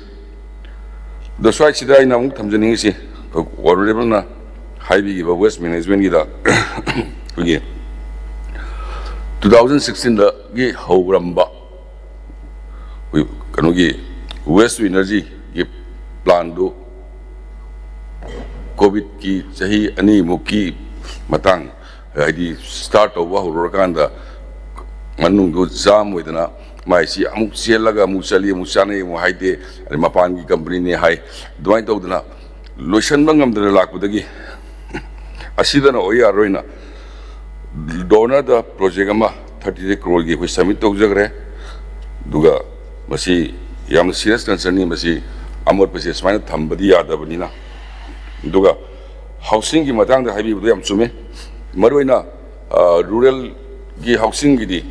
ꯑꯗꯣ ꯁ꯭ꯋꯥꯏꯁꯤꯗ ꯑꯩꯅ ꯑꯃꯨꯛ ꯊꯝꯖꯅꯤꯡꯉꯤꯁꯤ, ꯑꯩꯈꯣꯏ Honourableꯅ ꯍꯥꯏꯕꯤꯈꯤꯕ waste managementꯒꯤꯗ ꯑꯩꯈꯣꯏꯒꯤ two thousand sixteenꯗꯒꯤ ꯍꯧꯔꯝꯕ ꯑꯩꯈꯣꯏ ꯀꯩꯅꯣꯒꯤ waste to energyꯒꯤ planꯗꯨ COVIDꯀꯤ ꯆꯍꯤ ꯑꯅꯤꯃꯨꯛꯀꯤ ꯃꯇꯥꯡ, ꯍꯥꯏꯗꯤ start ꯇꯧꯕ ꯍꯧꯔꯨꯔꯀꯥꯟꯗ ꯃꯅꯨꯡꯗꯣ jam ꯑꯣꯏꯗꯅ, ꯃꯥꯏꯁꯤ ꯑꯃꯨꯛ ꯆꯦꯜꯂꯒ ꯑꯃꯨꯛ ꯆꯠꯂꯤ, ꯑꯃꯨꯛ ꯆꯥꯅꯩ ꯑꯃꯨꯛ ꯍꯥꯏꯗꯦ, ꯑꯗꯩ ꯃꯄꯥꯟꯒꯤ companyꯅꯦ ꯍꯥꯏ, ꯑꯗꯨꯃꯥꯏꯅ ꯇꯧꯗꯅ ꯂꯣꯏꯁꯤꯟꯕ ꯉꯝꯗꯅ ꯂꯥꯛꯄꯗꯒꯤ ꯑꯁꯤꯗꯅ ꯑꯣꯏ ꯌꯥꯔꯣꯏꯅ DoNERꯗ project ꯑꯃ thirty three crore ꯑꯩꯈꯣꯏ submit ꯇꯧꯖꯈ꯭ꯔꯦ꯫ ꯑꯗꯨꯒ ꯃꯁꯤ ꯌꯥꯝꯅ serious concernꯅꯤ, ꯃꯁꯤ ꯑꯃꯣꯠꯄꯁꯦ ꯁꯨꯃꯥꯏꯅ ꯊꯝꯕꯗꯤ ꯌꯥꯗꯕꯅꯤꯅ꯫ ꯑꯗꯨꯒ housingꯒꯤ ꯃꯇꯥꯡꯗ ꯍꯥꯏꯕꯤꯕꯗꯣ ꯌꯥꯝ ꯆꯨꯝꯃꯦ꯫ ꯃꯔꯨꯑꯣꯏꯅ, ꯑ, ruralꯒꯤ housingꯒꯤꯗꯤ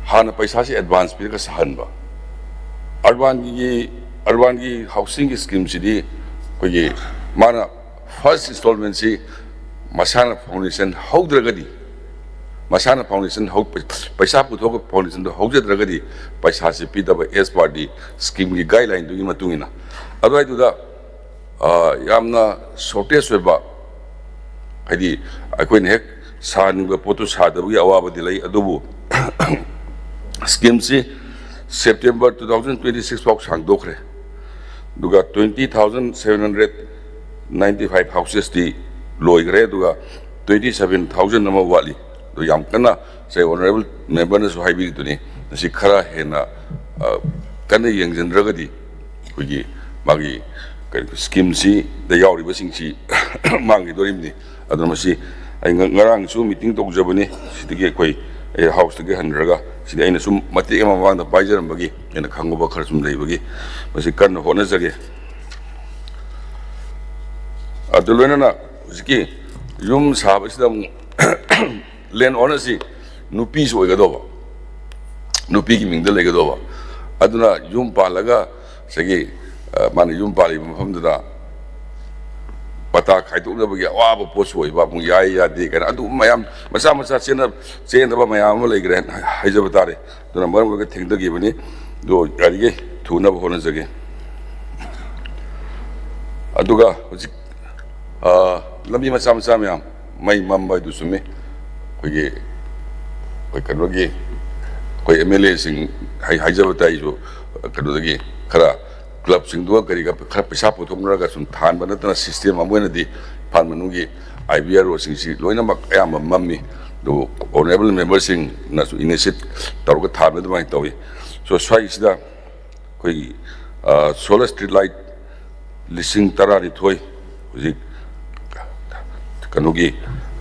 ꯍꯥꯟꯅ ꯄꯩꯁꯥꯁꯤ advance ꯄꯤꯔꯒ ꯁꯥꯍꯟꯕ꯫ Urbanꯒꯤ, urbanꯒꯤ housingꯒꯤ schemeꯁꯤꯗꯤ ꯑꯩꯈꯣꯏꯒꯤ ꯃꯥꯅ first installmentꯁꯤ ꯃꯁꯥꯅ foundation ꯍꯧꯗ꯭ꯔꯒꯗꯤ, ꯃꯁꯥꯅ foundation ꯍꯧ-, ꯄꯩꯁꯥ ꯄꯨꯊꯣꯛꯑꯒ foundationꯗꯣ ꯍꯧꯖꯗ꯭ꯔꯒꯗꯤ ꯄꯩꯁꯥꯁꯤ ꯄꯤꯗꯕ as per the schemeꯒꯤ guidelineꯗꯨꯒꯤ ꯃꯇꯨꯡ ꯏꯟꯅ꯫ ꯑꯗꯨꯋꯥꯏꯗꯨꯗ, ꯑ, ꯌꯥꯝꯅ shortage ꯑꯣꯏꯕ, ꯍꯥꯏꯗꯤ ꯑꯩꯈꯣꯏꯅ ꯍꯦꯛ ꯁꯥꯅꯤꯡꯕ ꯄꯣꯠꯇꯨ ꯁꯥꯗꯕꯒꯤ ꯑꯋꯥꯕꯗꯤ ꯂꯩ, ꯑꯗꯨꯕꯨ schemeꯁꯤ September two thousand twenty six ꯐꯥꯎ ꯁꯥꯡꯗꯣꯛꯈ꯭ꯔꯦ꯫ ꯑꯗꯨꯒ twenty thousand seven hundred ninety five houses T ꯂꯣꯏꯈ꯭ꯔꯦ, ꯑꯗꯨꯒ twenty seven thousand ꯑꯃ ꯋꯥꯠꯂꯤ꯫ ꯑꯗꯨ ꯌꯥꯝ ꯀꯟꯅ ꯉꯁꯥꯏ honourable member ꯅꯁꯨ ꯍꯥꯏꯕꯤꯔꯤꯗꯨꯅꯤ, ꯃꯁꯤ ꯈꯔ ꯍꯦꯟꯅ, ꯑ, ꯀꯟꯅ ꯌꯦꯡꯁꯤꯟꯗ꯭ꯔꯒꯗꯤ ꯑꯩꯈꯣꯏꯒꯤ ꯃꯥꯒꯤ ꯀꯔꯤ scheme ꯁꯤꯗ ꯌꯥꯎꯔꯤꯕꯁꯤꯡꯁꯤ ꯃꯥꯡꯈꯤꯗꯣꯔꯤꯕꯅꯤ꯫ ꯑꯗꯨꯅ ꯃꯁꯤ ꯑꯩ ꯉ-, ꯉꯔꯥꯡꯁꯨ meeting ꯇꯧꯖꯕꯅꯤ꯫ ꯁꯤꯗꯒꯤ ꯑꯩꯈꯣꯏ, ꯑꯩ house ꯇꯒꯤ ꯍꯟꯈ꯭ꯔꯒ, ꯁꯤꯗꯤ ꯑꯩꯅ ꯁꯨꯝ ꯃꯇꯦꯛ ꯑꯃ ꯃꯃꯥꯡꯗ ꯄꯥꯏꯖꯔꯝꯕꯒꯤ ꯑꯩꯅ ꯈꯪꯍꯧꯕ ꯈꯔ ꯁꯨꯝ ꯂꯩꯕꯒꯤ ꯃꯁꯤ ꯀꯟꯅ ꯍꯣꯠꯅꯖꯒꯦ꯫ ꯑꯗꯨ ꯂꯣꯏꯅꯅ ꯍꯧꯖꯤꯛꯀꯤ ꯌꯨꯝ ꯁꯥꯕꯁꯤꯗ ꯑꯃꯨꯛ land owner ꯁꯤ ꯅꯨꯄꯤꯁꯨ ꯑꯣꯏꯒꯗꯧꯕ, ꯅꯨꯄꯤꯒꯤ ꯃꯤꯡꯗ ꯂꯩꯒꯗꯧꯕ꯫ ꯑꯗꯨꯅ ꯌꯨꯝ ꯄꯥꯜꯂꯒ ꯉꯁꯥꯏꯒꯤ, ꯑ, ꯃꯥꯅ ꯌꯨꯝ ꯄꯥꯜꯂꯤꯕ ꯃꯐꯝꯗꯨꯗ ꯄꯇꯥ ꯈꯥꯏꯗꯣꯛꯅꯕꯒꯤ ꯑꯋꯥꯕ ꯄꯣꯠꯁꯨ ꯑꯣꯏꯕ, ꯑꯃꯨꯛ ꯌꯥꯏ ꯌꯥꯗꯦ ꯀꯥꯏꯅ ꯑꯗꯨꯒꯨꯝꯕ ꯃꯌꯥꯝ ꯃꯆꯥ ꯃꯆꯥ ꯆꯦꯟꯅ-, ꯆꯦꯟꯗꯕ ꯃꯌꯥꯝ ꯑꯃ ꯂꯩꯈ꯭ꯔꯦ ꯍꯥꯏꯖꯕ ꯇꯥꯔꯦ꯫ ꯑꯗꯨꯅ ꯃꯔꯝ ꯑꯣꯏꯔꯒ ꯊꯦꯡꯊꯈꯤꯕꯅꯤ꯫ ꯑꯗꯣ ꯌꯥꯔꯤꯈꯩ ꯊꯨꯅꯕ ꯍꯣꯠꯅꯖꯒꯦ꯫ ꯑꯗꯨꯒ ꯍꯧꯖꯤꯛ, ꯑ, ꯂꯝꯕꯤ ꯃꯆꯥ ꯃꯆꯥ ꯃꯌꯥꯝ, ꯃꯩ ꯃꯝꯕ ꯍꯥꯏꯗꯨ ꯆꯨꯝꯃꯤ꯫ ꯑꯩꯈꯣꯏꯒꯤ, ꯑꯩꯈꯣꯏ ꯀꯩꯅꯣꯒꯤ, ꯑꯩꯈꯣꯏ MLA ꯁꯤꯡ ꯍꯥꯏ-, ꯍꯥꯏꯖꯕ ꯇꯥꯏ ꯑꯩꯁꯨ, ꯀꯩꯅꯣꯗꯒꯤ ꯈꯔ club ꯁꯤꯡꯗꯨꯒ ꯀꯔꯤꯒ ꯈꯔ ꯄꯩꯁꯥ ꯄꯨꯊꯣꯛꯅꯔꯒ ꯁꯨꯝ ꯊꯥꯟꯕ ꯅꯠꯇꯅ system ꯑꯃ ꯑꯣꯏꯅꯗꯤ ꯏꯝꯐꯥꯜ ꯃꯅꯨꯡꯒꯤ IBRO ꯁꯤꯡꯁꯤ ꯂꯣꯏꯅꯃꯛ ꯑꯌꯥꯝꯕ ꯃꯝꯃꯤ꯫ ꯑꯗꯨꯕꯨ honourable member ꯁꯤꯡꯅꯁꯨ initiate ꯇꯧꯔꯒ ꯊꯥꯟꯕ ꯑꯗꯨꯃꯥꯏꯅ ꯇꯧꯏ꯫ So, ꯁ꯭ꯋꯥꯏꯁꯤꯗ ꯑꯩꯈꯣꯏꯒꯤ, ꯑ, solar street light ꯂꯤꯁꯤꯡ ꯇꯔꯥꯅꯤꯊꯣꯏ ꯍꯧꯖꯤꯛ ꯀꯩꯅꯣꯒꯤ,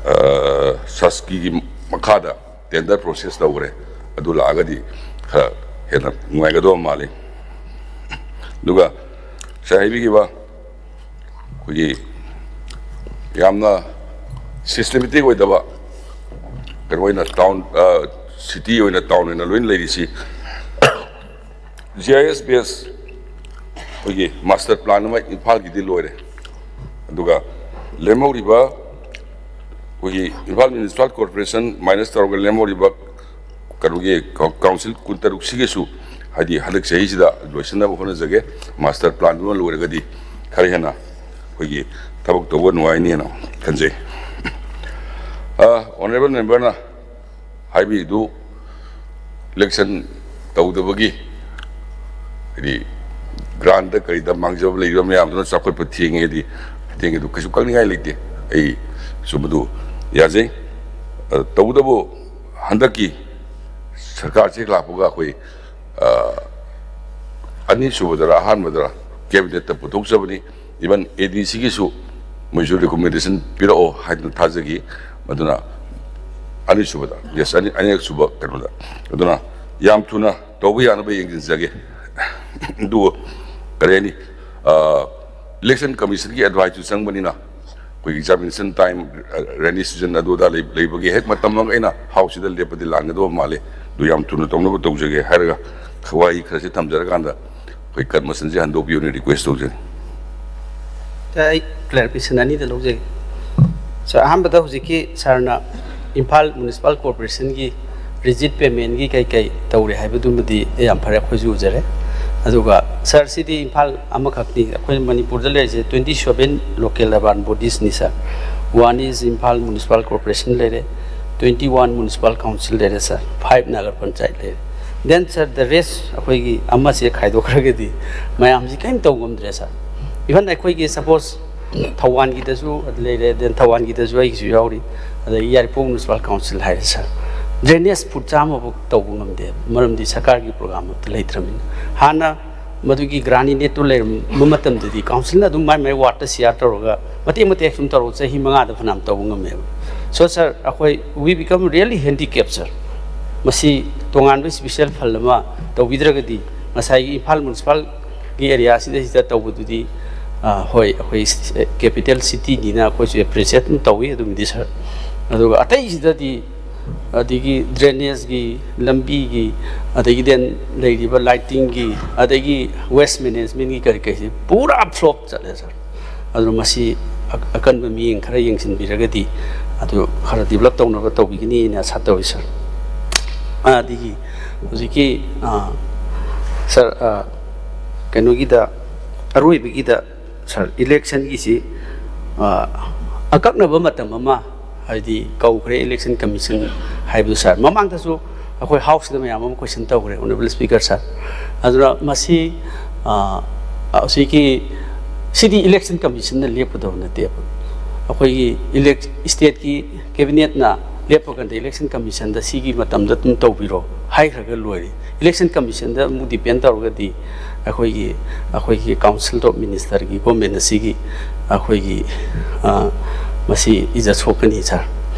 ꯑ, ꯁꯥꯁꯀꯤꯒꯤ ꯃꯈꯥꯗ tender process ꯇꯧꯈ꯭ꯔꯦ꯫ ꯑꯗꯨ ꯂꯥꯛꯑꯒꯗꯤ ꯈꯔ ꯍꯦꯟꯅ ꯅꯨꯡꯉꯥꯏꯒꯗꯕ ꯃꯥꯜꯂꯤ꯫ ꯑꯗꯨꯒ ꯉꯁꯥꯏ ꯍꯥꯏꯕꯤꯈꯤꯕ ꯑꯩꯈꯣꯏꯒꯤ ꯌꯥꯝꯅ systematic ꯑꯣꯏꯗꯕ, ꯀꯩꯅꯣ ꯑꯣꯏꯅ town, ꯑ, city ꯑꯣꯏꯅ town ꯑꯣꯏꯅ ꯂꯣꯏꯅ ꯂꯩꯔꯤꯁꯤ, GIS base ꯑꯩꯈꯣꯏꯒꯤ master plan ꯑꯃ ꯏꯝꯐꯥꯜꯒꯤꯗꯤ ꯂꯣꯏꯔꯦ꯫ ꯑꯗꯨꯒ ꯂꯦꯝꯍꯧꯔꯤꯕ ꯑꯩꯈꯣꯏꯒꯤ ꯏꯝꯐꯥꯜ Municipal Corporation minus ꯇꯧꯔꯒ ꯂꯦꯝꯍꯧꯔꯤꯕ ꯀꯩꯅꯣꯒꯤ ꯀꯥꯎ-, council ꯀꯨꯟꯇꯔꯨꯛꯁꯤꯒꯤꯁꯨ, ꯍꯥꯏꯗꯤ ꯍꯟꯗꯛ ꯆꯍꯤꯁꯤꯗ ꯂꯣꯏꯁꯤꯟꯅꯕ ꯍꯣꯠꯅꯖꯒꯦ꯫ Master plan ꯗꯨꯃ ꯂꯣꯏꯔꯒꯗꯤ ꯈꯔ ꯍꯦꯟꯅ ꯑꯩꯈꯣꯏꯒꯤ ꯊꯕꯛ ꯇꯧꯕ ꯅꯨꯡꯉꯥꯏꯅꯤꯅ ꯈꯟꯖꯩ꯫ ꯑ, honourable member ꯅ ꯍꯥꯏꯕꯤꯗꯨ election ꯇꯧꯗꯕꯒꯤ, ꯍꯥꯏꯗꯤ, grant ꯀꯔꯤꯗ ꯃꯥꯡꯖꯕ ꯂꯩꯔꯤꯕ ꯃꯌꯥꯝꯗꯨꯅ ꯆꯥꯎꯈꯠꯄ ꯊꯦꯡꯉꯦꯗꯤ, ꯇꯦꯡꯒꯤꯗꯨ ꯀꯩꯁꯨ ꯀꯛꯅꯤꯡꯉꯥꯏ ꯂꯩꯇꯦ꯫ ꯑꯩꯁꯨ ꯃꯗꯨ ꯌꯥꯖꯩ꯫ ꯑ, ꯇꯧꯕꯇꯕꯨ ꯍꯟꯗꯛꯀꯤ ꯁꯔꯀꯥꯔꯁꯤ ꯍꯦꯛ ꯂꯥꯛꯄꯒ ꯑꯩꯈꯣꯏ, ꯑ, ꯑꯅꯤꯁꯨꯕꯗꯔ ꯑꯍꯥꯟꯕꯗꯔ ꯀꯦꯕꯤꯅꯦꯠꯇ ꯄꯨꯊꯣꯛꯆꯕꯅꯤ꯫ Even A D Cꯒꯤꯁꯨ ꯃꯣꯏꯁꯨ recommendation ꯄꯤꯔꯛꯑꯣ ꯍꯥꯏꯗꯨꯅ ꯊꯥꯖꯈꯤ꯫ ꯃꯗꯨꯅ ꯑꯅꯤꯁꯨꯕꯗ, yes, ꯑꯅꯤ-, ꯑꯅꯤꯔꯛꯁꯨꯕ ꯀꯩꯅꯣꯗ꯫ ꯑꯗꯨꯅ ꯌꯥꯝ ꯊꯨꯅ ꯇꯧꯕ ꯌꯥꯅꯕ ꯌꯦꯡꯁꯤꯟꯖꯒꯦ꯫ ꯑꯗꯨꯕꯨ ꯀꯔꯤ ꯍꯥꯏꯅꯤ, ꯑ, election commissionꯒꯤ adviceꯁꯨ ꯆꯪꯕꯅꯤꯅ, ꯑꯩꯈꯣꯏꯒꯤ examination time, rainy season ꯑꯗꯨ ꯑꯗꯥ ꯂꯩ-, ꯂꯩꯕꯒꯤ ꯍꯦꯛ ꯃꯇꯝ ꯑꯃ ꯑꯩꯅ Houseꯁꯤꯗ ꯂꯦꯞꯄꯗꯤ ꯂꯥꯟꯒꯗꯕ ꯃꯥꯜꯂꯤ꯫ ꯑꯗꯨ ꯌꯥꯝ ꯊꯨꯅ ꯇꯧꯅꯕ ꯇꯧꯖꯒꯦ ꯍꯥꯏꯔꯒ ꯋꯥꯍꯩ ꯈꯔꯁꯤ ꯊꯝꯖꯔꯀꯥꯟꯗ ꯑꯩꯈꯣꯏ ꯀꯔꯃꯁꯟꯁꯦ ꯍꯟꯗꯣꯛꯄꯤꯌꯨꯅ request ꯇꯧꯖꯔꯤ꯫ ꯑꯩ clarification ꯑꯅꯤꯗ ꯂꯧꯖꯒꯦ꯫ Sir, ꯑꯍꯥꯟꯕꯗ ꯍꯧꯖꯤꯛꯀꯤ sirꯅ ꯏꯝꯐꯥꯜ Municipal Corporationꯒꯤ rigid paymentꯀꯤ ꯀꯩ ꯀꯩ ꯇꯧꯔꯦ ꯍꯥꯏꯕꯗꯨꯃꯗꯤ ꯌꯥꯝ ꯐꯔꯦ, ꯑꯩꯈꯣꯏꯁꯨ ꯎꯖꯔꯦ꯫ ꯑꯗꯨꯒ sir, ꯁꯤꯗꯤ ꯏꯝꯐꯥꯜ ꯑꯃꯈꯛꯅꯤ, ꯑꯩꯈꯣꯏ ꯃꯅꯤꯄꯨꯔꯗ ꯂꯩꯔꯤꯁꯦ twenty seven local urban bodiesꯅꯤ sir꯫ One is Imphal Municipal Corporation ꯂꯩꯔꯦ, twenty one Municipal Council ꯂꯩꯔꯦ sir, five Nagar Panchayat ꯂꯩꯔꯦ꯫ Then sir, the rest ꯑꯩꯈꯣꯏꯒꯤ ꯑꯃꯁꯦ ꯈꯥꯏꯗꯣꯛꯈ꯭ꯔꯒꯗꯤ ꯃꯌꯥꯝꯁꯤ ꯀꯔꯤꯝ ꯇꯧ ꯉꯝꯗ꯭ꯔꯦ sir꯫ Even ꯑꯩꯈꯣꯏꯒꯤ suppose ꯊꯧꯕꯥꯜꯒꯤꯗꯁꯨ ꯂꯩꯔꯦ, then ꯊꯧꯕꯥꯜꯒꯤꯗꯁꯨ ꯑꯩꯒꯤꯁꯨ ꯌꯥꯎꯔꯤ, ꯑꯗꯒꯤ ꯌꯥꯏꯔꯤꯄꯣꯛ Municipal Council ꯍꯥꯏꯔꯦ sir, drainage foot ꯆꯥꯝꯃꯐꯥꯎ ꯇꯧꯕ ꯉꯝꯗꯦ, ꯃꯔꯝꯗꯤ ꯁꯔꯀꯥꯔꯒꯤ program ꯑꯃꯠꯇ ꯂꯩꯇ꯭ꯔꯕꯅꯤꯅ꯫ ꯍꯥꯟꯅ ꯃꯗꯨꯒꯤ grant in aidꯇꯨ ꯂꯩꯔꯝꯕ ꯃꯇꯝꯗꯗꯤ councilꯅ ꯑꯗꯨꯝ ꯃꯥꯏ ꯃꯥꯏ wardꯇ share ꯇꯧꯔꯒ ꯃꯇꯦꯛ ꯃꯇꯦꯛ ꯁꯨꯝ ꯇꯧꯔꯒ ꯆꯍꯤ ꯃꯉꯥꯗ ꯐꯅꯌꯥꯝ ꯇꯧꯕ ꯉꯝꯃꯦꯕ꯫ So sir, ꯑꯩꯈꯣꯏ we become really handicapped sir꯫ ꯃꯁꯤ ꯇꯣꯉꯥꯟꯕ special fund ꯑꯃ ꯇꯧꯕꯤꯗ꯭ꯔꯒꯗꯤ ꯉꯁꯥꯏꯒꯤ ꯏꯝꯐꯥꯜ Municipalꯒꯤ areaꯁꯤꯗꯩꯁꯤꯗ ꯇꯧꯕꯗꯨꯗꯤ, ꯑ, ꯍꯣꯏ, ꯑꯩꯈꯣꯏ capital cityꯅꯤꯅ ꯑꯩꯈꯣꯏꯁꯨ appreciate ꯑꯗꯨꯝ ꯇꯧꯏ ꯑꯗꯨꯝꯗꯤ sir꯫ ꯑꯗꯨꯒ ꯑꯇꯩꯁꯤꯗꯗꯤ ꯑꯗꯒꯤ drainageꯒꯤ, ꯂꯝꯕꯤꯒꯤ, ꯑꯗꯒꯤ then ꯂꯩꯔꯤꯕ lightingꯒꯤ, ꯑꯗꯒꯤ waste managementꯀꯤ ꯀꯔꯤ ꯀꯔꯤꯁꯤ ꯄꯨꯔꯥ flop ꯆꯠꯂꯦ sir꯫ ꯑꯗꯨꯅ ꯃꯁꯤ ꯑ-, ꯑꯀꯟꯕ ꯃꯤꯠꯌꯦꯡ ꯈꯔ ꯌꯦꯡꯁꯤꯟꯕꯤꯔꯒꯗꯤ ꯑꯗꯨ ꯈꯔ develop ꯇꯧꯅꯕ ꯇꯧꯕꯤꯒꯅꯤꯅ ꯑꯥꯁꯥ ꯇꯧꯏ sir꯫ ꯑꯗꯒꯤ ꯍꯧꯖꯤꯛꯀꯤ, ꯑ, sir, ꯑ, ꯀꯩꯅꯣꯒꯤꯗ ꯑꯔꯣꯏꯕꯒꯤꯗ sir, electionꯒꯤꯁꯤ, ꯑ, ꯑꯀꯛꯅꯕ ꯃꯇꯝ ꯑꯃ ꯍꯥꯏꯗꯤ ꯀꯧꯈ꯭ꯔꯦ election commission ꯍꯥꯏꯕꯗꯨ sir꯫ ꯃꯃꯥꯡꯗꯁꯨ ꯑꯩꯈꯣꯏ Houseꯇ ꯃꯌꯥꯝ ꯑꯃ question ꯇꯧꯈ꯭ꯔꯦ, Honourable Speaker sir꯫ ꯑꯗꯨꯅ ꯃꯁꯤ, ꯑ, ꯍꯧꯖꯤꯛꯀꯤ ꯁꯤꯗꯤ ꯏꯂꯦꯛꯁꯟ ꯀꯃꯤꯁꯟꯅ ꯂꯦꯞꯀꯗꯕ ꯅꯠꯇꯦꯕ꯫ ꯑꯩꯈꯣꯏꯒꯤ ꯏꯂꯦꯛ ꯁ꯭ꯇꯦꯠꯀꯤ ꯀꯦꯕꯤꯅꯦꯠꯅ ꯂꯦꯞꯄ ꯀꯥꯟꯗ ꯏꯂꯦꯛꯁꯟ ꯀꯃꯤꯁꯟꯗ ꯁꯤꯒꯤ ꯃꯇꯝꯗ ꯑꯗꯨꯝ ꯇꯧꯕꯤꯔꯣ ꯍꯥꯏꯈ꯭ꯔꯒ ꯂꯣꯏꯔꯦ꯫ ꯏꯂꯦꯛꯁꯟ ꯀꯃꯤꯁꯟꯗ ꯑꯃꯨꯛ ꯗꯤꯄꯦꯟ ꯇꯧꯔꯒꯗꯤ ꯑꯩꯈꯣꯏꯒꯤ ꯑꯩꯈꯣꯏꯒꯤ ꯀꯥꯎꯟꯁꯤꯜ ꯑꯣꯐ ꯃꯤꯅꯤꯁꯇꯔꯒꯤ ꯒꯣꯔꯃꯦꯟ ꯑꯁꯤꯒꯤ ꯑꯩꯈꯣꯏꯒꯤ ꯃꯁꯤ ꯏꯖꯠ ꯁꯣꯛꯀꯅꯤ ꯁꯥꯔ꯫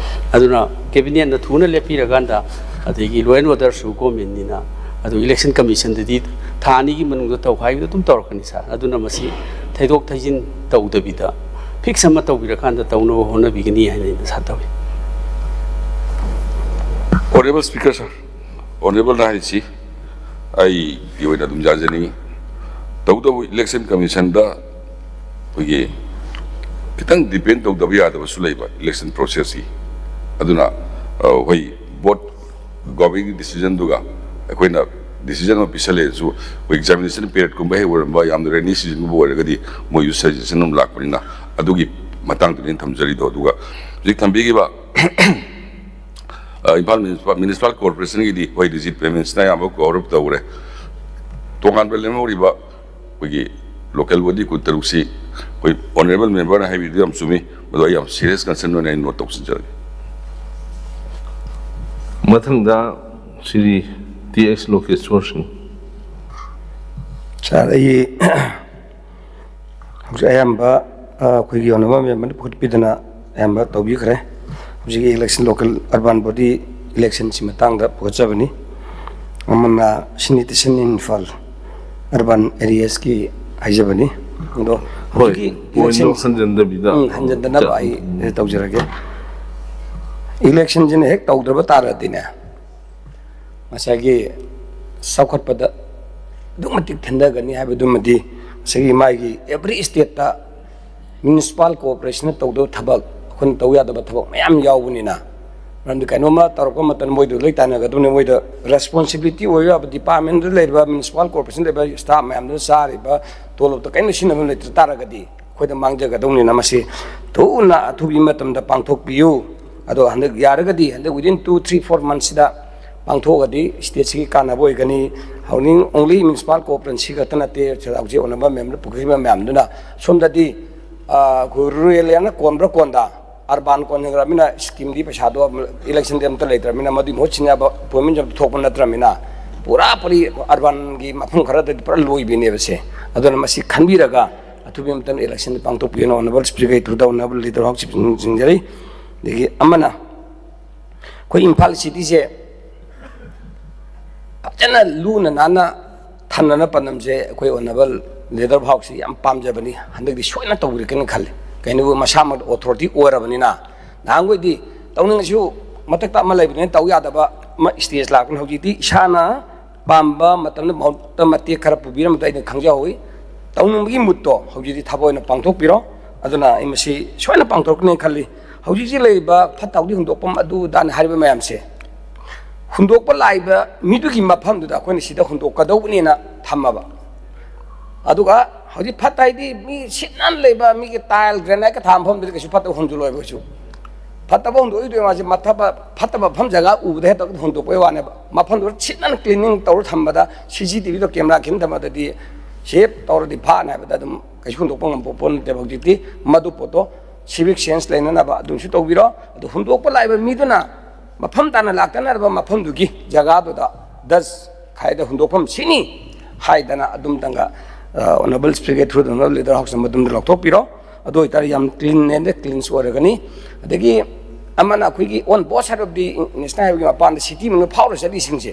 ꯑꯗꯨꯅ ꯀꯦꯕꯤꯅꯦꯠꯅ ꯊꯨꯅ ꯂꯦꯞꯄꯤꯔꯀꯥꯟꯗ, ꯑꯗꯒꯤ ꯂꯣ ꯑꯦꯟ ꯑꯣꯔꯗꯔꯁꯨ ꯒꯣꯔꯃꯦꯟꯅꯤꯅ, ꯑꯗꯨ ꯏꯂꯦꯛꯁꯟ ꯀꯃꯤꯁꯟꯗꯗꯤ ꯊꯥ ꯑꯅꯤꯒꯤ ꯃꯅꯨꯡꯗ ꯇꯧꯈꯥꯏꯕꯗꯣ ꯑꯗꯨꯝ ꯇꯧꯔꯛꯀꯅꯤ ꯁꯥꯔ꯫ ꯑꯗꯨꯅ ꯃꯁꯤ ꯊꯩꯗꯣꯛ ꯊꯩꯖꯤꯟ ꯇꯧꯗꯕꯤꯗ ꯐꯤꯛꯁ ꯑꯃ ꯇꯧꯕꯤꯔꯀꯥꯟꯗ ꯇꯧꯅꯕ ꯍꯣꯠꯅꯕꯤꯒꯅꯤ ꯍꯥꯏꯅ ꯑꯩꯅ ꯑꯥꯁꯥ ꯇꯧꯏ꯫ Honorable Speaker sir, Honorable ꯅ ꯍꯥꯏꯁꯤ ꯑꯩꯒꯤ ꯑꯣꯏꯅ ꯑꯗꯨꯝ ꯌꯥꯖꯅꯤꯡꯉꯤ꯫ ꯇꯧꯕꯇꯕꯨ ꯏꯂꯦꯛꯁꯟ ꯀꯃꯤꯁꯟꯗ ꯑꯩꯈꯣꯏꯒꯤ ꯈꯤꯇꯪ ꯗꯤꯄꯦꯟ ꯇꯧꯗꯕ ꯌꯥꯗꯕꯁꯨ ꯂꯩꯕ ꯏꯂꯦꯛꯁꯟ ꯄ꯭ꯔꯣꯁꯦꯁꯁꯤ꯫ ꯑꯗꯨꯅ ꯑꯩꯈꯣꯏ ꯕꯣꯠ ꯒꯣꯚꯔꯃꯦꯟꯒꯤ ꯗꯤꯁꯤꯖꯟꯗꯨꯒ ꯑꯩꯈꯣꯏꯅ ꯗꯤꯁꯤꯖꯟ ꯑꯃ ꯄꯤꯁꯜꯂꯛꯑꯁꯨ, ꯑꯩꯈꯣꯏ ꯑꯦꯛꯖꯥꯃꯤꯅꯦꯁꯟ ꯄꯤꯔꯤꯌꯗꯀꯨꯝꯕ ꯍꯦꯛ ꯑꯣꯏꯔꯝꯕ, ꯌꯥꯝꯅ ꯔꯦꯅꯤ ꯁꯤꯖꯟꯒꯨꯝꯕ ꯑꯣꯏꯔꯒꯗꯤ ꯃꯣꯏꯁꯨ ꯁꯖꯦꯁꯟ ꯑꯃ ꯂꯥꯛꯄꯅꯤꯅ, ꯑꯗꯨꯒꯤ ꯃꯇꯥꯡꯗꯨꯅꯤ ꯑꯩꯅ ꯊꯝꯖꯔꯤꯗꯣ꯫ ꯑꯗꯨꯒ ꯍꯧꯖꯤꯛ ꯊꯝꯕꯤꯈꯤꯕ ꯏꯝꯐꯥꯜ ꯃ꯭ꯌꯨꯅꯤꯁꯤꯄꯥꯜ ꯀꯣꯔꯄꯣꯔꯦꯁꯟꯒꯤꯗꯤ ꯍꯣꯏ ꯔꯤꯖꯤꯠ ꯄꯦꯃꯦꯟꯁꯅ ꯑꯌꯥꯝꯕ ꯀꯣꯚꯔ ꯑꯞ ꯇꯧꯈ꯭ꯔꯦ꯫ ꯇꯣꯉꯥꯟꯕ ꯂꯦꯝꯍꯧꯔꯤꯕ ꯑꯩꯈꯣꯏꯒꯤ ꯂꯣꯀꯦꯜ ꯕꯣꯗꯤ ꯀꯨꯟꯇꯔꯨꯛꯁꯤ ꯑꯩꯈꯣꯏ ꯑꯣꯅꯔꯦꯕꯜ ꯃꯦꯝꯕꯔꯅ ꯍꯥꯏꯕꯤꯗꯨ ꯌꯥꯝ ꯆꯨꯝꯃꯤ꯫ ꯃꯗꯨ ꯑꯩ ꯌꯥꯝ ꯁꯤꯔꯤꯌꯁ ꯀꯟꯁꯔꯟ ꯑꯣꯏꯅ ꯑꯩ ꯅꯣꯠ ꯇꯧꯁꯤꯟꯖꯔꯒꯦ꯫ ꯃꯊꯪꯗ ꯁ꯭ꯔꯤ ꯇꯤ ꯑꯦꯁ ꯂꯣꯀꯦꯁꯣꯔ ꯁꯤꯡ꯫ ꯁꯥꯔ, ꯑꯩ ꯍꯧꯖꯤꯛ ꯑꯌꯥꯝꯕ ꯑꯩꯈꯣꯏꯒꯤ ꯑꯣꯅꯔꯦꯕꯜ ꯃꯦꯝꯕꯔꯅ ꯄꯨꯈꯠꯄꯤꯗꯅ ꯑꯌꯥꯝꯕ ꯇꯧꯕꯤꯈ꯭ꯔꯦ꯫ ꯍꯧꯖꯤꯛꯀꯤ ꯏꯂꯦꯛꯁꯟ, ꯂꯣꯀꯦꯜ ꯑꯔꯕꯥꯟ ꯕꯣꯗꯤ ꯏꯂꯦꯛꯁꯟꯁꯤ ꯃꯇꯥꯡꯗ ꯄꯨꯈꯠꯆꯕꯅꯤ꯫ ꯑꯃꯅ ꯁꯦꯅꯤꯇꯦꯁꯟ ꯏꯝꯐꯥꯜ ꯑꯔꯕꯥꯟ ꯑꯦꯔꯤꯌꯥꯁꯀꯤ ꯍꯥꯏꯖꯕꯅꯤ꯫ ꯑꯗꯣ ꯍꯣꯏ, ꯍꯧꯖꯤꯛꯀꯤ ꯄꯣꯏꯟꯗꯣ ꯏꯂꯦꯛꯁꯟ ꯍꯟꯖꯤꯟꯗꯕꯤꯗ ꯎꯝ, ꯍꯟꯖꯤꯟꯗꯅꯕ ꯆꯠ- ꯑꯩ ꯇꯧꯖꯔꯒꯦ꯫ ꯏꯂꯦꯛꯁꯟꯁꯤꯅ ꯍꯦꯛ ꯇꯧꯗ꯭ꯔꯕ ꯇꯥꯔꯗꯤꯅꯦ, ꯉꯁꯥꯏꯒꯤ ꯆꯥꯎꯈꯠꯄꯗ ꯑꯗꯨꯛ ꯃꯇꯤꯛ ꯊꯤꯟꯊꯒꯅꯤ ꯍꯥꯏꯕꯗꯨꯃꯗꯤ ꯉꯁꯥꯏꯒꯤ ꯃꯥꯒꯤ ꯑꯦꯕ꯭ꯔꯤ ꯁ꯭ꯇꯦꯠꯇ ꯃ꯭ꯌꯨꯅꯤꯁꯤꯄꯥꯜ ꯀꯣꯑꯣꯄꯔꯦꯁꯟꯅ ꯇꯧꯗꯕ ꯊꯕꯛ, ꯑꯩꯈꯣꯏꯅ ꯇꯧ ꯌꯥꯗꯕ ꯊꯕꯛ ꯃꯌꯥꯝ ꯌꯥꯎꯕꯅꯤꯅ, ꯃꯔꯝꯗꯤ ꯀꯩꯅꯣꯝꯃ ꯇꯧꯔꯛꯄ ꯃꯇꯝꯗ ꯃꯣꯏꯗ ꯂꯣꯏ ꯇꯥꯟꯅꯒꯗꯕꯅꯤ꯫ ꯃꯣꯏꯗ ꯔꯦꯁꯄꯣꯟꯁꯤꯕꯤꯂꯤꯇꯤ ꯑꯣꯏꯕ ꯌꯥꯕ ꯗꯤꯄꯥꯔꯠꯃꯦꯟꯗ ꯂꯩꯔꯤꯕ ꯃ꯭ꯌꯨꯅꯤꯁꯤꯄꯥꯜ ꯀꯣꯔꯄꯣꯔꯦꯁꯟꯗ ꯂꯩꯔꯤꯕ ꯁ꯭ꯇꯥꯐ ꯃꯌꯥꯝꯗꯨꯅ ꯆꯥꯔꯤꯕ ꯇꯣꯂꯣꯞꯇ ꯀꯔꯤꯝꯇ ꯁꯤꯖꯤꯟꯅꯕ ꯂꯩꯇ ꯇꯥꯔꯒꯗꯤ ꯑꯩꯈꯣꯏꯗ ꯃꯥꯡꯖꯒꯗꯧꯅꯤꯅ ꯃꯁꯤ ꯊꯨꯅ ꯑꯊꯨꯕꯤ ꯃꯇꯝꯗ ꯄꯥꯡꯊꯣꯛꯄꯤꯌꯨ꯫ ꯑꯗꯣ ꯍꯟꯗꯛ ꯌꯥꯔꯒꯗꯤ ꯍꯟꯗꯛ within two three four monthsꯁꯤꯗ ꯄꯥꯡꯊꯣꯛꯑꯒꯗꯤ ꯁ꯭ꯇꯦꯠꯁꯤꯒꯤ ꯀꯥꯟꯅꯕ ꯑꯣꯏꯒꯅꯤ꯫ ꯍꯧꯅꯤꯡ only ꯃ꯭ꯌꯨꯅꯤꯁꯤꯄꯥꯜ ꯀꯣꯔꯄꯣꯔꯦꯁꯟꯁꯤ ꯈꯛꯇ ꯅꯠꯇꯦ, ꯍꯧꯖꯤꯛ ꯑꯣꯅꯕ ꯃꯌꯥꯝꯅ ꯄꯨꯈꯠꯈꯤꯕ ꯃꯌꯥꯝꯗꯨꯅ ꯁꯣꯝꯗꯗꯤ, ꯑ, ꯑꯩꯈꯣꯏ ꯔꯨꯔꯦꯜ ꯑꯦꯔꯤꯌꯥꯅ ꯀꯣꯟꯕ꯭ꯔꯥ ꯀꯣꯟꯗ, ꯑꯔꯕꯥꯟ ꯀꯣꯟꯈ꯭ꯔꯃꯤꯅ ꯁ꯭ꯀꯤꯝꯗꯤ ꯄꯩꯁꯥꯗꯣ ꯏꯂꯦꯛꯁꯟꯗꯤ ꯑꯝꯇ ꯂꯩꯇ꯭ꯔꯃꯤꯅ, ꯃꯗꯨꯒꯤ ꯃꯍꯨꯠ ꯁꯤꯟꯅꯕ ꯑꯦꯄꯣꯏꯟꯃꯦꯟ ꯑꯝꯇ ꯊꯣꯛꯄ ꯅꯠꯇ꯭ꯔꯃꯤꯅ, ꯄꯨꯔꯥ ꯄꯨꯔꯤ ꯑꯔꯕꯥꯟꯒꯤ ꯃꯐꯝ ꯈꯔꯗꯗꯤ ꯄꯨꯔꯥ ꯂꯣꯏꯕꯤꯅꯦꯕ ꯁꯦ꯫ ꯑꯗꯨꯅ ꯃꯁꯤ ꯈꯟꯕꯤꯔꯒ ꯑꯊꯨꯕ ꯃꯇꯝꯗ ꯏꯂꯦꯛꯁꯟꯗꯤ ꯄꯥꯡꯊꯣꯛꯄꯤꯒꯅ ꯑꯣꯅꯔꯦꯕꯜ ꯁ꯭ꯄꯤꯀꯔꯒꯤ ꯊ꯭ꯔꯨꯗ ꯑꯣꯅꯔꯦꯕꯜ ꯂꯤꯗꯔ ꯍꯥꯎꯁ ꯆꯤꯐ ꯁꯤꯡꯖꯔꯤ꯫ ꯑꯗꯒꯤ ꯑꯃꯅ ꯑꯩꯈꯣꯏ ꯏꯝꯐꯥꯜ ꯁꯤꯇꯤꯁꯦ ꯐꯖꯅ ꯂꯨꯅ ꯅꯥꯟꯅ ꯊꯝꯅꯅ ꯄꯥꯟꯗꯝꯁꯦ ꯑꯩꯈꯣꯏ ꯑꯣꯅꯔꯦꯕꯜ ꯂꯤꯗꯔ ꯍꯥꯎꯁꯁꯤ ꯌꯥꯝ ꯄꯥꯝꯖꯕꯅꯤ꯫ ꯍꯟꯗꯛꯇꯤ ꯁꯣꯏꯅ ꯇꯧꯕꯤꯔꯛꯀꯅꯤ ꯈꯜꯂꯤ꯫ ꯀꯩꯅꯣꯕꯨ ꯃꯁꯥꯃꯛ ꯑꯣꯊꯣꯔꯤꯇꯤ ꯑꯣꯏꯔꯕꯅꯤꯅ, ꯅꯍꯥꯟꯈꯣꯏꯗꯤ ꯇꯧꯅꯤꯡꯉꯁꯨ ꯃꯊꯛꯇ ꯑꯃ ꯂꯩꯕꯅꯤꯅ ꯇꯧ ꯌꯥꯗꯕ ꯑꯃ ꯁ꯭ꯇꯦꯖ ꯂꯥꯛꯄꯅꯤ꯫ ꯍꯧꯖꯤꯛꯇꯤ ꯏꯁꯥꯅ ꯄꯥꯝꯕ ꯃꯇꯝꯗ ꯃꯍꯨꯠꯇ ꯃꯇꯦꯛ ꯈꯔ ꯄꯨꯕꯤꯔꯝꯕꯗꯣ ꯑꯩꯅ ꯈꯪꯖꯍꯧꯋꯤ꯫ ꯇꯧꯅꯤꯡꯕꯒꯤ ꯃꯨꯠꯇꯣ ꯍꯧꯖꯤꯛꯇꯤ ꯊꯕꯛ ꯑꯣꯏꯅ ꯄꯥꯡꯊꯣꯛꯄꯤꯔꯣ꯫ ꯑꯗꯨꯅ ꯑꯩ ꯃꯁꯤ ꯁꯣꯏꯅ ꯄꯥꯡꯊꯣꯔꯛꯀꯅꯤ ꯈꯜꯂꯤ꯫ ꯍꯧꯖꯤꯛ ꯍꯧꯖꯤꯛ ꯂꯩꯔꯤꯕ ꯐꯠꯇ ꯍꯥꯎꯗꯤ ꯍꯨꯟꯗꯣꯛꯐꯝ ꯑꯗꯨ ꯑꯗꯥꯅ ꯍꯥꯏꯔꯤꯕ ꯃꯌꯥꯝꯁꯦ ꯍꯨꯟꯗꯣꯛꯄ ꯂꯥꯛꯏꯕ ꯃꯤꯗꯨꯒꯤ ꯃꯐꯝꯗꯨꯗ ꯑꯩꯈꯣꯏꯅ ꯁꯤꯗ ꯍꯨꯟꯗꯣꯛꯀꯗꯧꯕꯅꯦꯅ ꯊꯝꯃꯕ꯫ ꯑꯗꯨꯒ ꯍꯧꯖꯤꯛ ꯐꯠꯇ ꯍꯥꯏꯗꯤ ꯃꯤ ꯁꯤꯠ ꯅꯥꯟꯅ ꯂꯩꯕ ꯃꯤꯒꯤ ꯇꯥꯏꯜ ꯒ꯭ꯔꯦꯅꯥꯏꯠꯀ ꯊꯥꯕ ꯃꯐꯝꯗꯨꯗꯤ ꯀꯩꯁꯨ ꯐꯠꯇꯕ ꯍꯨꯟꯗꯣꯛꯂꯣꯏꯕ ꯀꯩꯁꯨ꯫ ꯐꯠꯇꯕ ꯍꯨꯟꯗꯣꯛꯏꯗꯣ ꯃꯥꯁꯦ ꯃꯊꯕ-, ꯐꯠꯇꯕ ꯃꯐꯝ ꯖꯒꯥ ꯎꯕꯗ ꯍꯦꯛꯇ ꯍꯨꯟꯗꯣꯛꯄꯩ ꯋꯥꯅꯦꯕ꯫ ꯃꯐꯝꯗꯨꯗ ꯁꯤꯠ ꯅꯥꯟꯅ ꯀ꯭ꯂꯤꯅꯤꯡ ꯇꯧꯔ ꯊꯝꯕꯗ, ꯁꯤ ꯁꯤ ꯇꯤ ꯚꯤꯗꯣ ꯀꯦꯃꯦꯔꯥ ꯈꯤꯟ ꯊꯝꯕꯗꯗꯤ ꯁꯦꯞ ꯇꯧꯔꯗꯤ ꯐꯥꯅꯤ ꯍꯥꯏꯕꯗ ꯑꯗꯨꯝ ꯀꯩꯁꯨ ꯍꯨꯟꯗꯣꯛꯄ ꯉꯝꯕ ꯄꯣꯠ ꯅꯠꯇꯦꯕ꯫ ꯍꯧꯖꯤꯛꯇꯤ ꯃꯗꯨ ꯄꯣꯠꯇꯣ ꯁꯤꯚꯤꯛ ꯁꯦꯟꯁ ꯂꯩꯅꯅꯕ ꯑꯗꯨꯝꯁꯨ ꯇꯧꯕꯤꯔꯣ꯫ ꯑꯗꯨ ꯍꯨꯟꯗꯣꯛꯄ ꯂꯥꯛꯏꯕ ꯃꯤꯗꯨꯅ ꯃꯐꯝ ꯇꯥꯅ ꯂꯥꯛꯇꯅꯕ ꯃꯐꯝꯗꯨꯒꯤ ꯖꯒꯥꯗꯨꯗ ꯗꯁ ꯈꯥꯏꯗ ꯍꯨꯟꯗꯣꯛꯐꯝ ꯁꯤꯅꯤ ꯍꯥꯏꯗꯅ ꯑꯗꯨꯝꯇꯪꯒ, ꯑ, ꯑꯣꯅꯔꯦꯕꯜ ꯁ꯭ꯄꯤꯀꯔ ꯊ꯭ꯔꯨꯗ ꯑꯣꯅꯔꯦꯕꯜ ꯂꯤꯗꯔ ꯍꯥꯎꯁꯅ ꯃꯗꯨꯝꯗ ꯂꯧꯊꯣꯛꯄꯤꯔꯣ꯫ ꯑꯗꯨ ꯑꯣꯏꯇꯥꯔꯗꯤ ꯌꯥꯝ ꯀ꯭ꯂꯤꯟ ꯑꯦꯟ ꯀ꯭ꯂꯤꯟꯁ ꯑꯣꯏꯔꯒꯅꯤ꯫ ꯑꯗꯒꯤ ꯑꯃꯅ ꯑꯩꯈꯣꯏꯒꯤ on both side of the National Highwayꯒꯤ ꯃꯄꯥꯟꯗ ꯁꯤꯇꯤ ꯃꯅꯨꯡꯗ ꯐꯥꯎꯔ ꯆꯠꯂꯤꯁꯤꯡꯁꯦ,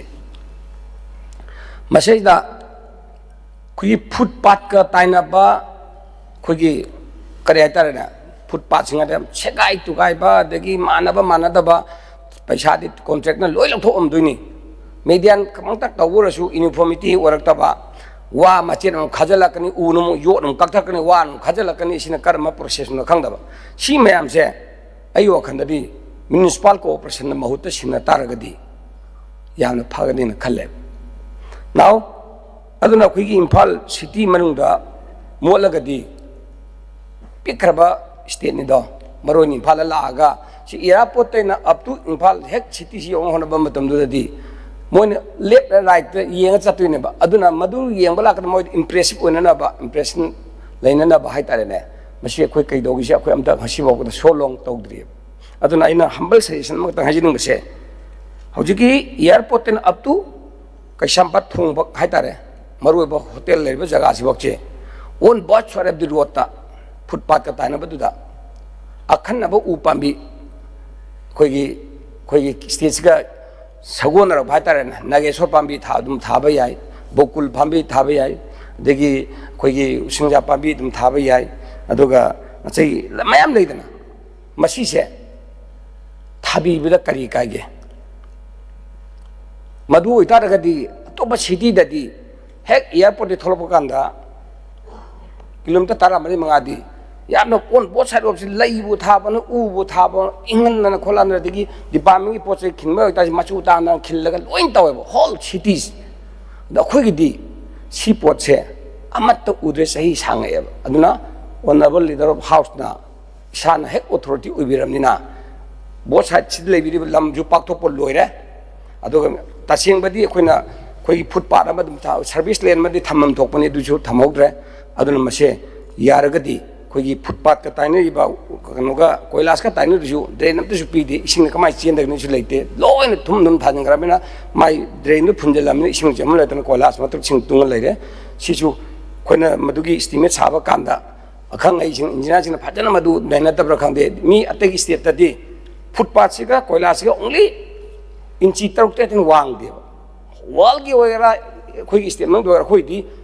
ꯃꯁꯤꯗ ꯑꯩꯈꯣꯏꯒꯤ ꯐꯨꯠ ꯄꯥꯠꯀ ꯇꯥꯏꯅꯕ, ꯑꯩꯈꯣꯏꯒꯤ ꯀꯔꯤ ꯍꯥꯏꯇꯥꯔꯦꯅꯦ, ꯐꯨꯠ ꯄꯥꯠꯁꯤꯡ ꯑꯗ ꯌꯥꯝ ꯁꯦꯒꯥꯏ ꯇꯨꯒꯥꯏꯕ, ꯑꯗꯒꯤ ꯃꯥꯟꯅꯕ ꯃꯥꯟꯅꯗꯕ ꯄꯩꯁꯥꯗꯤ ꯀꯣꯟꯇ꯭ꯔꯦꯛꯅ ꯂꯣꯏ ꯂꯧꯊꯣꯛꯑꯝꯗꯣꯏꯅꯤ꯫ ꯃꯦꯗꯤꯌꯥꯟ ꯈꯛꯇꯪ ꯇꯧꯕ ꯑꯣꯏꯔꯁꯨ ꯌꯨꯅꯤꯐꯣꯔꯃꯤꯇꯤ ꯑꯣꯏꯔꯛꯇꯕ, ꯋꯥ ꯃꯆꯦꯠ ꯑꯃꯨꯛ ꯈꯥꯖꯤꯜꯂꯛꯀꯅꯤ, ꯎꯅ ꯑꯃꯨꯛ ꯌꯣꯠ ꯑꯃꯨꯛ ꯀꯛꯊꯛꯀꯅꯤ, ꯋꯥꯅ ꯑꯃꯨꯛ ꯈꯥꯖꯤꯜꯂꯛꯀꯅꯤ꯫ ꯁꯤꯅ ꯀꯔꯝꯕ ꯄ꯭ꯔꯣꯁꯦꯁꯅꯣ ꯈꯪꯗꯕ꯫ ꯁꯤ ꯃꯌꯥꯝꯁꯦ ꯑꯩ ꯋꯥꯈꯜꯗꯗꯤ ꯃ꯭ꯌꯨꯅꯤꯁꯤꯄꯥꯜ ꯀꯣꯑꯣꯄꯔꯦꯁꯟꯅ ꯃꯍꯨꯠꯇ ꯁꯤꯟꯅ ꯇꯥꯔꯒꯗꯤ ꯌꯥꯝꯅ ꯐꯒꯅꯤꯅ ꯈꯜꯂꯦ꯫ Now, ꯑꯗꯨꯅ ꯑꯩꯈꯣꯏꯒꯤ ꯏꯝꯐꯥꯜ ꯁꯤꯇꯤ ꯃꯅꯨꯡꯗ ꯃꯣꯠꯂꯒꯗꯤ ꯄꯤꯛꯈ꯭ꯔꯕ ꯁ꯭ꯇꯦꯠꯅꯤꯗꯣ, ꯃꯔꯨ ꯑꯣꯏꯅ ꯏꯝꯐꯥꯜꯗ ꯂꯥꯛꯑꯒ ꯁꯤ ꯑꯦꯌꯥꯔꯄꯣꯔꯠꯇꯩꯅ up to ꯏꯝꯐꯥꯜ ꯍꯦꯛ ꯁꯤꯇꯤꯁꯤ ꯌꯧꯅ ꯍꯣꯠꯅꯕ ꯃꯇꯝꯗꯨꯗꯗꯤ ꯃꯣꯏꯅ ꯂꯦꯐ ꯔꯥꯏꯠꯇ ꯌꯦꯡꯉ ꯆꯠꯇꯣꯏꯅꯦꯕ꯫ ꯑꯗꯨꯅ ꯃꯗꯨ ꯌꯦꯡꯕ ꯂꯥꯛꯄꯗ ꯃꯣꯏꯗ ꯏꯝꯄ꯭ꯔꯦꯁꯤꯞ ꯑꯣꯏꯅꯅꯕ, ꯏꯝꯄ꯭ꯔꯦꯁꯟ ꯂꯩꯅꯅꯕ ꯍꯥꯏꯇꯥꯔꯦꯅꯦ, ꯃꯁꯤ ꯑꯩꯈꯣꯏ ꯀꯩꯗꯧꯒꯤꯁꯦ ꯑꯩꯈꯣꯏ ꯑꯝꯇ ꯉꯁꯤꯐꯥꯎꯕꯗ ꯁꯣ ꯂꯣꯡ ꯇꯧꯗ꯭ꯔꯤꯑꯕ꯫ ꯑꯗꯨꯅ ꯑꯩꯅ ꯍꯝꯕꯜ ꯁꯖꯦꯁꯟ ꯑꯃꯈꯛꯇꯪ ꯍꯥꯏꯖꯅꯤꯡꯕꯁꯦ, ꯍꯧꯖꯤꯛꯀꯤ ꯑꯦꯌꯥꯔꯄꯣꯔꯠꯇꯩꯅ up to ꯀꯩꯁꯥꯝꯄꯥꯠ ꯊꯣꯡꯕ ꯍꯥꯏꯇꯥꯔꯦ, ꯃꯔꯨꯑꯣꯏꯕ ꯍꯣꯇꯦꯜ ꯂꯩꯔꯤꯕ ꯖꯒꯥꯁꯤꯐꯥꯎꯁꯦ on both side of the roadꯇ, ꯐꯨꯠꯄꯥꯠꯀ ꯇꯥꯏꯅꯕꯗꯨꯗ ꯑꯈꯟꯅꯕ ꯎ ꯄꯥꯝꯕꯤ, ꯑꯩꯈꯣꯏꯒꯤ ꯑꯩꯈꯣꯏꯒꯤ ꯁ꯭ꯇꯦꯠꯁꯤꯒ ꯁꯥꯒꯣꯟꯅꯔꯛꯄ ꯍꯥꯏꯇꯥꯔꯦꯅꯦ, ꯅꯥꯒꯦꯁꯣꯔ ꯄꯥꯝꯕꯤ ꯊꯥ-, ꯑꯗꯨꯝ ꯊꯥꯕ ꯌꯥꯏ, ꯕꯣꯀꯨꯜ ꯄꯥꯝꯕꯤ ꯊꯥꯕ ꯌꯥꯏ, ꯑꯗꯒꯤ ꯑꯩꯈꯣꯏꯒꯤ ꯎꯁꯤꯡꯖꯥ ꯄꯥꯝꯕꯤ ꯑꯗꯨꯝ ꯊꯥꯕ ꯌꯥꯏ, ꯑꯗꯨꯒ ꯑꯇꯩ ꯃꯌꯥꯝ ꯂꯩꯗꯅ, ꯃꯁꯤꯁꯦ ꯊꯥꯕꯤꯕꯗ ꯀꯔꯤ ꯀꯥꯏꯒꯦ? ꯃꯗꯨ ꯑꯣꯏꯇꯥꯔꯒꯗꯤ ꯑꯇꯣꯞꯄ ꯁꯤꯇꯤꯗꯗꯤ ꯍꯦꯛ ꯑꯦꯌꯥꯔꯄꯣꯔꯠꯇꯒꯤ ꯊꯣꯛꯂꯛꯄ ꯀꯥꯟꯗ ꯀꯤꯂꯣꯃꯤꯇꯔ ꯇꯔꯥ ꯃꯔꯤ ꯃꯉꯥꯗꯤ ꯌꯥꯝꯅ on both side of ꯁꯤ ꯂꯩꯕꯨ ꯊꯥꯕꯅ, ꯎꯕꯨ ꯊꯥꯕ, ꯏꯪꯍꯟꯗꯅ ꯈꯣꯠꯍꯟꯗꯅ, ꯑꯗꯒꯤ ꯗꯤꯄꯥꯔꯠꯃꯦꯟꯒꯤ ꯄꯣꯠ ꯆꯩ ꯈꯤꯟꯕ ꯑꯣꯏꯇꯥꯔꯁꯨ ꯃꯆꯨ ꯇꯥꯅ ꯈꯤꯜꯂꯒ ꯂꯣꯏꯅ ꯇꯧꯋꯦꯕ, ꯍꯣꯜ ꯁꯤꯇꯤꯁ꯫ ꯑꯗꯣ ꯑꯩꯈꯣꯏꯒꯤꯗꯤ ꯁꯤ ꯄꯣꯠꯁꯦ ꯑꯃꯠꯇ ꯎꯗ꯭ꯔꯦ, ꯆꯍꯤ ꯁꯥꯡꯉꯛꯑꯦꯕ꯫ ꯑꯗꯨꯅ honourable leader of houseꯅ ꯏꯁꯥꯅ ꯍꯦꯛ ꯑꯣꯊꯣꯔꯤꯇꯤ ꯑꯣꯏꯕꯤꯔꯕꯅꯤꯅ, ꯕꯣꯠ ꯁꯥꯏꯠꯁꯤꯗ ꯂꯩꯕꯤꯔꯤꯕ ꯂꯝꯁꯨ ꯄꯥꯛꯊꯣꯛꯄ ꯂꯣꯏꯔꯦ꯫ ꯑꯗꯨꯒ ꯇꯁꯦꯡꯕꯗꯤ ꯑꯩꯈꯣꯏꯅ ꯑꯩꯈꯣꯏꯒꯤ ꯐꯨꯠꯄꯥꯠ ꯑꯃ ꯑꯗꯨꯝ ꯊꯥ-, ꯁꯔꯚꯤꯁ ꯂꯦꯟ ꯑꯃꯗꯤ ꯊꯝꯐꯝ ꯊꯣꯛꯄꯅꯤ, ꯑꯗꯨꯁꯨ ꯊꯝꯍꯧꯗ꯭ꯔꯦ꯫ ꯑꯗꯨꯅ ꯃꯁꯦ ꯌꯥꯔꯒꯗꯤ ꯑꯩꯈꯣꯏꯒꯤ ꯐꯨꯠꯄꯥꯠꯀ ꯇꯥꯏꯅꯔꯤꯕ, ꯀꯩꯅꯣꯒ, ꯀꯣꯏꯂꯥꯁꯀ ꯇꯥꯏꯅꯗꯨꯁꯨ ꯗ꯭ꯔꯦꯟ ꯑꯝꯇꯁꯨ ꯄꯤꯗꯦ, ꯏꯁꯤꯡꯅ ꯀꯃꯥꯏꯅ ꯆꯦꯟꯗꯒꯅꯤꯁꯨ ꯂꯩꯇꯦ, ꯂꯣꯏꯅ ꯊꯨꯝ ꯑꯗꯨꯝ ꯊꯥꯖꯤꯟꯈ꯭ꯔꯕꯅꯤꯅ ꯃꯥꯏ ꯗ꯭ꯔꯦꯟꯗꯨ ꯐꯨꯟꯖꯜꯂꯕꯅꯤꯅ ꯏꯁꯤꯡ ꯆꯦꯟꯐꯝ ꯂꯩꯇꯅ ꯀꯣꯏꯂꯥꯁ ꯃꯊꯛ ꯏꯁꯤꯡ ꯇꯨꯡꯉ ꯂꯩꯔꯦ꯫ ꯁꯤꯁꯨ ꯑꯩꯈꯣꯏꯅ ꯃꯗꯨꯒꯤ ꯏꯁꯇꯤꯃꯦꯠ ꯁꯥꯕ ꯀꯥꯟꯗ ꯑꯈꯪ ꯑꯍꯩꯁꯤꯡ, ꯏꯟꯖꯤꯅꯤꯌꯥꯔꯁꯤꯡꯅ ꯐꯖꯅ ꯃꯗꯨ ꯅꯩꯅꯗꯕ꯭ꯔꯥ ꯈꯪꯗꯦ, ꯃꯤ ꯑꯇꯩꯒꯤ ꯁ꯭ꯇꯦꯠꯇꯗꯤ ꯐꯨꯠꯄꯥꯠꯁꯤꯒ ꯀꯣꯏꯂꯥꯁꯁꯤꯒ only ꯏꯟꯆꯤ ꯇꯔꯨꯛ ꯇꯔꯦꯠꯇꯩ ꯍꯦꯟꯅ ꯋꯥꯡꯗꯦꯕ꯫ ꯋꯥꯔꯜꯒꯤ ꯑꯣꯏꯒꯦꯔꯥ, ꯑꯩꯈꯣꯏꯒꯤ ꯁ꯭ꯇꯦꯠ ꯃꯅꯨꯡꯗ ꯑꯣꯏꯒꯦꯔꯥ, ꯑꯩꯈꯣꯏꯗꯤ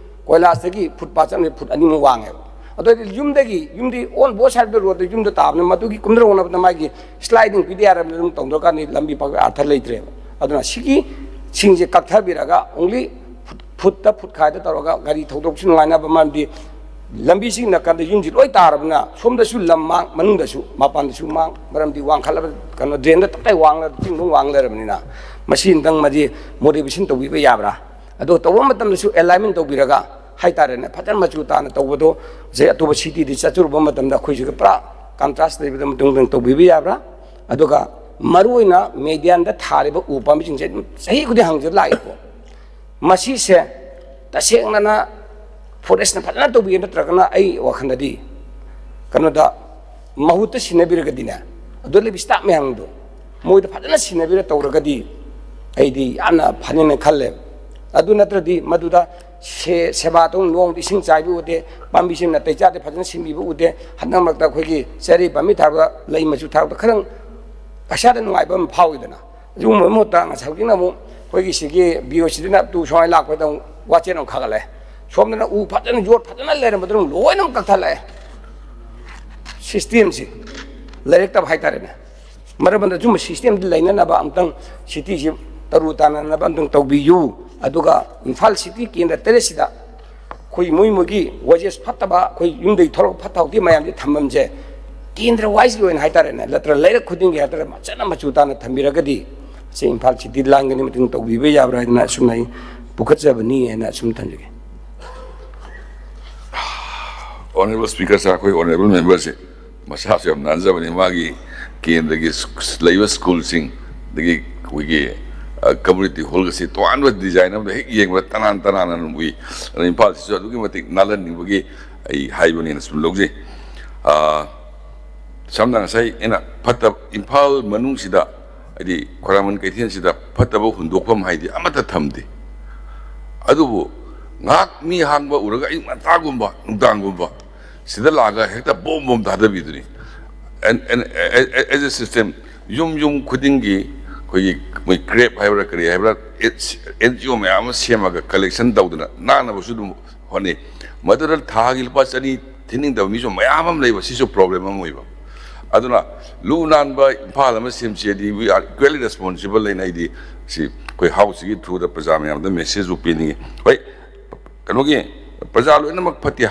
ꯀꯣꯏꯂꯥꯁꯇꯒꯤ ꯐꯨꯠꯄꯥꯠ ꯆꯠꯂꯝꯗꯥꯏ ꯐꯨꯠ ꯑꯅꯤꯃꯨꯛ ꯋꯥꯡꯉꯦꯕ꯫ ꯑꯗꯨ ꯑꯣꯏꯔꯗꯤ ꯌꯨꯝꯗꯒꯤ, ꯌꯨꯝꯗꯤ on both side of the roadꯇ ꯌꯨꯝꯗ ꯇꯥꯕꯅꯤꯅ ꯃꯗꯨꯒꯤ ꯀꯨꯝꯊꯔꯛꯅꯕꯗ ꯃꯥꯒꯤ ꯁ꯭ꯂꯥꯏꯗꯤꯡ ꯄꯤꯗ ꯌꯥꯔꯕꯅꯤꯅ ꯑꯗꯨꯝ ꯇꯧꯗ꯭ꯔꯀꯥꯟꯗ ꯂꯝꯕꯤ ꯄꯥꯛꯄ ꯑꯥꯔꯊ ꯂꯩꯇ꯭ꯔꯦꯕ꯫ ꯑꯗꯨꯅ ꯁꯤꯒꯤ ꯁꯤꯡꯁꯦ ꯀꯛꯊꯕꯤꯔꯒ only ꯐꯨꯠ, ꯐꯨꯠꯇ ꯐꯨꯠ ꯈꯥꯏꯗ ꯇꯧꯔꯒ ꯒꯥꯔꯤ ꯊꯧꯗꯣꯛꯁꯨ ꯅꯨꯡꯉꯥꯏꯅꯕ, ꯃꯔꯝꯗꯤ ꯂꯝꯕꯤꯁꯤꯒꯤ ꯅꯥꯀꯟꯗ ꯌꯨꯝꯁꯤ ꯂꯣꯏ ꯇꯥꯔꯕꯅꯤꯅ ꯁꯣꯝꯗꯁꯨ ꯂꯝ ꯃꯥꯡ, ꯃꯅꯨꯡꯗꯁꯨ ꯃꯄꯥꯟꯗꯁꯨ ꯃꯥꯡ, ꯃꯔꯝꯗꯤ ꯋꯥꯡꯈꯠꯂꯕ, ꯀꯩꯅꯣ, ꯗ꯭ꯔꯦꯟꯗ ꯇꯞꯇꯥꯏ ꯋꯥꯡꯅ ꯆꯤꯡꯗꯨꯝ ꯋꯥꯡ ꯂꯩꯔꯕꯅꯤꯅ꯫ ꯃꯁꯤ ꯑꯝꯇꯪ ꯃꯗꯤ ꯃꯣꯗꯤꯐꯤꯀꯦꯁꯟ ꯇꯧꯕꯤꯕ ꯌꯥꯕ꯭ꯔꯥ? ꯑꯗꯣ ꯇꯧꯕ ꯃꯇꯝꯗꯁꯨ ꯑꯦꯂꯥꯏꯟꯃꯦꯟ ꯇꯧꯕꯤꯔꯒ ꯍꯥꯏꯇꯥꯔꯦꯅꯦ, ꯐꯖꯅ ꯃꯆꯨ ꯇꯥꯅ ꯇꯧꯕꯗꯣ, ꯉꯁꯥꯏ ꯑꯇꯣꯞꯄ ꯁꯤꯇꯤꯗꯤ ꯆꯠꯆꯔꯨꯕ ꯃꯇꯝꯗ ꯑꯩꯈꯣꯏꯁꯤꯒ ꯄꯨꯔꯥ ꯀꯟꯇ꯭ꯔꯥꯁ ꯂꯩꯕꯗ ꯃꯇꯨꯡ ꯃꯇꯨꯡ ꯇꯧꯕꯤꯕ ꯌꯥꯕ꯭ꯔꯥ? ꯑꯗꯨꯒ ꯃꯔꯨꯑꯣꯏꯅ ꯃꯦꯗꯤꯌꯥꯟꯗ ꯊꯥꯔꯤꯕ ꯎ ꯄꯥꯝꯕꯤꯁꯤꯡꯁꯦ ꯑꯗꯨꯝ ꯆꯍꯤ ꯈꯨꯗꯤꯡ ꯍꯪꯖ ꯂꯥꯛꯏꯀꯣ꯫ ꯃꯁꯤꯁꯦ ꯇꯁꯦꯡꯅꯅ ꯐꯣꯔꯦꯁꯅ ꯐꯖꯅ ꯇꯧꯕꯤꯌꯦ ꯅꯠꯇ꯭ꯔꯒꯅ ꯑꯩ ꯋꯥꯈꯜꯗꯗꯤ ꯀꯩꯅꯣꯗ ꯃꯍꯨꯠꯇ ꯁꯤꯟꯅꯕꯤꯔꯒꯗꯤꯅꯦ, ꯑꯗꯨ ꯂꯩꯕ ꯁ꯭ꯇꯥꯐ ꯃꯌꯥꯝꯗꯣ ꯃꯣꯏꯗ ꯐꯖꯅ ꯁꯤꯟꯅꯕꯤꯔ ꯇꯧꯔꯒꯗꯤ ꯑꯩꯗꯤ ꯌꯥꯝꯅ ꯐꯅꯤꯅ ꯈꯜꯂꯦ꯫ ꯑꯗꯨ ꯅꯠꯇ꯭ꯔꯗꯤ ꯃꯗꯨꯗ ꯁꯦ-, ꯁꯦꯕꯥ ꯇꯧ, ꯅꯣꯡꯃꯗꯤ ꯏꯁꯤꯡ ꯆꯥꯏꯕ ꯎꯗꯦ, ꯄꯥꯝꯕꯤꯁꯤꯡ ꯅꯥꯇꯩ ꯆꯥꯗꯦ, ꯐꯖꯅ ꯁꯤꯟꯕꯤꯕ ꯎꯗꯦ꯫ ꯍꯟꯗꯛ ꯃꯔꯛꯇ ꯑꯩꯈꯣꯏꯒꯤ ꯆꯦꯔꯤ ꯄꯥꯝꯕꯤ ꯊꯥꯕꯗ, ꯂꯩ ꯃꯆꯨ ꯊꯥꯕꯗ ꯈꯔ ꯏꯁꯥꯗ ꯅꯨꯡꯉꯥꯏꯕ ꯑꯃ ꯐꯥꯎꯏꯗꯅ꯫ ꯑꯗꯨꯒꯨꯝꯕ ꯃꯍꯨꯠꯇ ꯉꯁꯥꯏ ꯍꯧꯖꯤꯛꯅ ꯑꯃꯨꯛ ꯑꯩꯈꯣꯏꯒꯤ ꯁꯤꯒꯤ ꯕꯤ ꯑꯣ ꯁꯤꯗꯅ ꯇꯨ ꯁꯨꯃꯥꯏꯅ ꯂꯥꯛꯄꯗ ꯑꯃꯨꯛ ꯋꯥꯆꯦꯠ ꯑꯃꯨꯛ ꯈꯥꯒꯠꯂꯦ꯫ ꯁꯣꯝꯗꯅ ꯎ ꯐꯖꯅ, ꯌꯣꯠ ꯐꯖꯅ ꯂꯩꯔꯝꯕꯗꯨ ꯑꯃꯨꯛ ꯂꯣꯏꯅ ꯑꯃꯨꯛ ꯀꯛꯊꯠꯂꯛꯑꯦ꯫ ꯁꯤꯁꯇꯦꯝꯁꯤ ꯂꯩꯔꯛꯇꯕ ꯍꯥꯏꯇꯥꯔꯦꯅꯦ꯫ ꯃꯔꯝ ꯑꯗꯨꯅ ꯁꯨꯝꯕ ꯁꯤꯁꯇꯦꯝꯗꯤ ꯂꯩꯅꯅꯕ ꯑꯃꯨꯛꯇꯪ ꯁꯤꯇꯤꯁꯤ ꯇꯔꯨ ꯇꯥꯟꯅꯅꯕ ꯑꯃꯨꯛꯇꯪ ꯇꯧꯕꯤꯌꯨ꯫ ꯑꯗꯨꯒ ꯏꯝꯐꯥꯜ ꯁꯤꯇꯤ ꯀꯦꯟꯗ꯭ꯔ ꯇꯔꯦꯠꯁꯤꯗ ꯑꯩꯈꯣꯏ ꯃꯣꯏ ꯃꯣꯏꯒꯤ ꯋꯦꯖꯦꯁ ꯐꯠꯇꯕ, ꯑꯩꯈꯣꯏ ꯌꯨꯝꯗꯒꯤ ꯊꯣꯛꯂꯛꯄ ꯐꯠꯇ ꯍꯥꯎꯊꯤ ꯃꯌꯥꯝꯁꯤ ꯊꯝꯐꯝꯁꯦ ꯀꯦꯟꯗ꯭ꯔ ꯋꯥꯏꯁꯀꯤ ꯑꯣꯏꯅ ꯍꯥꯏꯇꯥꯔꯦꯅꯦ, ꯅꯠꯇ꯭ꯔ ꯂꯩꯔꯛ ꯈꯨꯗꯤꯡꯒꯤ ꯍꯥꯏꯇꯥꯔꯦ, ꯐꯖꯅ ꯃꯆꯨ ꯇꯥꯅ ꯊꯝꯕꯤꯔꯒꯗꯤ ꯁꯤ ꯏꯝꯐꯥꯜ ꯁꯤꯇꯤ ꯂꯥꯟꯒꯅꯤ, ꯃꯇꯦꯡ ꯇꯧꯕꯤꯕ ꯌꯥꯕ꯭ꯔꯥ ꯍꯥꯏꯗꯅ ꯑꯁꯨꯝꯅ ꯑꯩ ꯄꯨꯈꯠꯆꯕꯅꯤ ꯍꯥꯏꯅ ꯑꯁꯨꯝ ꯊꯝꯖꯒꯦ꯫ Honourable Speaker sir, ꯑꯩꯈꯣꯏ honourable member ꯁꯦ ꯃꯁꯥꯁꯨ ꯌꯥꯝ ꯅꯥꯟꯖꯕꯅꯤ꯫ ꯃꯥꯒꯤ ꯀꯦꯟꯗ꯭ꯔꯒꯤ ꯁ꯭ꯀꯨ-, ꯂꯩꯕ ꯁ꯭ꯀꯨꯜꯁꯤꯡ, ꯑꯗꯒꯤ ꯑꯩꯈꯣꯏꯒꯤ, ꯑ, community hall ꯒꯁꯤ ꯇꯣꯉꯥꯟꯕ design ꯑꯃꯗ ꯍꯦꯛ ꯌꯦꯡꯕꯗ ꯇꯅꯥꯟ ꯇꯅꯥꯟꯅ ꯑꯗꯨꯝ ꯎꯏ꯫ ꯑꯗꯨꯅ ꯏꯝꯐꯥꯜꯁꯤꯁꯨ ꯑꯗꯨꯛꯀꯤ ꯃꯇꯤꯛ ꯅꯥꯜꯍꯟꯅꯤꯡꯕꯒꯤ ꯑꯩ ꯍꯥꯏꯕꯅꯦꯅ ꯁꯨꯝ ꯂꯧꯖꯩ꯫ ꯑ, ꯁꯝꯅ ꯉꯁꯥꯏ ꯑꯩꯅ ꯐꯠꯇ-, ꯏꯝꯐꯥꯜ ꯃꯅꯨꯡꯁꯤꯗ, ꯍꯥꯏꯗꯤ ꯈ꯭ꯋꯥꯏꯔꯥꯡꯕꯟ ꯀꯩꯊꯦꯜꯁꯤꯗ ꯐꯠꯇꯕ ꯍꯨꯟꯗꯣꯛꯐꯝ ꯍꯥꯏꯗꯤ ꯑꯃꯠꯇ ꯊꯝꯗꯦ꯫ ꯑꯗꯨꯕꯨ ꯉꯥꯏꯍꯥꯛ ꯃꯤ ꯍꯥꯡꯕ ꯎꯔꯒ ꯑꯌꯨꯛ ꯉꯟꯇꯥꯒꯨꯝꯕ, ꯅꯨꯡꯗꯥꯡꯒꯨꯝꯕ ꯁꯤꯗ ꯂꯥꯛꯑꯒ ꯍꯦꯛꯇ ꯕꯣꯝ ꯕꯣꯝ ꯊꯥꯗꯕꯤꯗꯨꯅꯤ꯫ And, and, as a system, ꯌꯨꯝ ꯌꯨꯝ ꯈꯨꯗꯤꯡꯒꯤ ꯑꯩꯈꯣꯏꯒꯤ ꯃꯣꯏ ꯀ꯭ꯔꯦꯞ ꯍꯥꯏꯕ꯭ꯔꯥ ꯀꯔꯤ ꯍꯥꯏꯕ꯭ꯔꯥ, ꯑꯦꯟ ꯖꯤ ꯑꯣ ꯃꯌꯥꯝ ꯑꯃ ꯁꯦꯝꯃꯒ collection ꯇꯧꯗꯅ ꯅꯥꯟꯅꯕꯁꯨ ꯑꯗꯨꯝ ꯍꯣꯠꯅꯩ꯫ ꯃꯗꯨꯗ ꯊꯥꯒꯤ ꯂꯨꯄꯥ ꯆꯅꯤ ꯊꯤꯅꯤꯡꯗꯕ ꯃꯤꯁꯨ ꯃꯌꯥꯝ ꯑꯃ ꯂꯩꯕ, ꯁꯤꯁꯨ problem ꯑꯃ ꯑꯣꯏꯕ꯫ ꯑꯗꯨꯅ ꯂꯨ ꯅꯥꯟꯕ ꯏꯝꯐꯥꯜ ꯑꯃ ꯁꯦꯝꯁꯦꯗꯤ we are equally responsible ꯍꯥꯏꯅ ꯑꯩꯗꯤ ꯁꯤ ꯑꯩꯈꯣꯏ house ꯀꯤ through ꯗ ꯄ꯭ꯔꯖꯥ ꯃꯌꯥꯝꯗ message ꯄꯨ ꯄꯤꯅꯤꯡꯉꯤ꯫ ꯍꯣꯏ, ꯀꯩꯅꯣꯒꯤ ꯄ꯭ꯔꯖꯥ ꯂꯣꯏꯅꯃꯛ ꯐꯠꯇꯦ